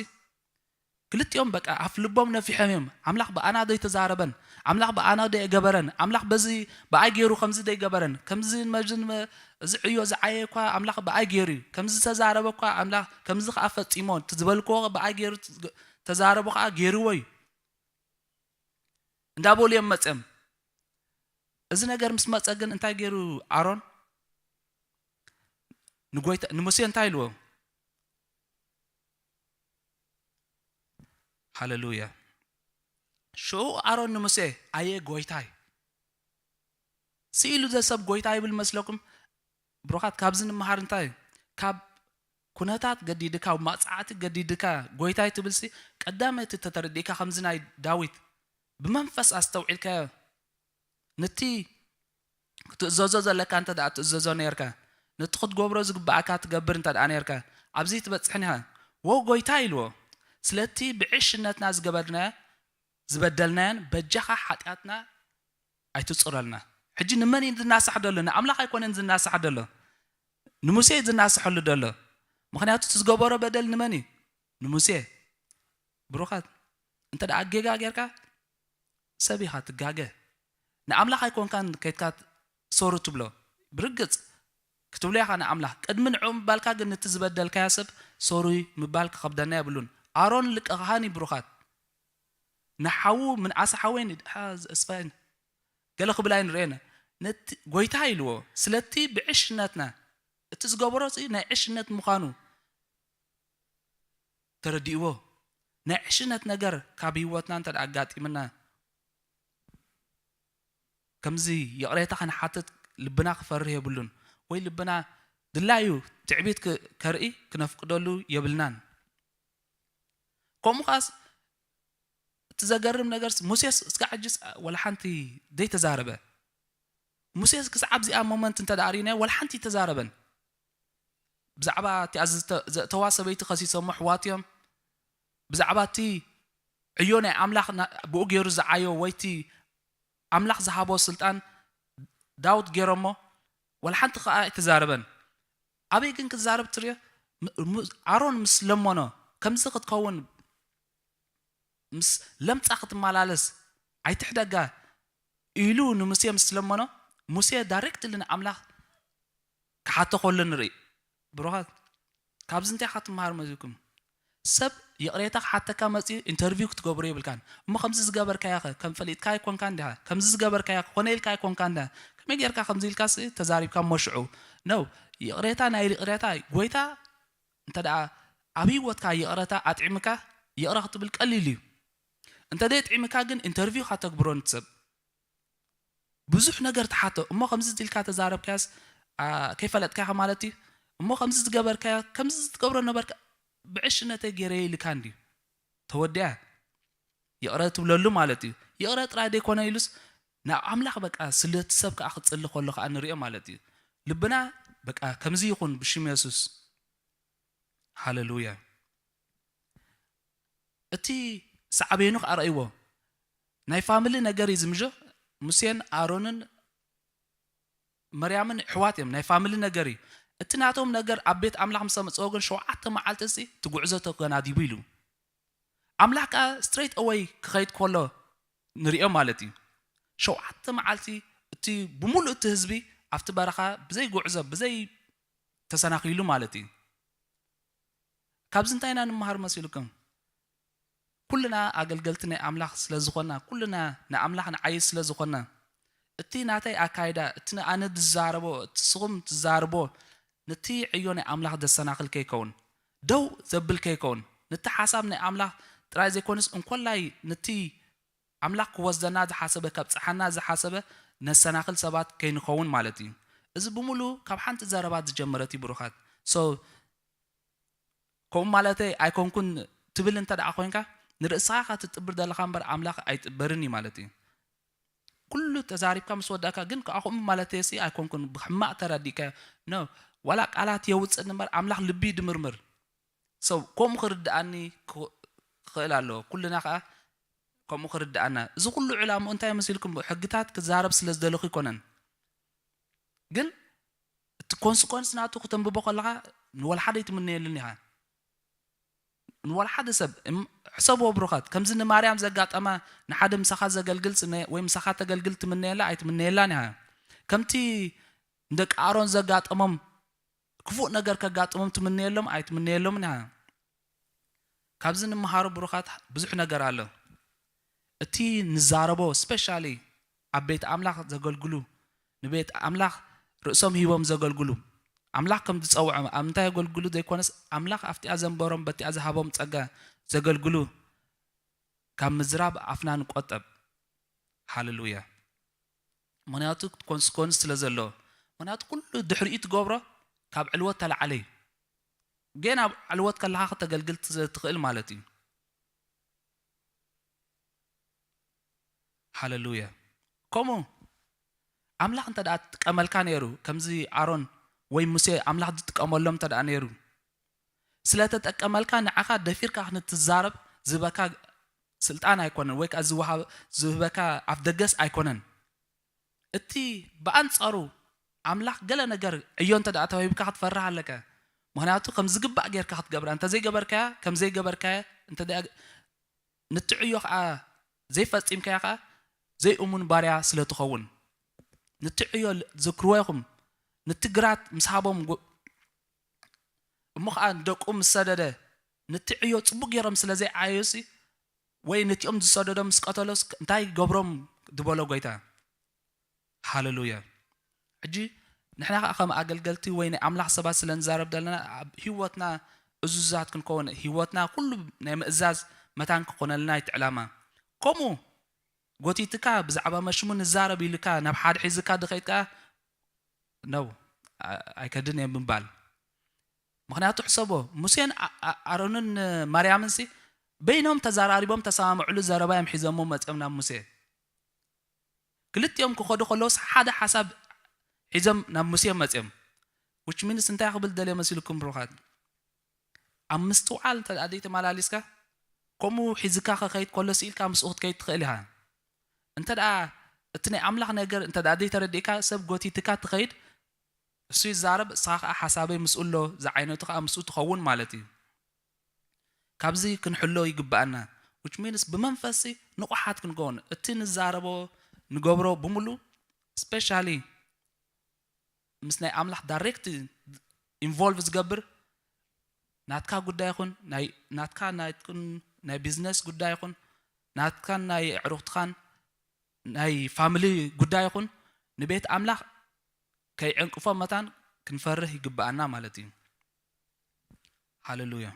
ክልቲኦም በቃ ኣፍ ልቦም ነፊሖም እዮም። ኣምላኽ ብኣና ዶ ኣይተዛረበን? ኣምላኽ ብኣና ዶ ኣይገበረን? ኣምላኽ በዚ ብኣይ ገይሩ ከምዚ ዶ ኣይገበረን? ከምዚ መዝን መ-፣ እዚ ዕዮ ዝዓየ እኳ ኣምላኽ ብኣይ ገይሩ እዩ። ከምዚ ዝተዛረበ እኳ ኣምላኽ ከምዚ ከኣ ፈጺሞ፣ እቲ ዝበልክዎ ብኣይ ገይሩ ተዛረቦ ከኣ ገይርዎ እዩ። እንዳበሉ እዮም መጽኦም። እዚ ነገር ምስ መጸ ግን እንታይ ገይሩ ኣሮን? ንጎይታ፣ ንሙሴ እንታይ ኢልዎ? ሃሌሉያ። ሽዑ ኣሮን ንሙሴ፣ ኣየ ጎይታይ፣ ስኢሉ ዘሰብ ጎይታ ይብል መስለኩም? ብሩኻት፣ ካብዚ ንምሃር እንታይ እዩ? ካብ ኩነታት ገዲድካ፣ መቕጻዕቲ ገዲድካ፣ ጎይታይ ትብልሲ፣ ቀዳመይቲ ተተረዲእካ ከምዚ ናይ ዳዊት፣ ብመንፈስ ኣስተውዒልካዮ፣ ነቲ ክትእዘዞ ዘለካ እንተ ደኣ ትእዘዞ ነርካ፣ ነቲ ክትገብሮ ዝግብኣካ ትገብር እንተ ደኣ ነርካ፣ ኣብዚ ትበጽሕን ኢኻ። ወ ጎይታ ኢልዎ፣ ስለቲ ብዕሽነትና ዝገበርናዮ፣ ዝበደልናዮን በጃኻ ሓጢኣትና ኣይትጹረልና። ሕጂ ንመን እዩ ዝናሳሕ ዘሎ? ንኣምላኽ ኣይኮነን ዝናሳሕ ዘሎ። ንሙሴ እዩ ዝናስሐሉ ዘሎ። ምኽንያቱ እቲ ዝገበሮ በደል ንመን እዩ? ንሙሴ። ብሩኻት፣ እንተ ደኣ ጌጋ ጌርካ ሰብ ኢኻ ትጋገ። ንኣምላኽ ኣይኮንካን ከይድካ ሶሪ ትብሎ። ብርግጽ ክትብሎ ኢኻ ንኣምላኽ። ቅድሚ ንዕኡ ምባልካ ግን ነቲ ዝበደልካዮ ሰብ ሶሪ ምባል ክኸብደና የብሉን። ኣሮን ሊቀ ካህን እዩ ብሩኻት። ንሓዉ ምንኣሰ ሓወይ ንድሓ ዘስፋይን ገለ ክብል ኣይንርእየን። ነቲ ጎይታ ኢልዎ ስለቲ ብዕሽነትና እቲ ዝገበሮ እዚ ናይ ዕሽነት ምዃኑ ተረዲእዎ። ናይ ዕሽነት ነገር ካብ ህይወትና እንተ ኣጋጢምና ከምዚ ይቕሬታ ክንሓትት ልብና ክፈርህ የብሉን። ወይ ልብና ድላዩ ትዕቢት ከርኢ ክነፍቅደሉ የብልናን። ከምኡ ከዓስ እቲ ዘገርም ነገር ሙሴስ እስካ ሕጅስ ወላ ሓንቲ ዘይተዛረበ። ሙሴስ ክሳዕ ኣብዚኣ ሞመንት እንተ ደኣ ርኢናዮ ወላ ሓንቲ ተዛረበን። ብዛዕባ እቲኣ ዝተዋ ሰበይቲ ከሲሶሞ ኣሕዋት እዮም። ብዛዕባ እቲ ዕዮ ናይ ኣምላኽ ብኡ ገይሩ ዝዓዮ ወይ እቲ ኣምላኽ ዝሃቦ ስልጣን ዳውት ገይሮሞ ወላ ሓንቲ ከኣ ኣይተዛረበን። ኣበይ ግን ክዛረብ ትሪኦ? ኣሮን ምስ ለመኖ ከምዚ ክትከውን ምስ ለምጻ ክትመላለስ ኣይትሕደጋ ኢሉ ንሙሴ ምስ ለመኖ ሙሴ ዳይሬክትሊ ንኣምላኽ ክሓቶ ከሎ ንርኢ። ብሩኻት፣ ካብዚ እንታይ ኢኻ ትመሃር መዚኩም? ሰብ ይቕሬታ ክሓተካ መጺኡ ኢንተርቪው ክትገብሮ የብልካን። እሞ ከምዚ ዝገበርካዮ ኸ ከም ፈሊጥካ ኣይኮንካን ዲኻ? ከምዚ ዝገበርካዮ ኸ ኮነ ኢልካ ኣይኮንካን ዲኻ? ከመይ ጌርካ ከምዚ ኢልካስ ተዛሪብካ እሞ ሽዑ ነው። ይቕሬታ ናይ ይቕሬታ ጎይታ እንተ ደኣ ኣብ ህይወትካ ይቕረታ ኣጥዒምካ ይቕረ ክትብል ቀሊል እዩ። እንተ ደይ ጥዒምካ ግን ኢንተርቪው ኢኻ ተግብሮ ንቲ ሰብ ብዙሕ ነገር ትሓቶ እሞ ከምዚ ኢልካ ተዛረብካያስ ከይፈለጥካ ኢኻ ማለት እዩ። እሞ ከምዚ ዝገበርካዮ ከምዚ ትገብሮ ነበርካ ብዕሽነተይ ገይረዮ ኢልካ እንድዩ ተወዲኣ ይቕረ ትብለሉ ማለት እዩ። ይቕረ ጥራይ ደይኮነ ኢሉስ ናብ ኣምላኽ በቃ ስለቲ ሰብ ከዓ ክጽሊ ከሎ ከዓ ንሪኦ ማለት እዩ። ልብና በቃ ከምዚ ይኹን ብሽም የሱስ። ሃሌሉያ። እቲ ሳዕቤኑ ከዓ ረእይዎ። ናይ ፋሚሊ ነገር እዩ ዝምዞ። ሙሴን ኣሮንን መርያምን ኣሕዋት እዮም። ናይ ፋሚሊ ነገር እዩ። እቲ ናቶም ነገር ኣብ ቤት ኣምላኽ ምስ ኣምጽኦ ግን ሸውዓተ መዓልቲ እዚ እቲ ጉዕዞ ተገናዲቡ ኢሉ። ኣምላኽ ከዓ ስትሬት ኣወይ ክኸይድ ከሎ ንሪኦ ማለት እዩ። ሸውዓተ መዓልቲ እቲ ብምሉእ እቲ ህዝቢ ኣብቲ በረኻ ብዘይ ጉዕዞ ብዘይ ተሰናኺሉ ማለት እዩ። ካብዚ እንታይ ኢና ንምሃር መሲልኩም? ኩልና ኣገልገልቲ ናይ ኣምላኽ ስለ ዝኾና ኩልና ንኣምላኽ ንዓይስ ስለ ዝኾና እቲ ናተይ ኣካይዳ እቲ ኣነ ዝዛረቦ እቲ ስኹም ትዛርቦ ነቲ ዕዮ ናይ ኣምላኽ ዘሰናኽል ከይከውን ደው ዘብል ከይከውን ነቲ ሓሳብ ናይ ኣምላኽ ጥራይ ዘይኮንስ እንኮላይ ነቲ ኣምላኽ ክወስደና ዝሓሰበ ከብጽሓና ዝሓሰበ ነሰናኽል ሰባት ከይንኸውን ማለት እዩ። እዚ ብምሉ ካብ ሓንቲ ዘረባ ዝጀመረት እዩ ብሩኻት። So ከምኡ ማለተይ ኣይኮንኩን ትብል እንተ ደኣ ኮይንካ ንርእስኻ ኢኻ ትጥብር ዘለኻ እምበር ኣምላኽ ኣይጥበርን እዩ ማለት እዩ። ኩሉ ተዛሪብካ ምስ ወዳእካ ግን ከዓ ከምኡ ማለተይ ሲ ኣይኮንኩን ብሕማቕ ተረዲእካ no ዋላ ቃላት የውፅእኒ እምበር ኣምላኽ ልቢ ድምርምር ሰብ ከምኡ ክርድኣኒ ክኽእል ኣለዎ። ኩልና ከዓ ከምኡ ክርድኣና እዚ ኩሉ ዕላምኡ እንታይ መሲልኩም ሕግታት ክዛረብ ስለ ዝደለኹ ይኮነን ግን እቲ ኮንስኮንስ ናቱ ክተንብቦ ከለኻ ንወላ ሓደ ኣይትምነየሉን ኢኻ። ንወላ ሓደ ሰብ ሕሰብዎ ብሩኻት ከምዚ ንማርያም ዘጋጠማ ንሓደ ምሳኻ ዘገልግል ወይ ምሳኻ ተገልግል ትምነየላ ኣይትምነየላን ኢኻ። ከምቲ ንደቂ ኣሮን ዘጋጠሞም ክፉእ ነገር ከጋጥሞም ትምነየሎም ኣይትምነየሎምን ኢኻ። ካብዚ ንምሃሮ ብሩኻት ብዙሕ ነገር ኣሎ። እቲ ንዛረቦ ስፔሻሊ ኣብ ቤት ኣምላኽ ዘገልግሉ ንቤት ኣምላኽ ርእሶም ሂቦም ዘገልግሉ ኣምላኽ ከም ዝጸውዖም ኣብ ምንታይ የገልግሉ ዘይኮነስ ኣምላኽ ኣብቲኣ ዘንበሮም በቲኣ ዝሃቦም ጸጋ ዘገልግሉ ካብ ምዝራብ ኣፍና ንቆጠብ። ሃሌሉያ። ምክንያቱ ኮንስኮንስ ስለ ዘለዎ ምክንያቱ ኩሉ ድሕሪኡ ትገብሮ ካብ ዕልወት ተላዓለ እዩ። ግን ኣብ ዕልወት ከለኻ ክተገልግል ትኽእል ማለት እዩ። ሃሌሉያ። ከምኡ ኣምላኽ እንተ ደኣ ትጥቀመልካ ነይሩ ከምዚ ኣሮን ወይ ሙሴ ኣምላኽ ዝጥቀመሎም እንተ ደኣ ነይሩ ስለተጠቀመልካ ንዓኻ ደፊርካ ንትዛረብ ዝህበካ ስልጣን ኣይኮነን ወይ ከዓ ዝህበካ ኣፍ ደገስ ኣይኮነን። እቲ ብኣንፃሩ ኣምላኽ ገለ ነገር ዕዮ እንተ ደኣ ተዋሂብካ ክትፈርህ ኣለካ። ምክንያቱ ከም ዝግባእ ጌርካ ክትገብራ እንተዘይገበርካያ ከም ዘይገበርካያ እንተ ነቲ ዕዮ ከዓ ዘይፈፂምካያ ከዓ ዘይእሙን ባርያ ስለ ትኸውን። ነቲ ዕዮ ዝክርዎ ኢኹም ነቲ ግራት ምስ ሃቦም ጎ- እሞ ኸዓ ንደቁ ምስ ሰደደ፣ ነቲ ዕዮ ጽቡቕ ገይሮም ስለ ዘይዓየዩሲ፣ ወይ ነቲኦም ዝሰደዶም ምስ ቀተሎስ፣ እንታይ ገብሮም ዝበሎ ጎይታ? ሃሌሉያ። ሕጂ ንሕና ኸዓ ከም ኣገልገልቲ ወይ ናይ ኣምላኽ ሰባት ስለ ንዛረብ ዘለና፣ ኣብ ህይወትና እዙዛት ክንከውን፣ ህይወትና ኩሉ ናይ ምእዛዝ መታን ክኾነልና ይትዕላማ። ከምኡ ጎቲትካ ብዛዕባ መሽሙ ንዛረብ ኢልካ ናብ ሓደ ሒዝካ ድኸይድ ከኣ፣ ነው፣ ኣ- ኣይከድን እየ ምባል። ምኽንያቱ ሕሰቦ፣ ሙሴን ኣ- ኣ- ኣሮንን ማርያምንሲ በይኖም ተዛራሪቦም ተሰማምዕሉ ዘረባ እዮም ሒዞሞ መጺኦም ናብ ሙሴ። ክልቲኦም ክኸዱ ከለውስ ሓደ ሓሳብ ሒዞም ናብ ሙሴ መጺኦም። Which means እንታይ ክብል ደልየ መሲልኩም ብሩኻት? ኣብ ምስትውዓል እንተ ደኣ ዘይተመላሊስካ፣ ከምኡ ሒዝካ ክኸይድ ከሎ ስኢልካ ምስኡ ክትከይድ ትኽእል ኢኻ። እንተ ደኣ እቲ ናይ ኣምላኽ ነገር እንተ ደኣ ዘይተረዲእካ፣ ሰብ ጎቲትካ ትኸይድ፣ እሱ ይዛረብ፣ እስኻ ኸዓ ሓሳበይ ምስኡ ኣሎ፣ ዝዓይነቱ ኸዓ ምስኡ ትኸውን ማለት እዩ። ካብዚ ክንሕሎ ይግብኣና። Which means ብመንፈስሲ ንቑሓት ክንከውን፣ እቲ ንዛረቦ ንገብሮ ብምሉ፣ especially ምስ ናይ ኣምላኽ direct involve ዝገብር፣ ናትካ ጉዳይ ይኹን፣ ናይ ናትካ ናትኩን ናይ ቢዝነስ ጉዳይ ይኹን፣ ናትካን ናይ ኣዕሩኽትኻን ናይ ፋሚሊ ጉዳይ ይኹን፣ ንቤት ኣምላኽ ከይዕንቅፎ መታን ክንፈርህ ይግብኣና ማለት እዩ። ሃሌሉያ።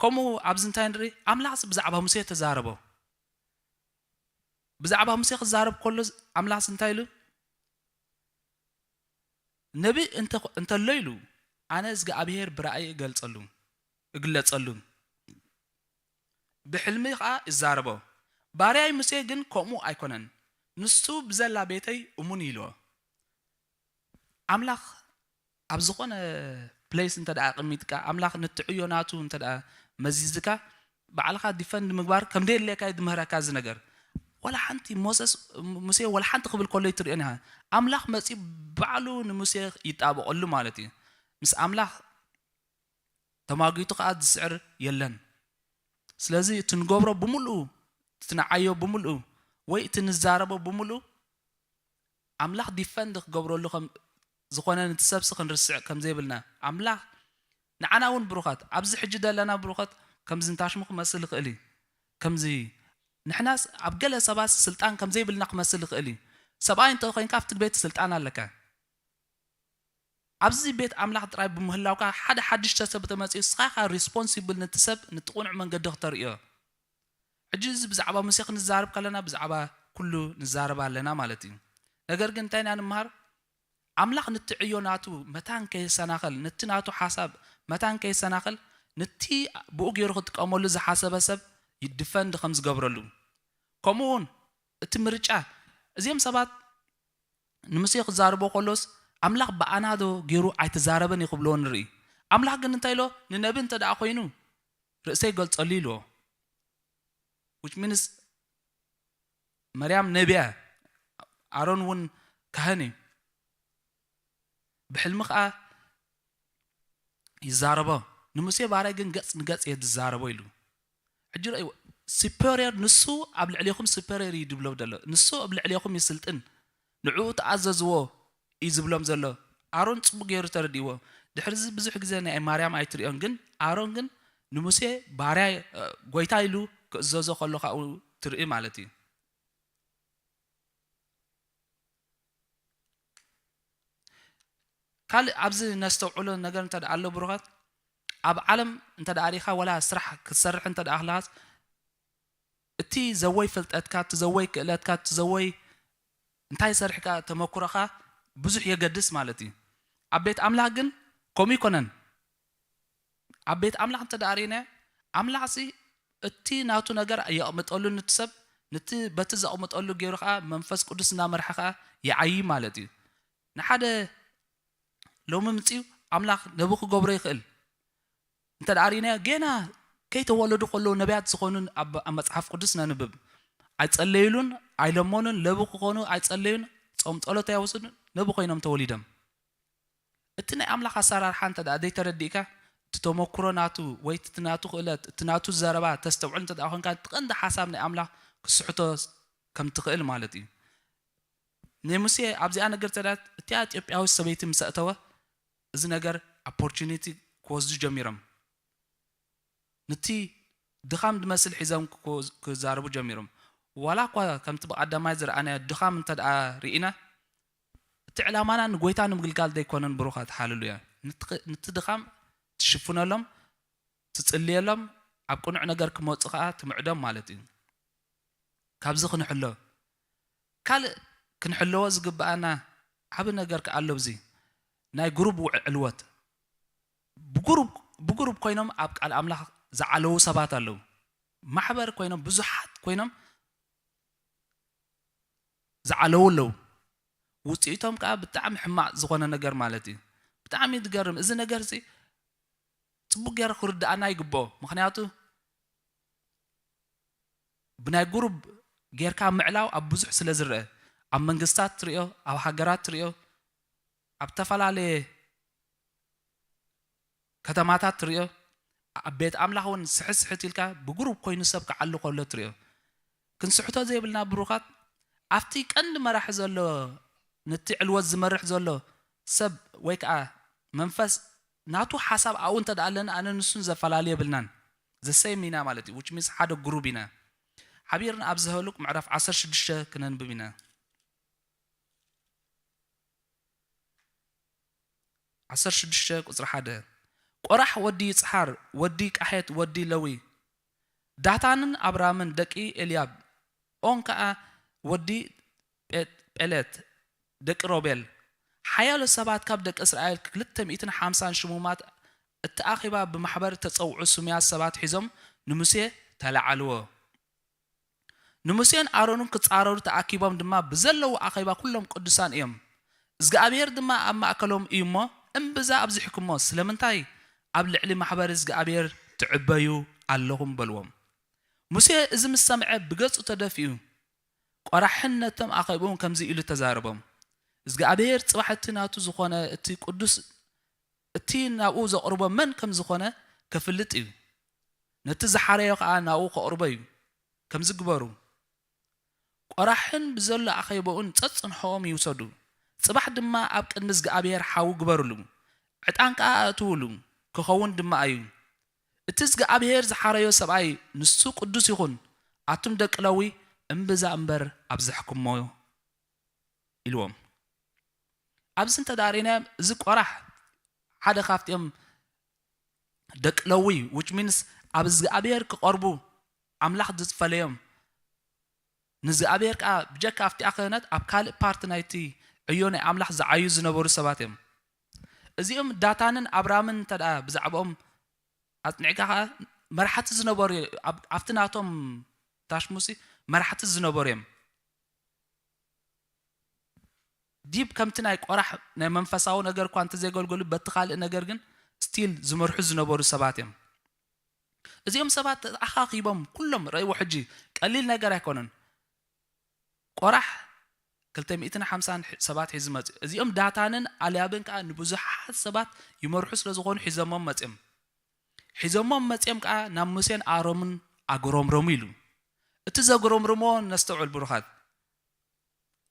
ከምኡ ኣብዚ እንታይ ንርኢ? ኣምላኽስ ብዛዕባ ሙሴ ተዛረቦ። ብዛዕባ ሙሴ ክዛረብ ከሎ ኣምላኽስ እንታይ ኢሉ? ነቢ እንተ- እንተሎ ኢሉ፣ ኣነ እግዚኣብሄር ብራእይ እገልጸሉ እግለጸሉ፣ ብሕልሚ ኸዓ እዛረቦ። ባርያይ ሙሴ ግን ከምኡ ኣይኮነን፣ ንሱ ብዘላ ቤተይ እሙን ኢልዎ። ኣምላኽ ኣብ ዝኾነ ፕሌስ እንተ ደኣ ኣቐሚጥካ፣ ኣምላኽ ነቲ ዕዮ ናቱ እንተ ደኣ መዚዝካ፣ ባዕልኻ ዲፈንድ ምግባር ከም ደየድልየካ እዩ ዝምህረካ እዚ ነገር። ወላ ሓንቲ ሞሰስ፣ ሙሴ ወላ ሓንቲ ክብል ከሎ ይትርእዮን ኢኻ። ኣምላኽ መጺኡ ባዕሉ ንሙሴ ይጣበቐሉ ማለት እዩ። ምስ ኣምላኽ ተማጒቱ ኸኣ ዝስዕር የለን። ስለዚ እቲ ንገብሮ ብምልኡ፣ እቲ ንዓዮ ብምልኡ፣ ወይ እቲ ንዛረቦ ብምልኡ፣ ኣምላኽ ዲፈንድ ክገብረሉ ከም ዝኾነ ነቲ ሰብሲ ክንርስዕ ከም ዘይብልና፣ ኣምላኽ ንዓና እውን ብሩኻት፣ ኣብዚ ሕጂ ዘለና ብሩኻት ከምዚ ንታሽሙ ክመስል ይኽእል እዩ። ከምዚ ንሕናስ ኣብ ገለ ሰባት ስልጣን ከም ዘይብልና ክመስል ይኽእል እዩ። ሰብኣይ እንተ ኾይንካ ኣብቲ ቤት ስልጣን ኣለካ። ኣብዚ ቤት ኣምላኽ ጥራይ ብምህላውካ ሓደ ሓድሽ ሰብ ተመጺኡ ንስኻ ኢኻ ሪስፖንሲብል ነቲ ሰብ ነቲ ቅኑዕ መንገዲ ክተርእዮ። ሕጂ እዚ ብዛዕባ ሙሴ ክንዛረብ ከለና ብዛዕባ ኩሉ ንዛረብ ኣለና ማለት እዩ። ነገር ግን እንታይ ኢና ንምሃር? ኣምላኽ ነቲ ዕዮ ናቱ መታን ከየሰናኸል፣ ነቲ ናቱ ሓሳብ መታን ከየሰናኸል፣ ነቲ ብኡ ገይሩ ክጥቀመሉ ዝሓሰበ ሰብ ይድፈንድ ከም ዝገብረሉ። ከምኡ እውን እቲ ምርጫ፣ እዚኦም ሰባት ንሙሴ ክዛረቦ ከሎስ ኣምላኽ ብኣናዶ ገይሩ ኣይተዛረበን እዩ ክብልዎ ንርኢ። ኣምላኽ ግን እንታይ ኢሎ? ንነቢ እንተ ደኣ ኮይኑ ርእሰይ ገልጸሉ ኢልዎ። Which means መርያም ነቢያ፣ ኣሮን እውን ካህን እዩ። ብሕልሚ ኸዓ ይዛረቦ። ንሙሴ ባርያ ግን ገጽ ንገጽ እየ ዝዛረቦ ኢሉ። ሕጂ ረእይዎ፣ ሱፐርየር፣ ንሱ ኣብ ልዕሌኹም ሱፐርየር እዩ ዝብሎም ዘሎ። ንሱ ኣብ ልዕሌኹም ይስልጥን፣ ንዕኡ ተኣዘዝዎ እዩ ዝብሎም ዘሎ። ኣሮን ጽቡቕ ገይሩ ተረዲእዎ። ድሕሪ እዚ ብዙሕ ግዜ ናይ ማርያም ኣይትርእዮን፣ ግን ኣሮን ግን ንሙሴ ባርያ፣ እ፣ ጎይታ ኢሉ ክእዘዞ ከሎ ካብኡ ትርኢ ማለት እዩ። ካልእ ኣብዚ ነስተውዕሎ ነገር እንተ ደኣ ኣሎ ብሩኻት፣ ኣብ ዓለም እንተ ደኣ ርኢኻ፣ ወላ ስራሕ ክትሰርሕ እንተ ደኣ ኣኽለኻስ፣ እቲ ዘወይ ፍልጠትካ፣ እቲ ዘወይ ክእለትካ፣ እቲ ዘወይ እንታይ ሰሪሕካ ተመኩሮኻ ብዙሕ የገድስ ማለት እዩ። ኣብ ቤት ኣምላኽ ግን ከምኡ ይኮነን። ኣብ ቤት ኣምላኽ እንተ ደኣ ርኢናዮ፣ ኣምላኽሲ እቲ ናቱ ነገር የቕምጠሉ ነቲ ሰብ፣ ነቲ በቲ ዘቕምጠሉ ገይሩ ኸዓ መንፈስ ቅዱስ እናመርሐ ኸዓ ይዓዪ ማለት እዩ። ንሓደ ሎሚ ምጽኡ ኣምላኽ ነቢ ክገብሮ ይኽእል። እንተ ደኣ ርኢናዮ፣ ጌና ከይተወለዱ ከለዉ ነቢያት ዝኾኑ ኣብ፣ ኣብ መጽሓፍ ቅዱስ ነንብብ። ኣይጸለዩሉን፣ ኣይለመኑን፣ ነቢ ክኾኑ ኣይጸለዩን፣ ጾም ጸሎት ኣይወሰዱን፣ ነቢ ኮይኖም ተወሊዶም። እቲ ናይ ኣምላኽ ኣሰራርሓ እንተ ደኣ ዘይተረዲእካ፣ እቲ ተመኩሮ ናቱ ወይ እቲ ናቱ ክእለት፣ እቲ ናቱ ዘረባ ተስተውዕል እንተ ደኣ ኮንካ፣ እቲ ቀንዲ ሓሳብ ናይ ኣምላኽ ክስሕቶ ከም ትኽእል ማለት እዩ። ንሙሴ ኣብዚኣ ነገር ተዳት እቲኣ ኢትዮጵያዊ ሰበይቲ ምስ ኣእተወ እዚ ነገር ኦፖርቹኒቲ ክወስዱ ጀሚሮም። ንቲ ድኻም ዝመስል ሒዞም ክዛረቡ ጀሚሮም። ዋላ እኳ ከምቲ ብቐዳማይ ዝረኣናዮ ድኻም እንተ ደኣ ርኢና፣ እቲ ዕላማና ንጎይታ ንምግልጋል ዘይኮነን ብሩኻት፣ ሃለሉያ። ንቲ ድኻም ትሽፍነሎም፣ ትጽልየሎም፣ ኣብ ቅኑዕ ነገር ክመጹ ከኣ ትምዕዶም ማለት እዩ። ካብዚ ክንሕሎ ካልእ ክንሕለዎ ዝግብኣና ዓቢ ነገር ከኣ ኣሎ። ብዚ ናይ ግሩብ ዕልወት ብግሩብ ብግሩብ ኮይኖም ኣብ ቃል ኣምላኽ ዝዓለዉ ሰባት ኣለዉ። ማሕበር ኮይኖም ብዙሓት ኮይኖም ዝዓለዉ ኣለዉ። ውጽኢቶም ከኣ ብጣዕሚ ሕማቕ ዝኾነ ነገር ማለት እዩ። ብጣዕሚ ዝገርም እዚ ነገር እዚ ጽቡቅ ገይሩ ክርድኣና ይግብኦ። ምኽንያቱ ብናይ ጉሩብ ጌርካ ምዕላው ኣብ ብዙሕ ስለ ዝረአ፣ ኣብ መንግስታት ትሪኦ፣ ኣብ ሃገራት ትሪኦ፣ ኣብ ተፈላለየ ከተማታት ትሪኦ፣ ኣብ ቤት ኣምላኽ እውን ስሕት ስሕት ኢልካ ብጉሩብ ኮይኑ ሰብ ክዓሉ ከሎ ትሪኦ። ክንስሕቶ ዘይብልና ብሩኻት፣ ኣብቲ ቀንዲ መራሒ ዘሎ፣ ነቲ ዕልወት ዝመርሕ ዘሎ ሰብ ወይ ከዓ መንፈስ ናቱ ሓሳብ ኣብኡ እንተ ደኣ ኣለና ኣነ ንሱን ዘፈላለ የብልናን። ዘሰይም ኢና ማለት እዩ። Which means ሓደ ጉሩብ ኢና። ሓቢርና ኣብ ዘኍልቍ ምዕራፍ ዓሰርተ ሽዱሽተ ክነንብብ ኢና። ዓሰርተ ሽዱሽተ ቁጽሪ ሓደ። ቆራሕ ወዲ ይጽሓር ወዲ ቃሔት ወዲ ለዊ፣ ዳታንን ኣብራምን ደቂ ኤልያብ፣ ኦን ከኣ ወዲ ጴ- ጴሌት ደቂ ሮቤል፣ ሓያሎ ሰባት ካብ ደቂ እስራኤል ክልተ ሚእትን ሓምሳን ሽሙማት እቲ ኣኼባ ብማሕበር ተጸውዑ ስሙያት ሰባት ሒዞም ንሙሴ ተለዓልዎ። ንሙሴን ኣሮንን ክጻረሩ ተኣኪቦም ድማ ብዘለዉ ኣኼባ ኩሎም ቅዱሳን እዮም። እዝግኣብሄር ድማ ኣብ ማእከሎም እዩ እሞ እምብዛ ኣብዚሕኩሞ ስለምንታይ ኣብ ልዕሊ ማሕበር እዝግኣብሄር ትዕበዩ ኣለኹም በልዎም። ሙሴ እዚ ምስ ሰምዐ ብገጹ ተደፊኡ ቆራሕን ነቶም ኣኼብኡን ከምዚ ኢሉ ተዛረቦም። እዝግኣብሄር ጽባሕ እቲ ናቱ ዝኾነ እቲ ቅዱስ እቲ ናብኡ ዘቕርቦ መን ከም ዝኾነ ከፍልጥ እዩ። ነቲ ዝሓረዮ ኸኣ ናብኡ ከቕርቦ እዩ። ከምዚ ግበሩ። ቆራሕን ብዘሎ ኣኼባኡን ጸጽንሖኦም ይውሰዱ። ጽባሕ ድማ ኣብ ቅድሚ እዝግኣብሄር ሓዊ ግበርሉ። ዕጣን ከኣ ኣእትውሉ። ክኸውን ድማ እዩ። እቲ እዝግኣብሄር ዝሓረዮ ሰብኣይ ንሱ ቅዱስ ይኹን። ኣቱም ደቂ ለዊ እምብዛ እምበር ኣብዛሕኩሞ ኢልዎም። ኣብዚ እንተ ደኣ ርኢናዮም፣ እዚ ቆራሕ ሓደ ካብቲኦም ደቂ ለዊ፣ which means ኣብ እግዚኣብሔር ክቐርቡ ኣምላኽ ዝፈለዮም፣ ንእግዚኣብሔር ከኣ ብጀካ ኣብቲኣ ክህነት ኣብ ካልእ ፓርት ናይቲ ዕዮ ናይ ኣምላኽ ዝዓዩ ዝነበሩ ሰባት እዮም። እዚኦም ዳታንን ኣብራምን እንተ ደኣ ብዛዕባኦም ኣጽኒዕካ ከኣ መራሕቲ ዝነበሩ፣ ኣብ-፣ ኣብቲ ናቶም ታሽሙሲ መራሕቲ ዝነበሩ እዮም። ዲብ ከምቲ ናይ ቆራሕ ናይ መንፈሳዊ ነገር እኳ እንተዘይገልገሉ፣ በቲ ካልእ ነገር ግን ስቲል ዝመርሑ ዝነበሩ ሰባት እዮም። እዚኦም ሰባት ተኣኻኺቦም ኩሎም ረእይዎ። ሕጂ ቀሊል ነገር ኣይኮነን። ቆራሕ ክልተ ሚእትን ሓምሳን ሰባት ሒዙ መጽኡ። እዚኦም ዳታንን ኣልያብን ከኣ ንብዙሓት ሰባት ይመርሑ ስለ ዝኾኑ ሒዞሞም መጽዮም። ሒዞሞም መጽዮም ከኣ ናብ ሙሴን ኣሮምን ኣጉረምረሙ ኢሉ። እቲ ዘጉረምርምዎ ነስተውዕል ብሩኻት።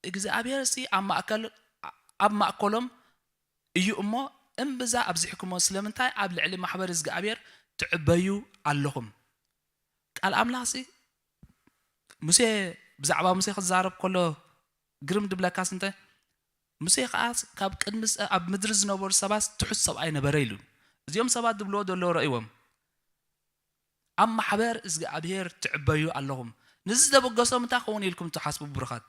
እግዚኣብሔር ሲ ኣብ ማእከል-፣ ኣብ ማእከሎም እዩ እሞ እምብዛ ኣብዚሕኩሞ ስለምንታይ ኣብ ልዕሊ ማሕበር እግዚኣብሔር ትዕበዩ ኣለኹም? ቃል ኣምላኽ ሲ ሙሴ፣ ብዛዕባ ሙሴ ክዛረብ ከሎ ግርም ድብለካስ እንተ ሙሴ ከኣ ካብ ቅድሚ ስ-፣ ኣብ ምድሪ ዝነበሩ ሰባት ትሑት ሰብኣይ ነበረ ኢሉ። እዚኦም ሰባት ዝብልዎ ዘለዉ ረእይዎም። ኣብ ማሕበር እግዚኣብሔር ትዕበዩ ኣለኹም። ነዚ ዘበገሶም እንታይ ክኸውን ኢልኩም ትሓስቡ ብሩኻት?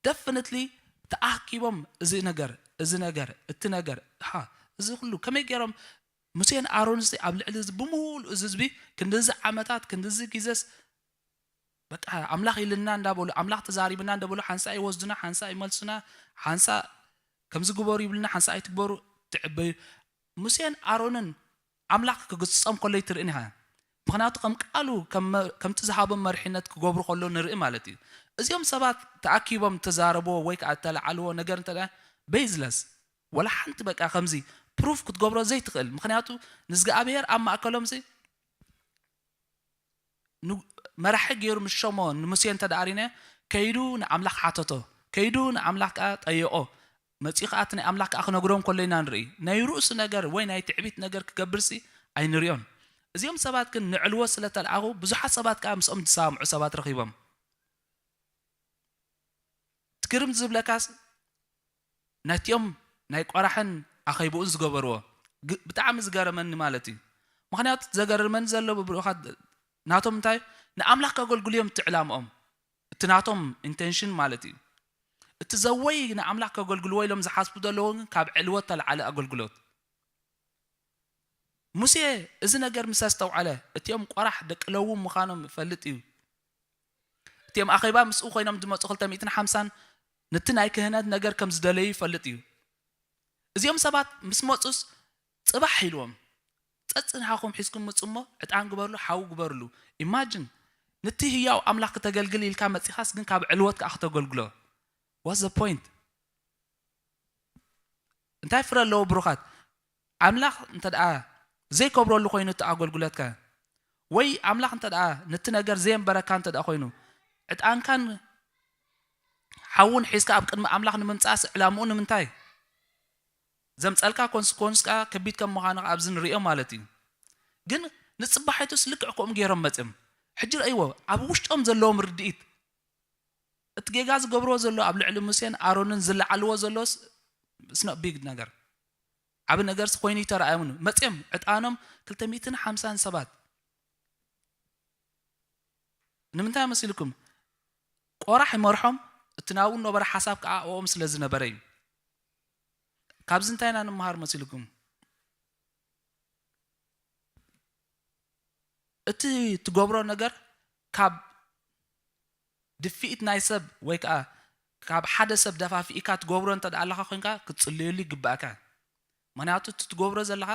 ደፍንትሊ ተኣኪቦም እዚ ነገር፣ እዚ ነገር፣ እቲ ነገር፣ ሃ፣ እዚ ኩሉ ከመይ ገይሮም ሙሴን ኣሮንስ ኣብ ልዕሊ እዚ ብምሉእ እዚ ህዝቢ ክንድዚ ዓመታት፣ ክንድዚ ግዜስ በቃ ኣምላኽ ኢልና እንዳበሉ፣ ኣምላኽ ተዛሪብና እንዳበሉ፣ ሓንሳእ ይወስዱና፣ ሓንሳእ ይመልሱና፣ ሓንሳእ ከምዚ ግበሩ ይብሉና፣ ሓንሳእ ኣይትግበሩ፣ ትዕበዩ። ሙሴን ኣሮንን ኣምላኽ ክግስጾም ከሎ ኣይትርእን ኢኻ። ምኽንያቱ ከም ቃሉ፣ ከም መ-፣ ከምቲ ዝሃቦም መርሒነት ክገብሩ ከሎ ንርኢ ማለት እዩ። እዚኦም ሰባት ተኣኪቦም ተዛረብዎ ወይ ከኣ እተለዓልዎ ነገር እንተ ደኣ ቤዝለስ፣ ወላ ሓንቲ በቃ ከምዚ ፕሩፍ ክትገብሮ ዘይትኽእል። ምኽንያቱ ንእግዚኣብሔር ኣብ ማእከሎም ሲ ን-፣ መራሒ ገይሩ ምስ ሸሞ ንሙሴ እንተ ደኣ ሪነ ከይዱ ንኣምላኽ ሓተቶ። ከይዱ ንኣምላኽ ከኣ ጠየቖ። መጺኡ ከኣ እቲ ናይ ኣምላኽ ከኣ ክነግሮ እንከሎ ኢና ንርኢ። ናይ ርእሱ ነገር ወይ ናይ ትዕቢት ነገር ክገብርሲ ኣይንርእዮን። እዚኦም ሰባት ግን ንዕልዎ ስለ ተለኣኹ፣ ብዙሓት ሰባት ከኣ ምስኦም ዝሰማምዑ ሰባት ረኺቦም። ትግርም ዝብለካስ፣ ነቲኦም ናይ ቆራሕን ኣኸይብኡን ዝገበርዎ፣ ግ-፣ ብጣዕሚ ዝገረመኒ ማለት እዩ። ምኽንያቱ ዘገርመኒ ዘሎ ብብሩኻት ናቶም እንታይ፣ ንኣምላኽ ከገልግሉ እዮም እቲ ዕላምኦም። እቲ ናቶም ኢንቴንሽን ማለት እዩ። እቲ ዘወይ ንኣምላኽ ከገልግልዎ ኢሎም ዝሓስቡ ዘለዉ ግን ካብ ዕልወት ተለዓለ ኣገልግሎት። ሙሴ እዚ ነገር ምስ ኣስተውዓለ፣ እቲኦም ቆራሕ ደቂ ለዊ ምዃኖም ይፈልጥ እዩ። እቲኦም ኣኼባ ምስኡ ኮይኖም ዝመጹ ክልተ ሚእትን ሓምሳን ነቲ ናይ ክህነት ነገር ከም ዝደለዩ ይፈልጥ እዩ። እዚኦም ሰባት ምስ መጹስ ጽባሕ ኢልዎም፣ "ጸጽ ንሃኹም ሒዝኩም ምጹ እሞ ዕጣን ግበርሉ፣ ሓዊ ግበርሉ." ኢማጅን፣ ነቲ ህያው ኣምላኽ ክተገልግል ኢልካ መጺኻስ ግን ካብ ዕልወት ከኣ ክተገልግሎ። What's the point? እንታይ ፍረ ኣለዎ ብሩኻት? ኣምላኽ እንተ ደኣ ዘይከብረሉ ኮይኑ እቲ ኣገልግሎትካ፣ ወይ ኣምላኽ እንተ ደኣ ነቲ ነገር ዘየንበረካ እንተ ደኣ ኮይኑ፣ ዕጣንካን ሓውን ሒዝካ ኣብ ቅድሚ ኣምላኽ ንምምጻእስ ዕላምኡ ንምንታይ? ዘምጸልካ ኮንስኮንስ ከኣ ከቢድ ከም ምዃኑ ከኣ ኣብዚ ንርእዮ ማለት እዩ። ግን ንጽባሒቱስ ልክዕ ከምኡ ገይሮም መጺኦም። ሕጂ ረእይዎ፣ ኣብ ውሽጦም ዘለዎም ርድኢት፣ እቲ ጌጋ ዝገብርዎ ዘሎ ኣብ ልዕሊ ሙሴን ኣሮንን ዝለዓልዎ ዘሎስ it's not big ነገር። ዓቢ ነገርስ ኮይኑ ይተረኣዮም። መጺኦም ዕጣኖም ክልተ ሚእትን ሓምሳን ሰባት። ንምንታይ መሲልኩም? ቆራሕ ይመርሖም፣ እቲ ናብኡ ነበረ ሓሳብ ከኣ ኣብኦም ስለ ዝነበረ እዩ። ካብዚ እንታይ ኢና ንምሃር መሲልኩም? እቲ ትገብሮ ነገር ካብ ድፍኢት ናይ ሰብ ወይ ከኣ ካብ ሓደ ሰብ ደፋፊእካ ትገብሮ እንተ ደኣ ኣለኻ ኮይንካ ክትጽልየሉ ይግባእካ። ምኽንያቱ እቲ ትገብሮ ዘለኻ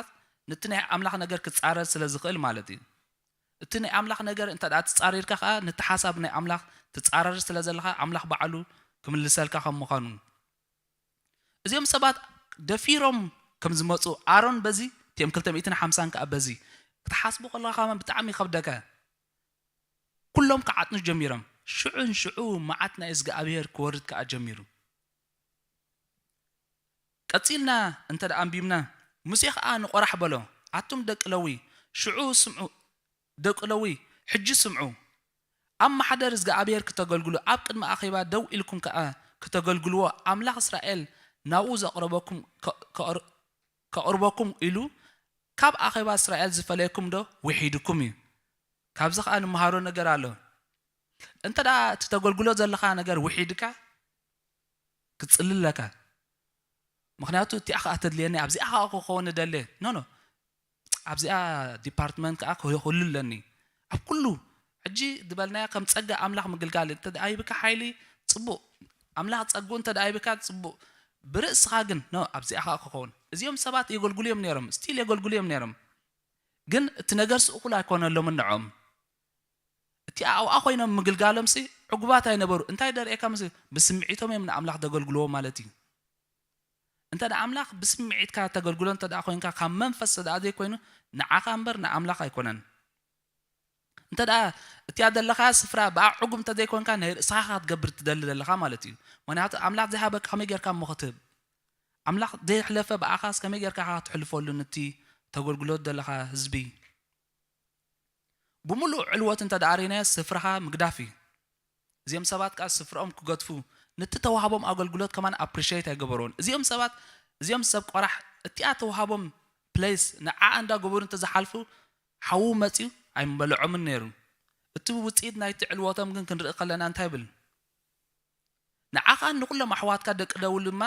ነቲ ናይ ኣምላኽ ነገር ክጻረር ስለ ዝኽእል ማለት እዩ። እቲ ናይ ኣምላኽ ነገር እንተ ደኣ ትጻሪርካ ከኣ ነቲ ሓሳብ ናይ ኣምላኽ ትጻረር ስለ ዘለኻ ኣምላኽ ባዕሉ ክምልሰልካ ከም ምዃኑ። እዚኦም ሰባት ደፊሮም ከም ዝመጹ ኣሮን በዚ እቲኦም ክልተ ሚእትን ሓምሳን ከኣ በዚ ክትሓስቡ ከለኻ ከማን ብጣዕሚ ይኸብደካ። ኩሎም ክዓጥኑ ጀሚሮም። ሽዑ ንሽዑ መዓት ናይ እዝግኣብሄር ክወርድ ከኣ ጀሚሩ። ቀጺልና እንተ ደኣ ኣንቢብና፣ ሙሴ ኸኣ ንቆራሕ በሎ፣ ኣቱም ደቂ ለዊ፣ ሽዑ ስምዑ፣ ደቂ ለዊ፣ ሕጂ ስምዑ። ኣብ ማሕደር እዝግኣብሄር ክተገልግሉ፣ ኣብ ቅድሚ ኣኼባ ደው ኢልኩም ከኣ ክተገልግልዎ፣ ኣምላኽ እስራኤል ናብኡ ዘቕረበኩም ከ-፣ ከቕር-፣ ከቕርበኩም ኢሉ ካብ ኣኼባ እስራኤል ዝፈለየኩም ዶ ውሒድኩም እዩ? ካብዚ ኸኣ ንምሃሮ ነገር ኣሎ። እንተ ደኣ እቲ ተገልግሎ ዘለኻ ነገር ውሒድካ ክትጽሊ ኣለካ። ምኽንያቱ እቲኣ ኸኣ ተድልየኒ፣ ኣብዚኣ ኸኣ ክኸውን እደሊ። ኖ፣ ኖ። ኣብዚኣ ዲፓርትመንት ከኣ ክህሉ ኣለኒ። ኣብ ኩሉ ሕጂ ዝበልናዮ ከም ጸጋ ኣምላኽ ምግልጋል እንተ ደኣ ሂብካ ሓይሊ ጽቡቕ። ኣምላኽ ጸግኡ እንተ ደኣ ሂብካ ጽቡቕ። ብርእስኻ ግን፣ ኖ፣ ኣብዚኣ ኸኣ ክኸውን። እዚኦም ሰባት የገልግሉ እዮም ነይሮም፣ ስቲል የገልግሉ እዮም ነይሮም። ግን እቲ ነገርሲ እኹል ኣይኮነሎምን ንዕኦም። እቲ ኣብኣ ኮይኖም ምግልጋሎምሲ ዕጉባት ኣይነበሩ። እንታይ ደርእየካ ምስ-፣ ብስምዒቶም እዮም ንኣምላኽ ዘገልግልዎ ማለት እዩ። እንተ ደኣ ኣምላኽ ብስምዒትካ ተገልግሎ እንተ ደኣ ኮይንካ፣ ካብ መንፈስ እንተ ደኣ ዘይኮይኑ፣ ንዓኻ እምበር ንኣምላኽ ኣይኮነን። እንተ ደኣ እቲኣ ዘለኻያ ስፍራ ብኣ ዕጉብ እንተ ዘይኮንካ፣ ናይ ርእስኻ ኢኻ ክትገብር ትደሊ ዘለኻ ማለት እዩ። ምኽንያቱ ኣምላኽ ዘይሃበካ ከመይ ጌርካ እሞ ክትህብ? ኣምላኽ ዘየሕለፈ ብኣኻስ ከመይ ጌርካ ኢኻ ክትሕልፈሉ ነቲ ተገልግሎ ዘለኻ ህዝቢ? ብምሉእ ዕልወት እንተ ደኣ ርኢናዮ፣ ስፍራኻ ምግዳፍ እዩ። እዚኦም ሰባት ከኣ ስፍርኦም ክገድፉ፣ ነቲ ተዋህቦም ኣገልግሎት ከማን ኣፕሪሼት ኣይገበርዎን። እዚኦም ሰባት፣ እዚኦም ሰብ ቆራሕ፣ እቲኣ ተዋህቦም ፕሌስ ንዓ እንዳ ገበሩ እንተ ዝሓልፉ፣ ሓዉ መጺኡ ኣይምበልዖምን ነይሩ። እቲ ውጽኢት ናይቲ ዕልወቶም ግን ክንርኢ ከለና እንታይ ይብል? ንዓኻን ንኹሎም ኣሕዋትካ ደቂ ለዊ ድማ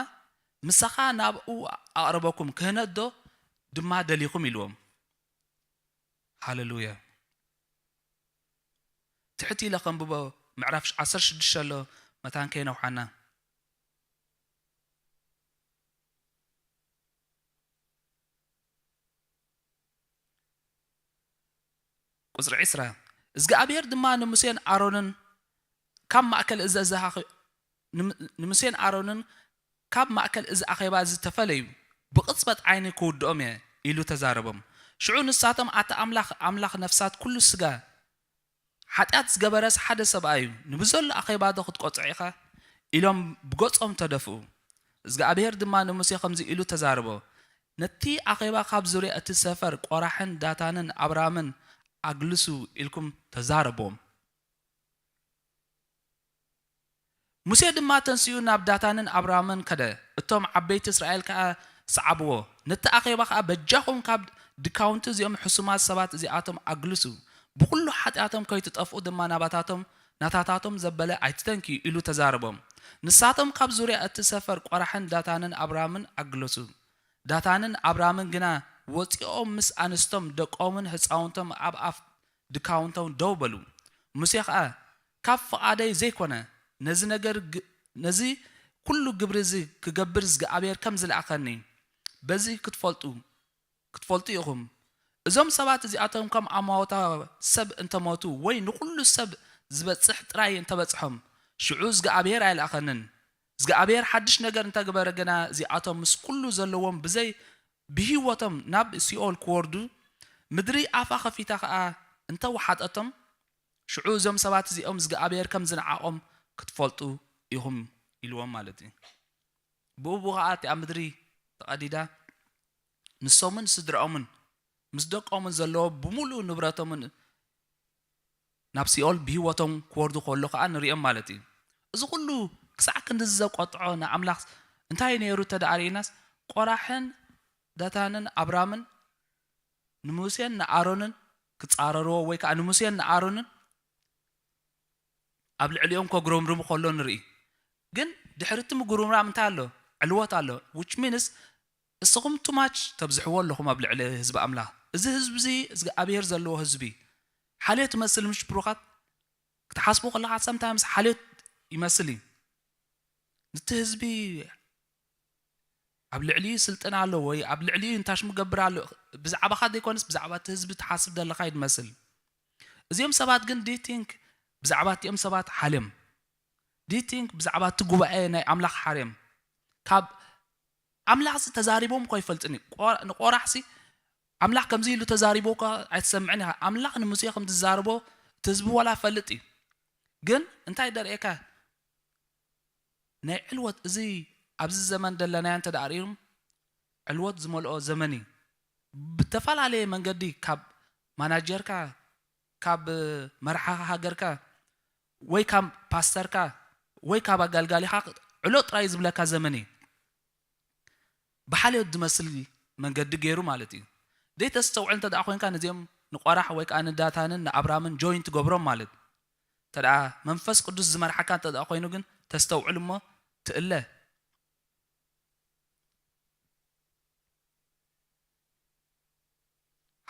ምሳኻ ናብኡ ኣቕረበኩም፣ ክህነት ዶ ድማ ደሊኹም ኢልዎም። ሃሌሉያ። ትሕት ኢለ ከንብቦ፣ ምዕራፍ ዓሰርተ ሽዱሽተ ኣሎ፣ መታን ከይነውሓና። ቁጽሪ ዕስራ፣ እዝግኣብሄር ድማ ንሙሴን ኣሮንን ካብ ማእከል እዚ፣ እዚ ኣኸ-፣ ንም-፣ ንሙሴን ኣሮንን ካብ ማእከል እዚ ኣኼባ እዚ ተፈለዩ፣ ብቕጽበት ዓይኒ ክውድኦም እየ ኢሉ ተዛረቦም። ሽዑ ንሳቶም፣ ኣታ ኣምላኽ፣ ኣምላኽ ነፍሳት ኩሉ ስጋ፣ ሓጢኣት ዝገበረስ ሓደ ሰብኣይ እዩ፣ ንብዘሎ ኣኼባ ዶ ክትቆጽዖ ኢኻ? ኢሎም ብገጾም ተደፍኡ። እግዚኣብሔር ድማ ንሙሴ ከምዚ ኢሉ ተዛረቦ፣ ነቲ ኣኼባ ካብ ዙርያ እቲ ሰፈር ቆራሕን ዳታንን ኣብራምን ኣግልሱ ኢልኩም ተዛረቦም። ሙሴ ድማ ተንሲኡ ናብ ዳታንን ኣብራምን ከደ፣ እቶም ዓበይቲ እስራኤል ከኣ ሰዓብዎ። ነቲ ኣኼባ ከኣ በጃኹም ካብ ድካውንቲ እዚኦም ሕሱማት ሰባት እዚኣቶም ኣግልሱ፣ ብኹሉ ሓጢኣቶም ከይትጠፍኡ ድማ ናባታቶም ናታታቶም ዘበለ ኣይትተንክዩ ኢሉ ተዛረቦም። ንሳቶም ካብ ዙርያ እቲ ሰፈር ቆራሕን ዳታንን ኣብራምን ኣግለሱ። ዳታንን ኣብራምን ግና ወፂኦም ምስ ኣንስቶም ደቆምን ህፃውንቶም ኣብ ኣፍ ድካውንቶም ደው በሉ። ሙሴ ኸዓ ካብ ፍቓደይ ዘይኮነ ነዚ ነገር ነዚ ኩሉ ግብሪ እዚ ክገብር እግዚኣብሔር ከም ዝለኣኸኒ በዚ ክትፈልጡ ክትፈልጡ ኢኹም። እዞም ሰባት እዚኣቶም ከም ኣማውታ ሰብ እንተሞቱ ወይ ንኹሉ ሰብ ዝበጽሕ ጥራይ እንተበጽሖም ሽዑ እግዚኣብሔር ኣይለኣኸንን። እግዚኣብሔር ሓድሽ ነገር እንተገበረ ግና እዚኣቶም ምስ ኩሉ ዘለዎም ብዘይ ብህይወቶም ናብ ሲኦል ክወርዱ ምድሪ ኣፋ ከፊታ ኸዓ እንተወሓጠቶም ሽዑ እዞም ሰባት እዚኦም እግዚኣብሔር ከም ዝነዓቖም ክትፈልጡ ኢኹም ኢልዎም ማለት እዩ። ብኡ ብኡ ኸዓ እቲኣ ምድሪ ተቐዲዳ ንሶምን ስድራኦምን ምስ ደቆምን ዘለዎ ብምሉእ ንብረቶምን ናብ ሲኦል ብህይወቶም ክወርዱ ከሎ ከዓ ንሪኦም ማለት እዩ። እዚ ኩሉ ክሳዕ ክንድዚ ዘቆጥዖ ንኣምላኽ እንታይ ነይሩ እንተ ደኣ ርኢናስ ቆራሕን ዳታንን ኣብራምን ንሙሴን ንኣሮንን ክጻረርዎ ወይ ከዓ ንሙሴን ንኣሮንን ኣብ ልዕሊኦም ከጉረምርሙ ከሎ ንርኢ። ግን ድሕሪ እቲ ምጉርምራም እንታይ ኣሎ? ዕልወት ኣሎ። Which means እስኹም too much ተብዝሕዎ ኣለኹም ኣብ ልዕሊ ህዝቢ ኣምላኽ። እዚ ህዝቢ እዚ እግዚኣብሔር ዘለዎ ህዝቢ ሓልዮት ይመስል ምሽ ብሩኻት ክትሓስቡ ከለኻ sometimes ሓልዮት ይመስል እዩ። ነቲ ህዝቢ ኣብ ልዕሊኡ ስልጥና ኣሎ ወይ ኣብ ልዕሊኡ እንታሽሙ ገብር ኣሎ ብዛዕባኻ ዘይኮነስ ብዛዕባ እቲ ህዝቢ ትሓስብ ዘለኻ እዩ ዝመስል። እዚኦም ሰባት ግን do you think ብዛዕባ እቲኦም ሰባት ሓልዮም? Do you think ብዛዕባ እቲ ጉባኤ ናይ ኣምላኽ ሓርዮም? ካብ ኣምላኽ ሲ ተዛሪቦም እኮ ኣይፈልጥን እዩ። ቆ- ንቆራሕ ሲ ኣምላኽ ከምዚ ኢሉ ተዛሪቦ እኮ ኣይትሰምዕን ኢኻ። ኣምላኽ ንሙሴ ከም ዝዛርቦ እቲ ህዝቢ ዋላ ፈልጥ እዩ። ግን እንታይ ደርእየካ ናይ ዕልወት እዚ ኣብዚ ዘመን ደለናዮ እንተ ደኣ ርኢኹም ዕልወት ዝመልኦ ዘመን እዩ። ብተፈላለየ መንገዲ ካብ ማናጀርካ ካብ መርሓኻ ሃገርካ ወይ ካብ ፓስተርካ ወይ ካብ ኣጋልጋሊኻ ዕሎ ጥራይ ዝብለካ ዘመን እዩ። ብሓልዮት ዝመስል መንገዲ ገይሩ ማለት እዩ። ዘይተስተውዕል እንተ ደኣ ኮይንካ ነዚኦም ንቆራሕ ወይ ከዓ ንዳታንን ንኣብራምን ጆይን ትገብሮም ማለት እንተ ደኣ መንፈስ ቅዱስ ዝመርሓካ እንተ ደኣ ኮይኑ ግን ተስተውዕል እሞ ትእለ።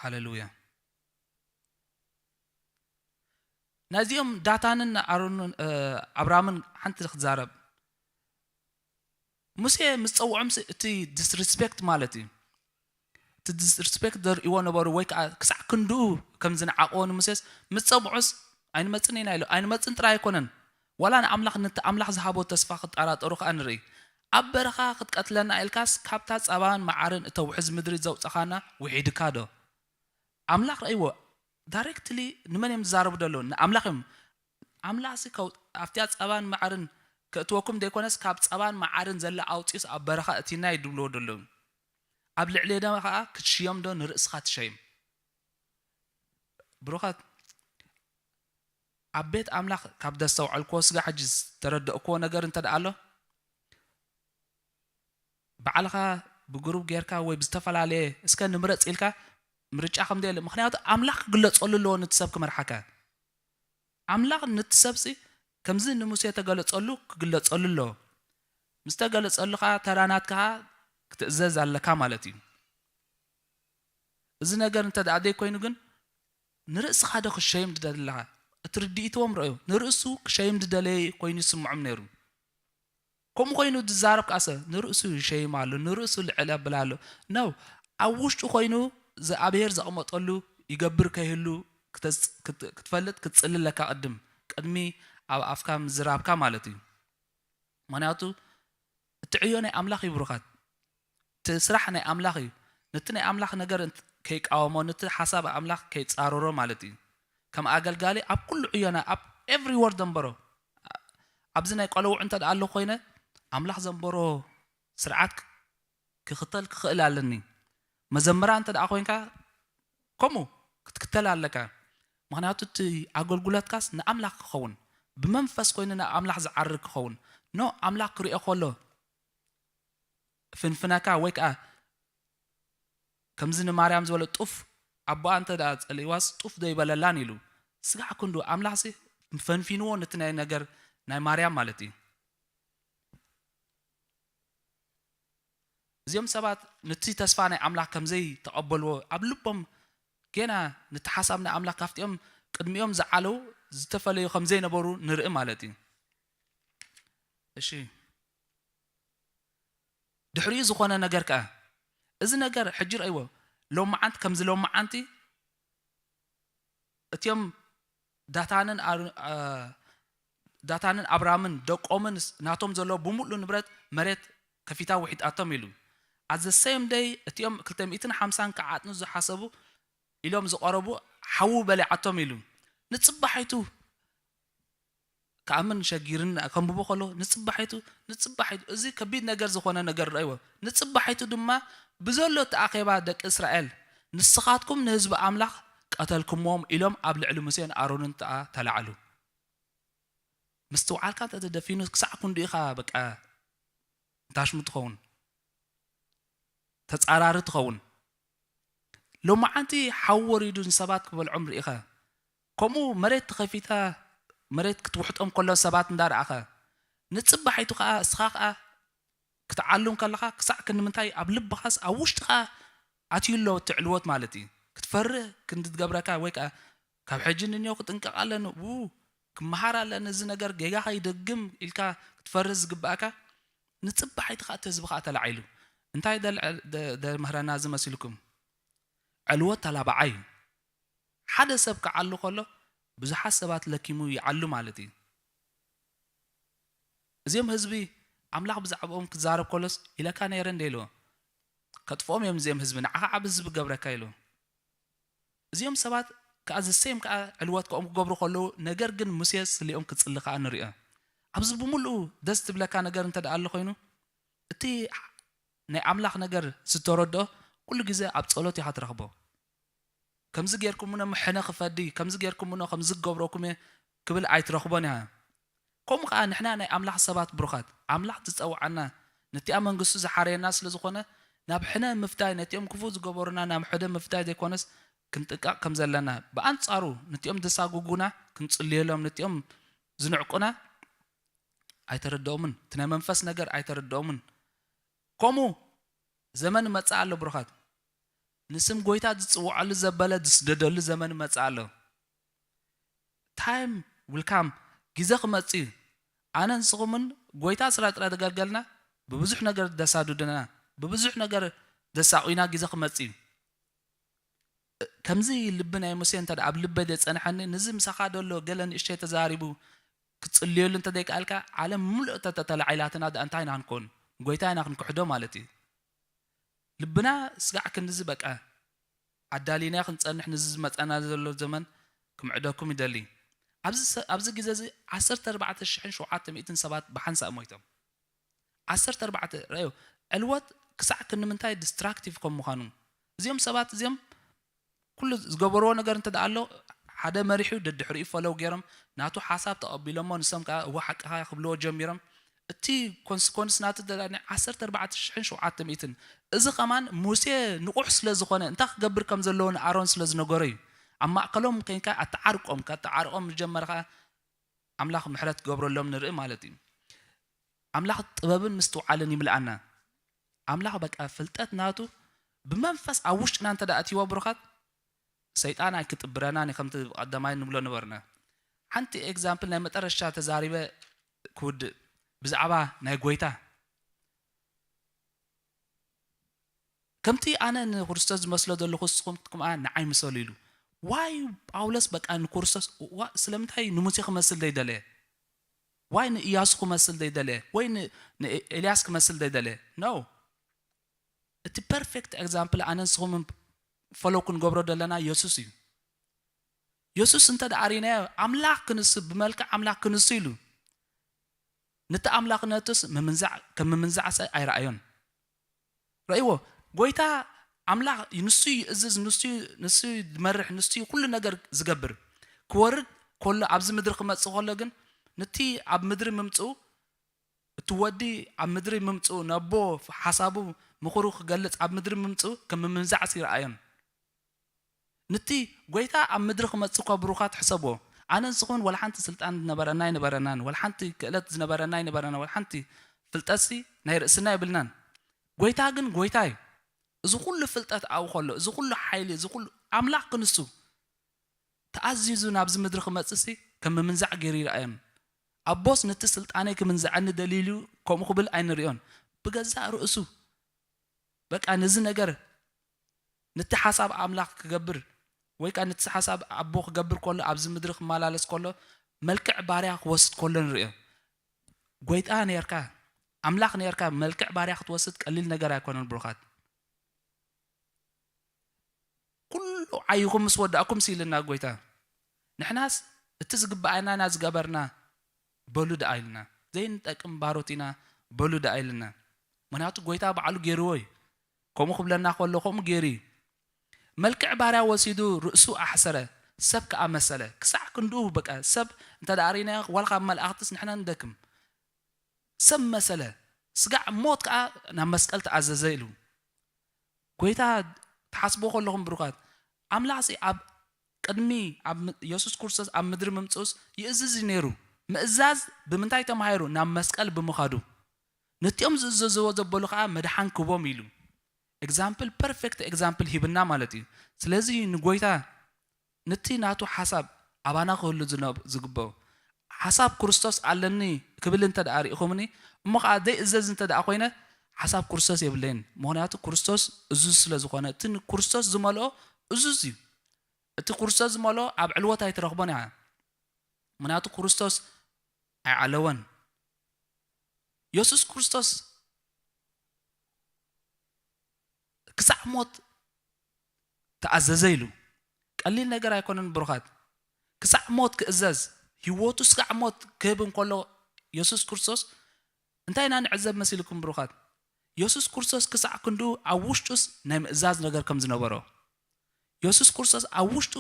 ሃሌሉያ። ናይዚኦም ዳታንን ኣሮንን ኣብራምን ሓንቲ ክትዛረብ ሙሴ ምስ ጸውዖም እቲ ዲስሪስፔክት ማለት እዩ። እቲ ዲስሪስፔክት ዘርእይዎ ነበሩ ወይ ከዓ ክሳዕ ክንድኡ ከም ዝነዓቕዎ ንሙሴስ ምስ ጸውዖስ ኣይንመጽን ኢና ኢሉ ኣይንመጽን ጥራይ ኣይኮነን ዋላ ንኣምላኽ ነቲ ኣምላኽ ዝሃቦ ተስፋ ክጠራጠሩ ከዓ ንርኢ። ኣብ በረኻ ክትቀትለና ኢልካስ ካብታ ጸባን መዓርን እተውሕዝ ምድሪ ዘውፀኻና ውሒድካ ዶ? ኣምላኽ ረእይዎ ዳይሬክትሊ ንመን እዮም ዝዛረቡ ዘለዉ ንኣምላኽ እዮም ኣምላኽሲ ኣብቲያ ጸባን መዓርን ከእትወኩም ዘይኮነስ ካብ ጸባን መዓርን ዘለ ኣውፂኡስ ኣብ በረኻ እቲና ይድብልዎ ዘለዉ ኣብ ልዕሊ ደማ ከዓ ክትሽዮም ዶ ንርእስኻ ትሸይም ብሩኻት ኣብ ቤት ኣምላኽ ካብ ዘስተውዐልክዎ ስጋ ሕጂ ዝተረደእክዎ ነገር እንተ ደኣ ኣሎ ባዕልኻ ብግሩብ ጌርካ ወይ ብዝተፈላለየ እስከ ንምረፅ ኢልካ ምርጫ ከም ዘየለ ምክንያቱ ኣምላኽ ክግለፀሉ ኣለዎ ነቲ ሰብ ክመርሓካ ኣምላኽ ነቲ ሰብሲ ከምዚ ንሙሴ ተገለፀሉ ክግለፀሉ ኣለዎ ምስ ተገለፀሉ ከዓ ተራ ናትካ ክትእዘዝ ኣለካ ማለት እዩ እዚ ነገር እንተ ደኣ ዘይኮይኑ ግን ንርእስኻ ዶ ክሸይም ትደሊ ኣለኻ? እቲ ርድኢትዎም ረእዮ። ንርእሱ ክሸይም ዝደለየ ኮይኑ ይስምዖም ነይሩ። ከምኡ ኮይኑ ዝዛረብ ከኣሰ ንርእሱ ይሸይም ኣሎ፣ ንርእሱ ልዕል የብል ኣሎ። ነው ኣብ ውሽጡ ኮይኑ እግዚኣብሔር ዘቕመጠሉ ይገብር ከይህሉ ክትፈልጥ ክትጽሊ ኣለካ ቅድም ቅድሚ ኣብ ኣፍካ ምዝራብካ ማለት እዩ። ምክንያቱ እቲ ዕዮ ናይ ኣምላኽ እዩ ብሩኻት። እቲ ስራሕ ናይ ኣምላኽ እዩ። ነቲ ናይ ኣምላኽ ነገር ከይቃወሞ፣ ነቲ ሓሳብ ኣምላኽ ከይጻረሮ ማለት እዩ። ከም ኣገልጋሊ ኣብ ኩሉ ዕዮና ኣብ every word ደንበሮ ኣብዚ ናይ ቆለውዕ እንተ ደኣ ኣሎ ኮይነ ኣምላኽ ዘንበሮ ስርዓት ክኽተል ክኽእል ኣለኒ። መዘምራ እንተ ደኣ ኮይንካ ከምኡ ክትክተል ኣለካ። ምኽንያቱ እቲ ኣገልግሎትካስ ንኣምላኽ ክኸውን፣ ብመንፈስ ኮይኑ ንኣምላኽ ዝዓርግ ክኸውን። ኖ ኣምላኽ ክሪኦ ከሎ ፍንፍነካ ወይ ከዓ ከምዚ ንማርያም ዝበለ ጡፍ ኣቦኣ እንተ ደኣ ጸሊእዋስ ጡፍ ዶ ይበለላን ኢሉ። ስጋዕ ክንዱ ኣምላኽሲ ፈንፊንዎ ነቲ ናይ ነገር ናይ ማርያም ማለት እዩ። እዚኦም ሰባት ነቲ ተስፋ ናይ ኣምላኽ ከም ዘይተቐበልዎ ኣብ ልቦም ገና ነቲ ሓሳብ ናይ ኣምላኽ ካብቲኦም ቅድሚኦም ዝዓለዉ ዝተፈለዩ ከም ዘይነበሩ ንርኢ ማለት እዩ። እሺ ድሕሪኡ ዝኾነ ነገር ከኣ እዚ ነገር ሕጂ ረእይዎ ሎመዓንቲ ከምዚ ሎመዓንቲ እቲኦም ዳታንን ዳታንን ኣብራምን ደቆምን ናቶም ዘሎ ብምሉእ ንብረት መሬት ከፊታ ውሒጣቶም ኢሉ። ኣዘ ሰም ደይ እቲኦም ክልተ ሚእትን ሓምሳን ክዓጥኑ ዝሓሰቡ ኢሎም ዝቐረቡ ሓዉ በሊዓቶም ኢሉ። ንጽባሒቱ ክኣምን ሸጊርን ከንብቦ ከሎ ንጽባሒቱ ንጽባሒቱ እዚ ከቢድ ነገር ዝኾነ ነገር ረእይዎ። ንጽባሒቱ ድማ ብዘሎ እቲ ኣኼባ ደቂ እስራኤል ንስኻትኩም ንህዝቢ ኣምላኽ ቀተልኩምዎም ኢሎም ኣብ ልዕሊ ሙሴን ኣሮንን ተኣ ተላዕሉ። ምስትውዓልካ እንተ ተደፊኑ ክሳዕ ክንዱ ኢኻ በቃ እንታሽሙ ትኸውን ተጻራሪ ትኸውን። ሎማዓንቲ ሓዊ ወሪዱ ንሰባት ክበልዖም ርኢኻ። ከምኡ መሬት ተኸፊታ መሬት ክትውሕጦም ከሎ ሰባት እንዳረኣኻ ንጽባሒቱ ከኣ እስኻ ከኣ ክትዓሉ እንከለኻ ክሳዕ ክንምንታይ ኣብ ልብኻስ ኣብ ውሽጥኻ ኣትዩ ኣሎ እቲ ዕልወት ማለት እዩ ክትፈርህ ክንዲ ትገብረካ ወይ ከዓ ካብ ሕጂ ንንዮ ክጥንቀቕ ኣለኒ ው ክመሃር ኣለኒ እዚ ነገር ጌጋ ከይደግም ኢልካ ክትፈርህ ዝግባእካ ንጽባሒቱ ከዓ እቲ ህዝቢ ከዓ ተላዒሉ እንታይ ደምህረና እዚ መሲልኩም ዕልወት ተላባዓይ እዩ ሓደ ሰብ ክዓሉ ከሎ ብዙሓት ሰባት ለኪሙ ይዓሉ ማለት እዩ እዚኦም ህዝቢ ኣምላኽ ብዛዕባኦም ክዛረብ ከሎስ ኢለካ ነይረ እንደ ኢልዎ ከጥፍኦም እዮም እዚኦም ህዝቢ ንዓኻ ዓብ ህዝቢ ገብረካ ኢሉ እዚኦም ሰባት ከዓ ዝሰዮም ከዓ ዕልወት ከኦም ክገብሩ ከለዉ ነገር ግን ሙሴ ስሊኦም ክፅሊ ከዓ ንሪኦ ኣብዚ ብምሉኡ ደስ ትብለካ ነገር እንተ ደኣ ኣሎ ኮይኑ እቲ ናይ ኣምላኽ ነገር ዝተረድኦ ኩሉ ግዜ ኣብ ጸሎት ኢኻ ትረኽቦ። ከምዚ ጌርኩምኖ ሕነ ክፈዲ፣ ከምዚ ጌርኩምኖ ከምዚ ክገብረኩም እየ ክብል ኣይትረኽቦን ኢኻ። ከምኡ ከኣ ንሕና ናይ ኣምላኽ ሰባት ብሩኻት፣ ኣምላኽ ዝጸውዓና፣ ነቲኣ መንግስቱ ዝሓረየና ስለ ዝኾነ፣ ናብ ሕነ ምፍዳይ፣ ነቲኦም ክፉእ ዝገበሩና ናብ ሕነ ምፍዳይ ዘይኮነስ ክንጥንቀቕ ከም ዘለና፣ ብኣንጻሩ ነቲኦም ዘሳጉጉና ክንጽልየሎም፣ ነቲኦም ዝንዕቁና ኣይተረድኦምን፣ እቲ ናይ መንፈስ ነገር ኣይተረድኦምን። ከምኡ ዘመን መጽእ ኣሎ ብሩኻት ንስም ጎይታ ዝጽውዓሉ ዘበለ ዝስደደሉ ዘመን መጽእ ኣሎ time will come ግዜ ክመጽእ እዩ ኣነ ንስኹምን ጎይታ ስራ ጥራ ተገልገልና ብብዙሕ ነገር ደሳዱድና ብብዙሕ ነገር ደሳቑና ግዜ ክመጽእ እዩ ከምዚ ልቢ ናይ ሙሴ እንተ ኣብ ልበይ ዘይጸንሐኒ ንዚ ምሳኻ ደሎ ገለ ንእሽተይ ተዛሪቡ ክትጽልየሉ እንተ ዘይከኣልካ ዓለም ምሉእ ተተተላዒላትና ደኣ እንታይ ኢና ክንኮን ጎይታ ኢና ክንክሕዶ ማለት እዩ ልብና ስጋዕ ክንዚ በቃ ኣዳሊና ክንጸንሕ ንዚ ዝመጸና ዘሎ ዘመን ክምዕደኩም ይደሊ ኣብዚ ግዜ እዚ ዓሰርተ ኣርባዕተ ሽሕን ሸውዓተ ሚእትን ሰባት ብሓንሳእ ሞይቶም ዓሰርተ ኣርባዕተ ረኣዩ ዕልወት ክሳዕ ክንምንታይ ዲስትራክቲቭ ከም ምዃኑ እዚኦም ሰባት እዚኦም ኩሉ ዝገበርዎ ነገር እንተ ደኣ ኣሎ ሓደ መሪሑ ደድሕሪኡ ፈለው ገይሮም ናቱ ሓሳብ ተቐቢሎሞ ንሶም ከዓ እወ ሓቅኻ ክብልዎ ጀሚሮም እቲ ኮንስኮንስ ናቱ ደኣ ናይ ዓሰርተ ኣርባዕተ ሽሕን ሸውዓተ ሚእትን እዚ ኸማን ሙሴ ንቑሕ ስለ ዝኾነ እንታይ ክገብር ከም ዘለዎ ንኣሮን ስለ ዝነገሮ እዩ ኣብ ማእከሎም ከይንካ ኣተዓርቆም ካተዓርቆም ዝጀመረ ከዓ ኣምላኽ ምሕረት ክገብረሎም ንርኢ ማለት እዩ ኣምላኽ ጥበብን ምስትውዓልን ይምልኣና ኣምላኽ በቃ ፍልጠት ናቱ ብመንፈስ ኣብ ውሽጥና እንተ ኣትይዎ ብሩኻት ሰይጣን ኣይክጥብረናን ከምቲ ቀዳማይ ንብሎ ነበርና ሓንቲ ኤግዛምፕል ናይ መጠረሻ ተዛሪበ ክውድእ ብዛዕባ ናይ ጎይታ ከምቲ ኣነ ንክርስቶስ ዝመስሎ ዘለኹ ንስኹም ክትኩምኣ ንዓይ ምሰሉ ኢሉ ዋይ ጳውሎስ በቃ ንክርስቶስ ስለምንታይ ንሙሴ ክመስል ዘይደለየ ዋይ ንእያሱ ክመስል ዘይደለየ ወይ ንኤልያስ ክመስል ዘይደለየ ነው እቲ ፐርፌክት ኤግዛምፕል ኣነ ንስኹም ፈለው ክንገብሮ ዘለና የሱስ እዩ የሱስ እንተ ደኣ ርኢናዮ ኣምላኽ ክንሱ ብመልክዕ ኣምላኽ ክንሱ ኢሉ ነቲ ኣምላኽነቱስ ምምንዛዕ ከም ምምንዛዕሰ ኣይረኣዮን። ረእይዎ፣ ጎይታ ኣምላኽ ንሱ ይእዝዝ፣ ንሱ ንሱ ይመርሕ፣ ንሱ ኩሉ ነገር ዝገብር። ክወርድ ከሎ፣ ኣብዚ ምድሪ ክመጽእ ከሎ ግን፣ ነቲ ኣብ ምድሪ ምምጽኡ፣ እቲ ወዲ ኣብ ምድሪ ምምጽኡ፣ ነቦ ሓሳቡ ምኽሩ ክገልጽ ኣብ ምድሪ ምምጽኡ ከም ምምንዛዕሲ ይረኣዮን። ነቲ ጎይታ ኣብ ምድሪ ክመጽእ እኳ ብሩኻት ሕሰብዎ። ኣነ ንስኹን ወላ ሓንቲ ስልጣን ዝነበረና ኣይነበረናን፣ ወላ ሓንቲ ክእለት ዝነበረና ኣይነበረና፣ ወላ ሓንቲ ፍልጠትሲ ናይ ርእስና የብልናን። ጎይታ ግን ጎይታ እዩ። እዚ ኩሉ ፍልጠት ኣብኡ ከሎ፣ እዚ ኩሉ ሓይሊ፣ እዚ ኩሉ ኣምላኽ ክንሱ ተኣዚዙ ናብዚ ምድሪ ክመጽእሲ ከም ምምንዛዕ ገይሩ ይረኣየን። ኣቦስ ነቲ ስልጣነይ ክምንዝዐኒ ደልዩ ከምኡ ክብል ኣይንርእዮን። ብገዛእ ርእሱ በቃ ነዚ ነገር ነቲ ሓሳብ ኣምላኽ ክገብር ወይ ከኣ ነቲ ሓሳብ ኣቦ ክገብር ከሎ ኣብዚ ምድሪ ክመላለስ ከሎ መልክዕ ባርያ ክወስድ ከሎ ንርእዮ። ጎይታ ነርካ፣ ኣምላኽ ነርካ፣ መልክዕ ባርያ ክትወስድ ቀሊል ነገር ኣይኮነን ብሩኻት። ኩሉ ዓይኹም ምስ ወዳእኩም ሲልና ጎይታ። ንሕናስ እቲ ዝግብኣና ኢና ዝገበርና በሉ ደኣ ኢልና። ዘይንጠቅም ባሮት ኢና በሉ ደኣ ኢልና። ምኽንያቱ ጎይታ ባዕሉ ገይርዎ እዩ። ከምኡ ክብለና ከሎ ከምኡ ገይሩ እዩ። መልክዕ ባርያ ወሲዱ ርእሱ ኣሕሰረ፣ ሰብ ከኣ መሰለ። ክሳዕ ክንድኡ በቃ ሰብ እንተ ደኣ ርኢናዮ ዋላ ካብ መላእኽትስ ንሕና ንደክም። ሰብ መሰለ። ስጋዕ ሞት ከኣ ናብ መስቀል ተኣዘዘ ኢሉ። ጎይታ ትሓስቦ ከለኹም ብሩኻት፣ ኣምላኽሲ ኣብ ቅድሚ ኣብ ም- የሱስ ክርስቶስ ኣብ ምድሪ ምምጽኡስ ይእዝዝ እዩ ነይሩ። ምእዛዝ ብምንታይ ተማሂሩ? ናብ መስቀል ብምኻዱ። ነቲኦም ዝእዘዝዎ ዘበሉ ከኣ መድሓን ክቦም ኢሉ። ኤግዛምፕል፣ ፐርፌክት ኤግዛምፕል ሂብና ማለት እዩ። ስለዚ ንጎይታ ነቲ ናቱ ሓሳብ ኣባና ክህሉ ዝነብ- ዝግብኦ ሓሳብ ክርስቶስ ኣለኒ ክብል እንተ ደኣ ርኢኹምኒ እሞ ከኣ ዘይእዘዝ እንተ ደኣ ኮይነ ሓሳብ ክርስቶስ የብለይን። ምኽንያቱ ክርስቶስ እዙዝ ስለ ዝኾነ እቲ ንክርስቶስ ዝመልኦ እዙዝ እዩ። እቲ ክርስቶስ ዝመልኦ ኣብ ዕልወት ኣይትረኽቦን ኢኻ። ምኽንያቱ ክርስቶስ ኣይዓለወን። የሱስ ክርስቶስ ክሳዕ ሞት ተኣዘዘ ኢሉ። ቀሊል ነገር ኣይኮነን ብሩኻት። ክሳዕ ሞት ክእዘዝ፣ ህይወቱ ስጋዕ ሞት ክህብ እንከሎ የሱስ ክርስቶስ እንታይ ኢና ንዕዘብ መሲልኩም ብሩኻት? የሱስ ክርስቶስ ክሳዕ ክንድኡ ኣብ ውሽጡስ ናይ ምእዛዝ ነገር ከም ዝነበሮ። የሱስ ክርስቶስ ኣብ ውሽጡ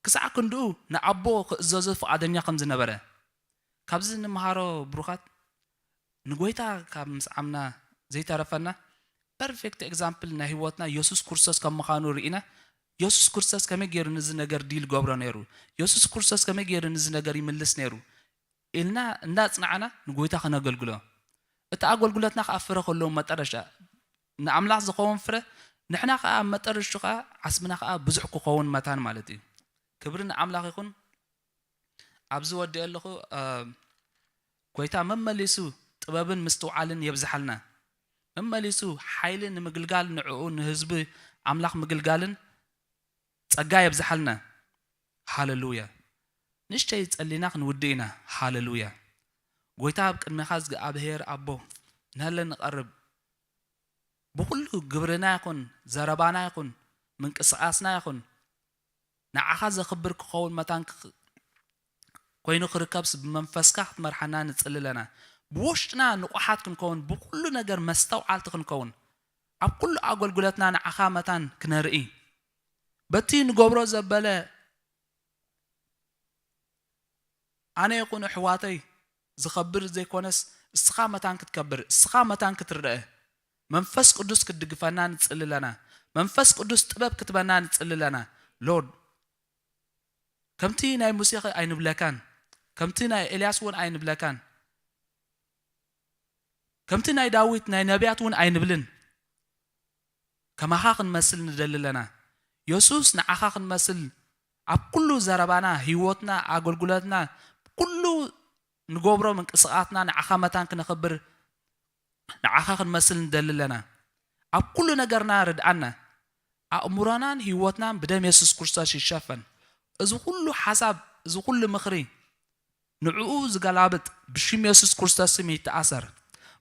ክሳዕ ክንድኡ ንኣቦ ክእዘዞ ፍቓደኛ ከም ዝነበረ። ካብዚ እንመሃሮ ብሩኻት፣ ንጎይታ ካብ ምስዓምና ዘይተረፈና ፐርፌክት ኤግዛምፕል ናይ ህይወትና የሱስ ክርስቶስ ከም ምዃኑ ርኢና፣ የሱስ ክርስቶስ ከመይ ገይሩ ነዚ ነገር ዲል ገብሮ ነይሩ፣ የሱስ ክርስቶስ ከመይ ገይሩ ነዚ ነገር ይምልስ ነይሩ ኢልና እንዳጽናዕና ንጎይታ ከነገልግሎ። እቲ ኣገልግሎትና ከኣ ፍረ ከለዎ መጠረሻ ንኣምላኽ ዝኸውን ፍረ፣ ንሕና ከኣ ኣብ መጠረሽቱ ከኣ ዓስብና ከኣ ብዙሕ ክኸውን መታን ማለት እዩ። ክብሪ ንኣምላኽ ይኹን። ኣብዚ ወዲአ ኣለኹ። እ፣ ጎይታ መመሊሱ ጥበብን ምስትውዓልን የብዝሓልና። መመሊሱ ሓይሊ ንምግልጋል ንዕኡ ንህዝቢ ኣምላኽ ምግልጋልን ጸጋ የብዝሓልና። ሃለሉያ። ንእሽተይ ጸሊና ክንውድእ ኢና። ሃለሉያ። ጎይታ ኣብ ቅድሜኻ እግዚኣብሔር ኣቦ ንህለ ንቐርብ። ብኹሉ ግብርና ይኹን፣ ዘረባና ይኹን፣ ምንቅስቓስና ይኹን፣ ንዓኻ ዘኽብር ክኸውን መታን ክኽ-፣ ኮይኑ ክርከብስ ብመንፈስካ ክትመርሓና ንጽሊ ኣለና። ብውሽጥና ንቑሓት ክንከውን፣ ብኹሉ ነገር መስተውዓልቲ ክንከውን፣ ኣብ ኩሉ ኣገልግሎትና ንዓኻ መታን ክነርኢ፣ በቲ ንገብሮ ዘበለ ኣነ ይኹን ኣሕዋተይ ዝኸብር ዘይኮነስ፣ እስኻ መታን ክትከብር፣ እስኻ መታን ክትረአ፣ መንፈስ ቅዱስ ክትድግፈና ንጽሊ ኣለና። መንፈስ ቅዱስ ጥበብ ክትበና ንጽሊ ኣለና። ሎርድ፣ ከምቲ ናይ ሙሴ ኸ ኣይንብለካን፣ ከምቲ ናይ ኤልያስ እውን ኣይንብለካን፣ ከምቲ ናይ ዳዊት ናይ ነቢያት እውን ኣይንብልን። ከማኻ ክንመስል ንደሊ ኣለና። የሱስ፣ ንዓኻ ክንመስል ኣብ ኩሉ ዘረባና፣ ህይወትና፣ ኣገልግሎትና፣ ኩሉ ንገብሮ ምንቅስቓስና ንዓኻ መታን ክነኽብር፣ ንዓኻ ክንመስል ንደሊ ኣለና። ኣብ ኩሉ ነገርና ርድኣና። ኣእምሮናን ህይወትናን ብደም የሱስ ክርስቶስ ይሸፈን። እዚ ኩሉ ሓሳብ፣ እዚ ኩሉ ምኽሪ፣ ንዕኡ ዝገላብጥ ብሽም የሱስ ክርስቶስ ስም ይተኣሰር።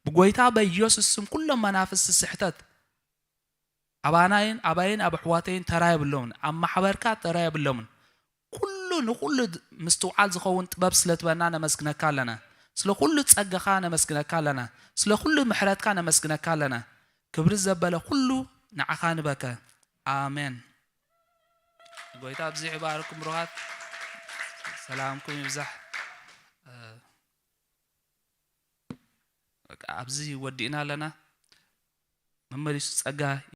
ብጎይታ በኢየሱስ ስም ኩሎም መናፍስቲ ስሕተት ኣባናይን ኣባይን ኣብ ኣሕዋተይን ተራ የብሎምን። ኣብ ማሕበርካ ተራ የብሎምን። ኩሉ ንኹሉ ድ-፣ ምስትውዓል ዝኸውን ጥበብ ስለ ትበና ነመስግነካ ኣለና። ስለ ኩሉ ጸጋኻ ነመስግነካ ኣለና። ስለ ኩሉ ምሕረትካ ነመስግነካ ኣለና። ክብሪ ዘበለ ኩሉ ንዓኻ ንበከ። ኣሜን። ጎይታ ኣብዚ ይባርኩም ብሩኻት። ሰላምኩም ይብዛሕ። እ፣ በቃ ኣብዚ ወዲእና ኣለና። መመሊሱ ጸጋ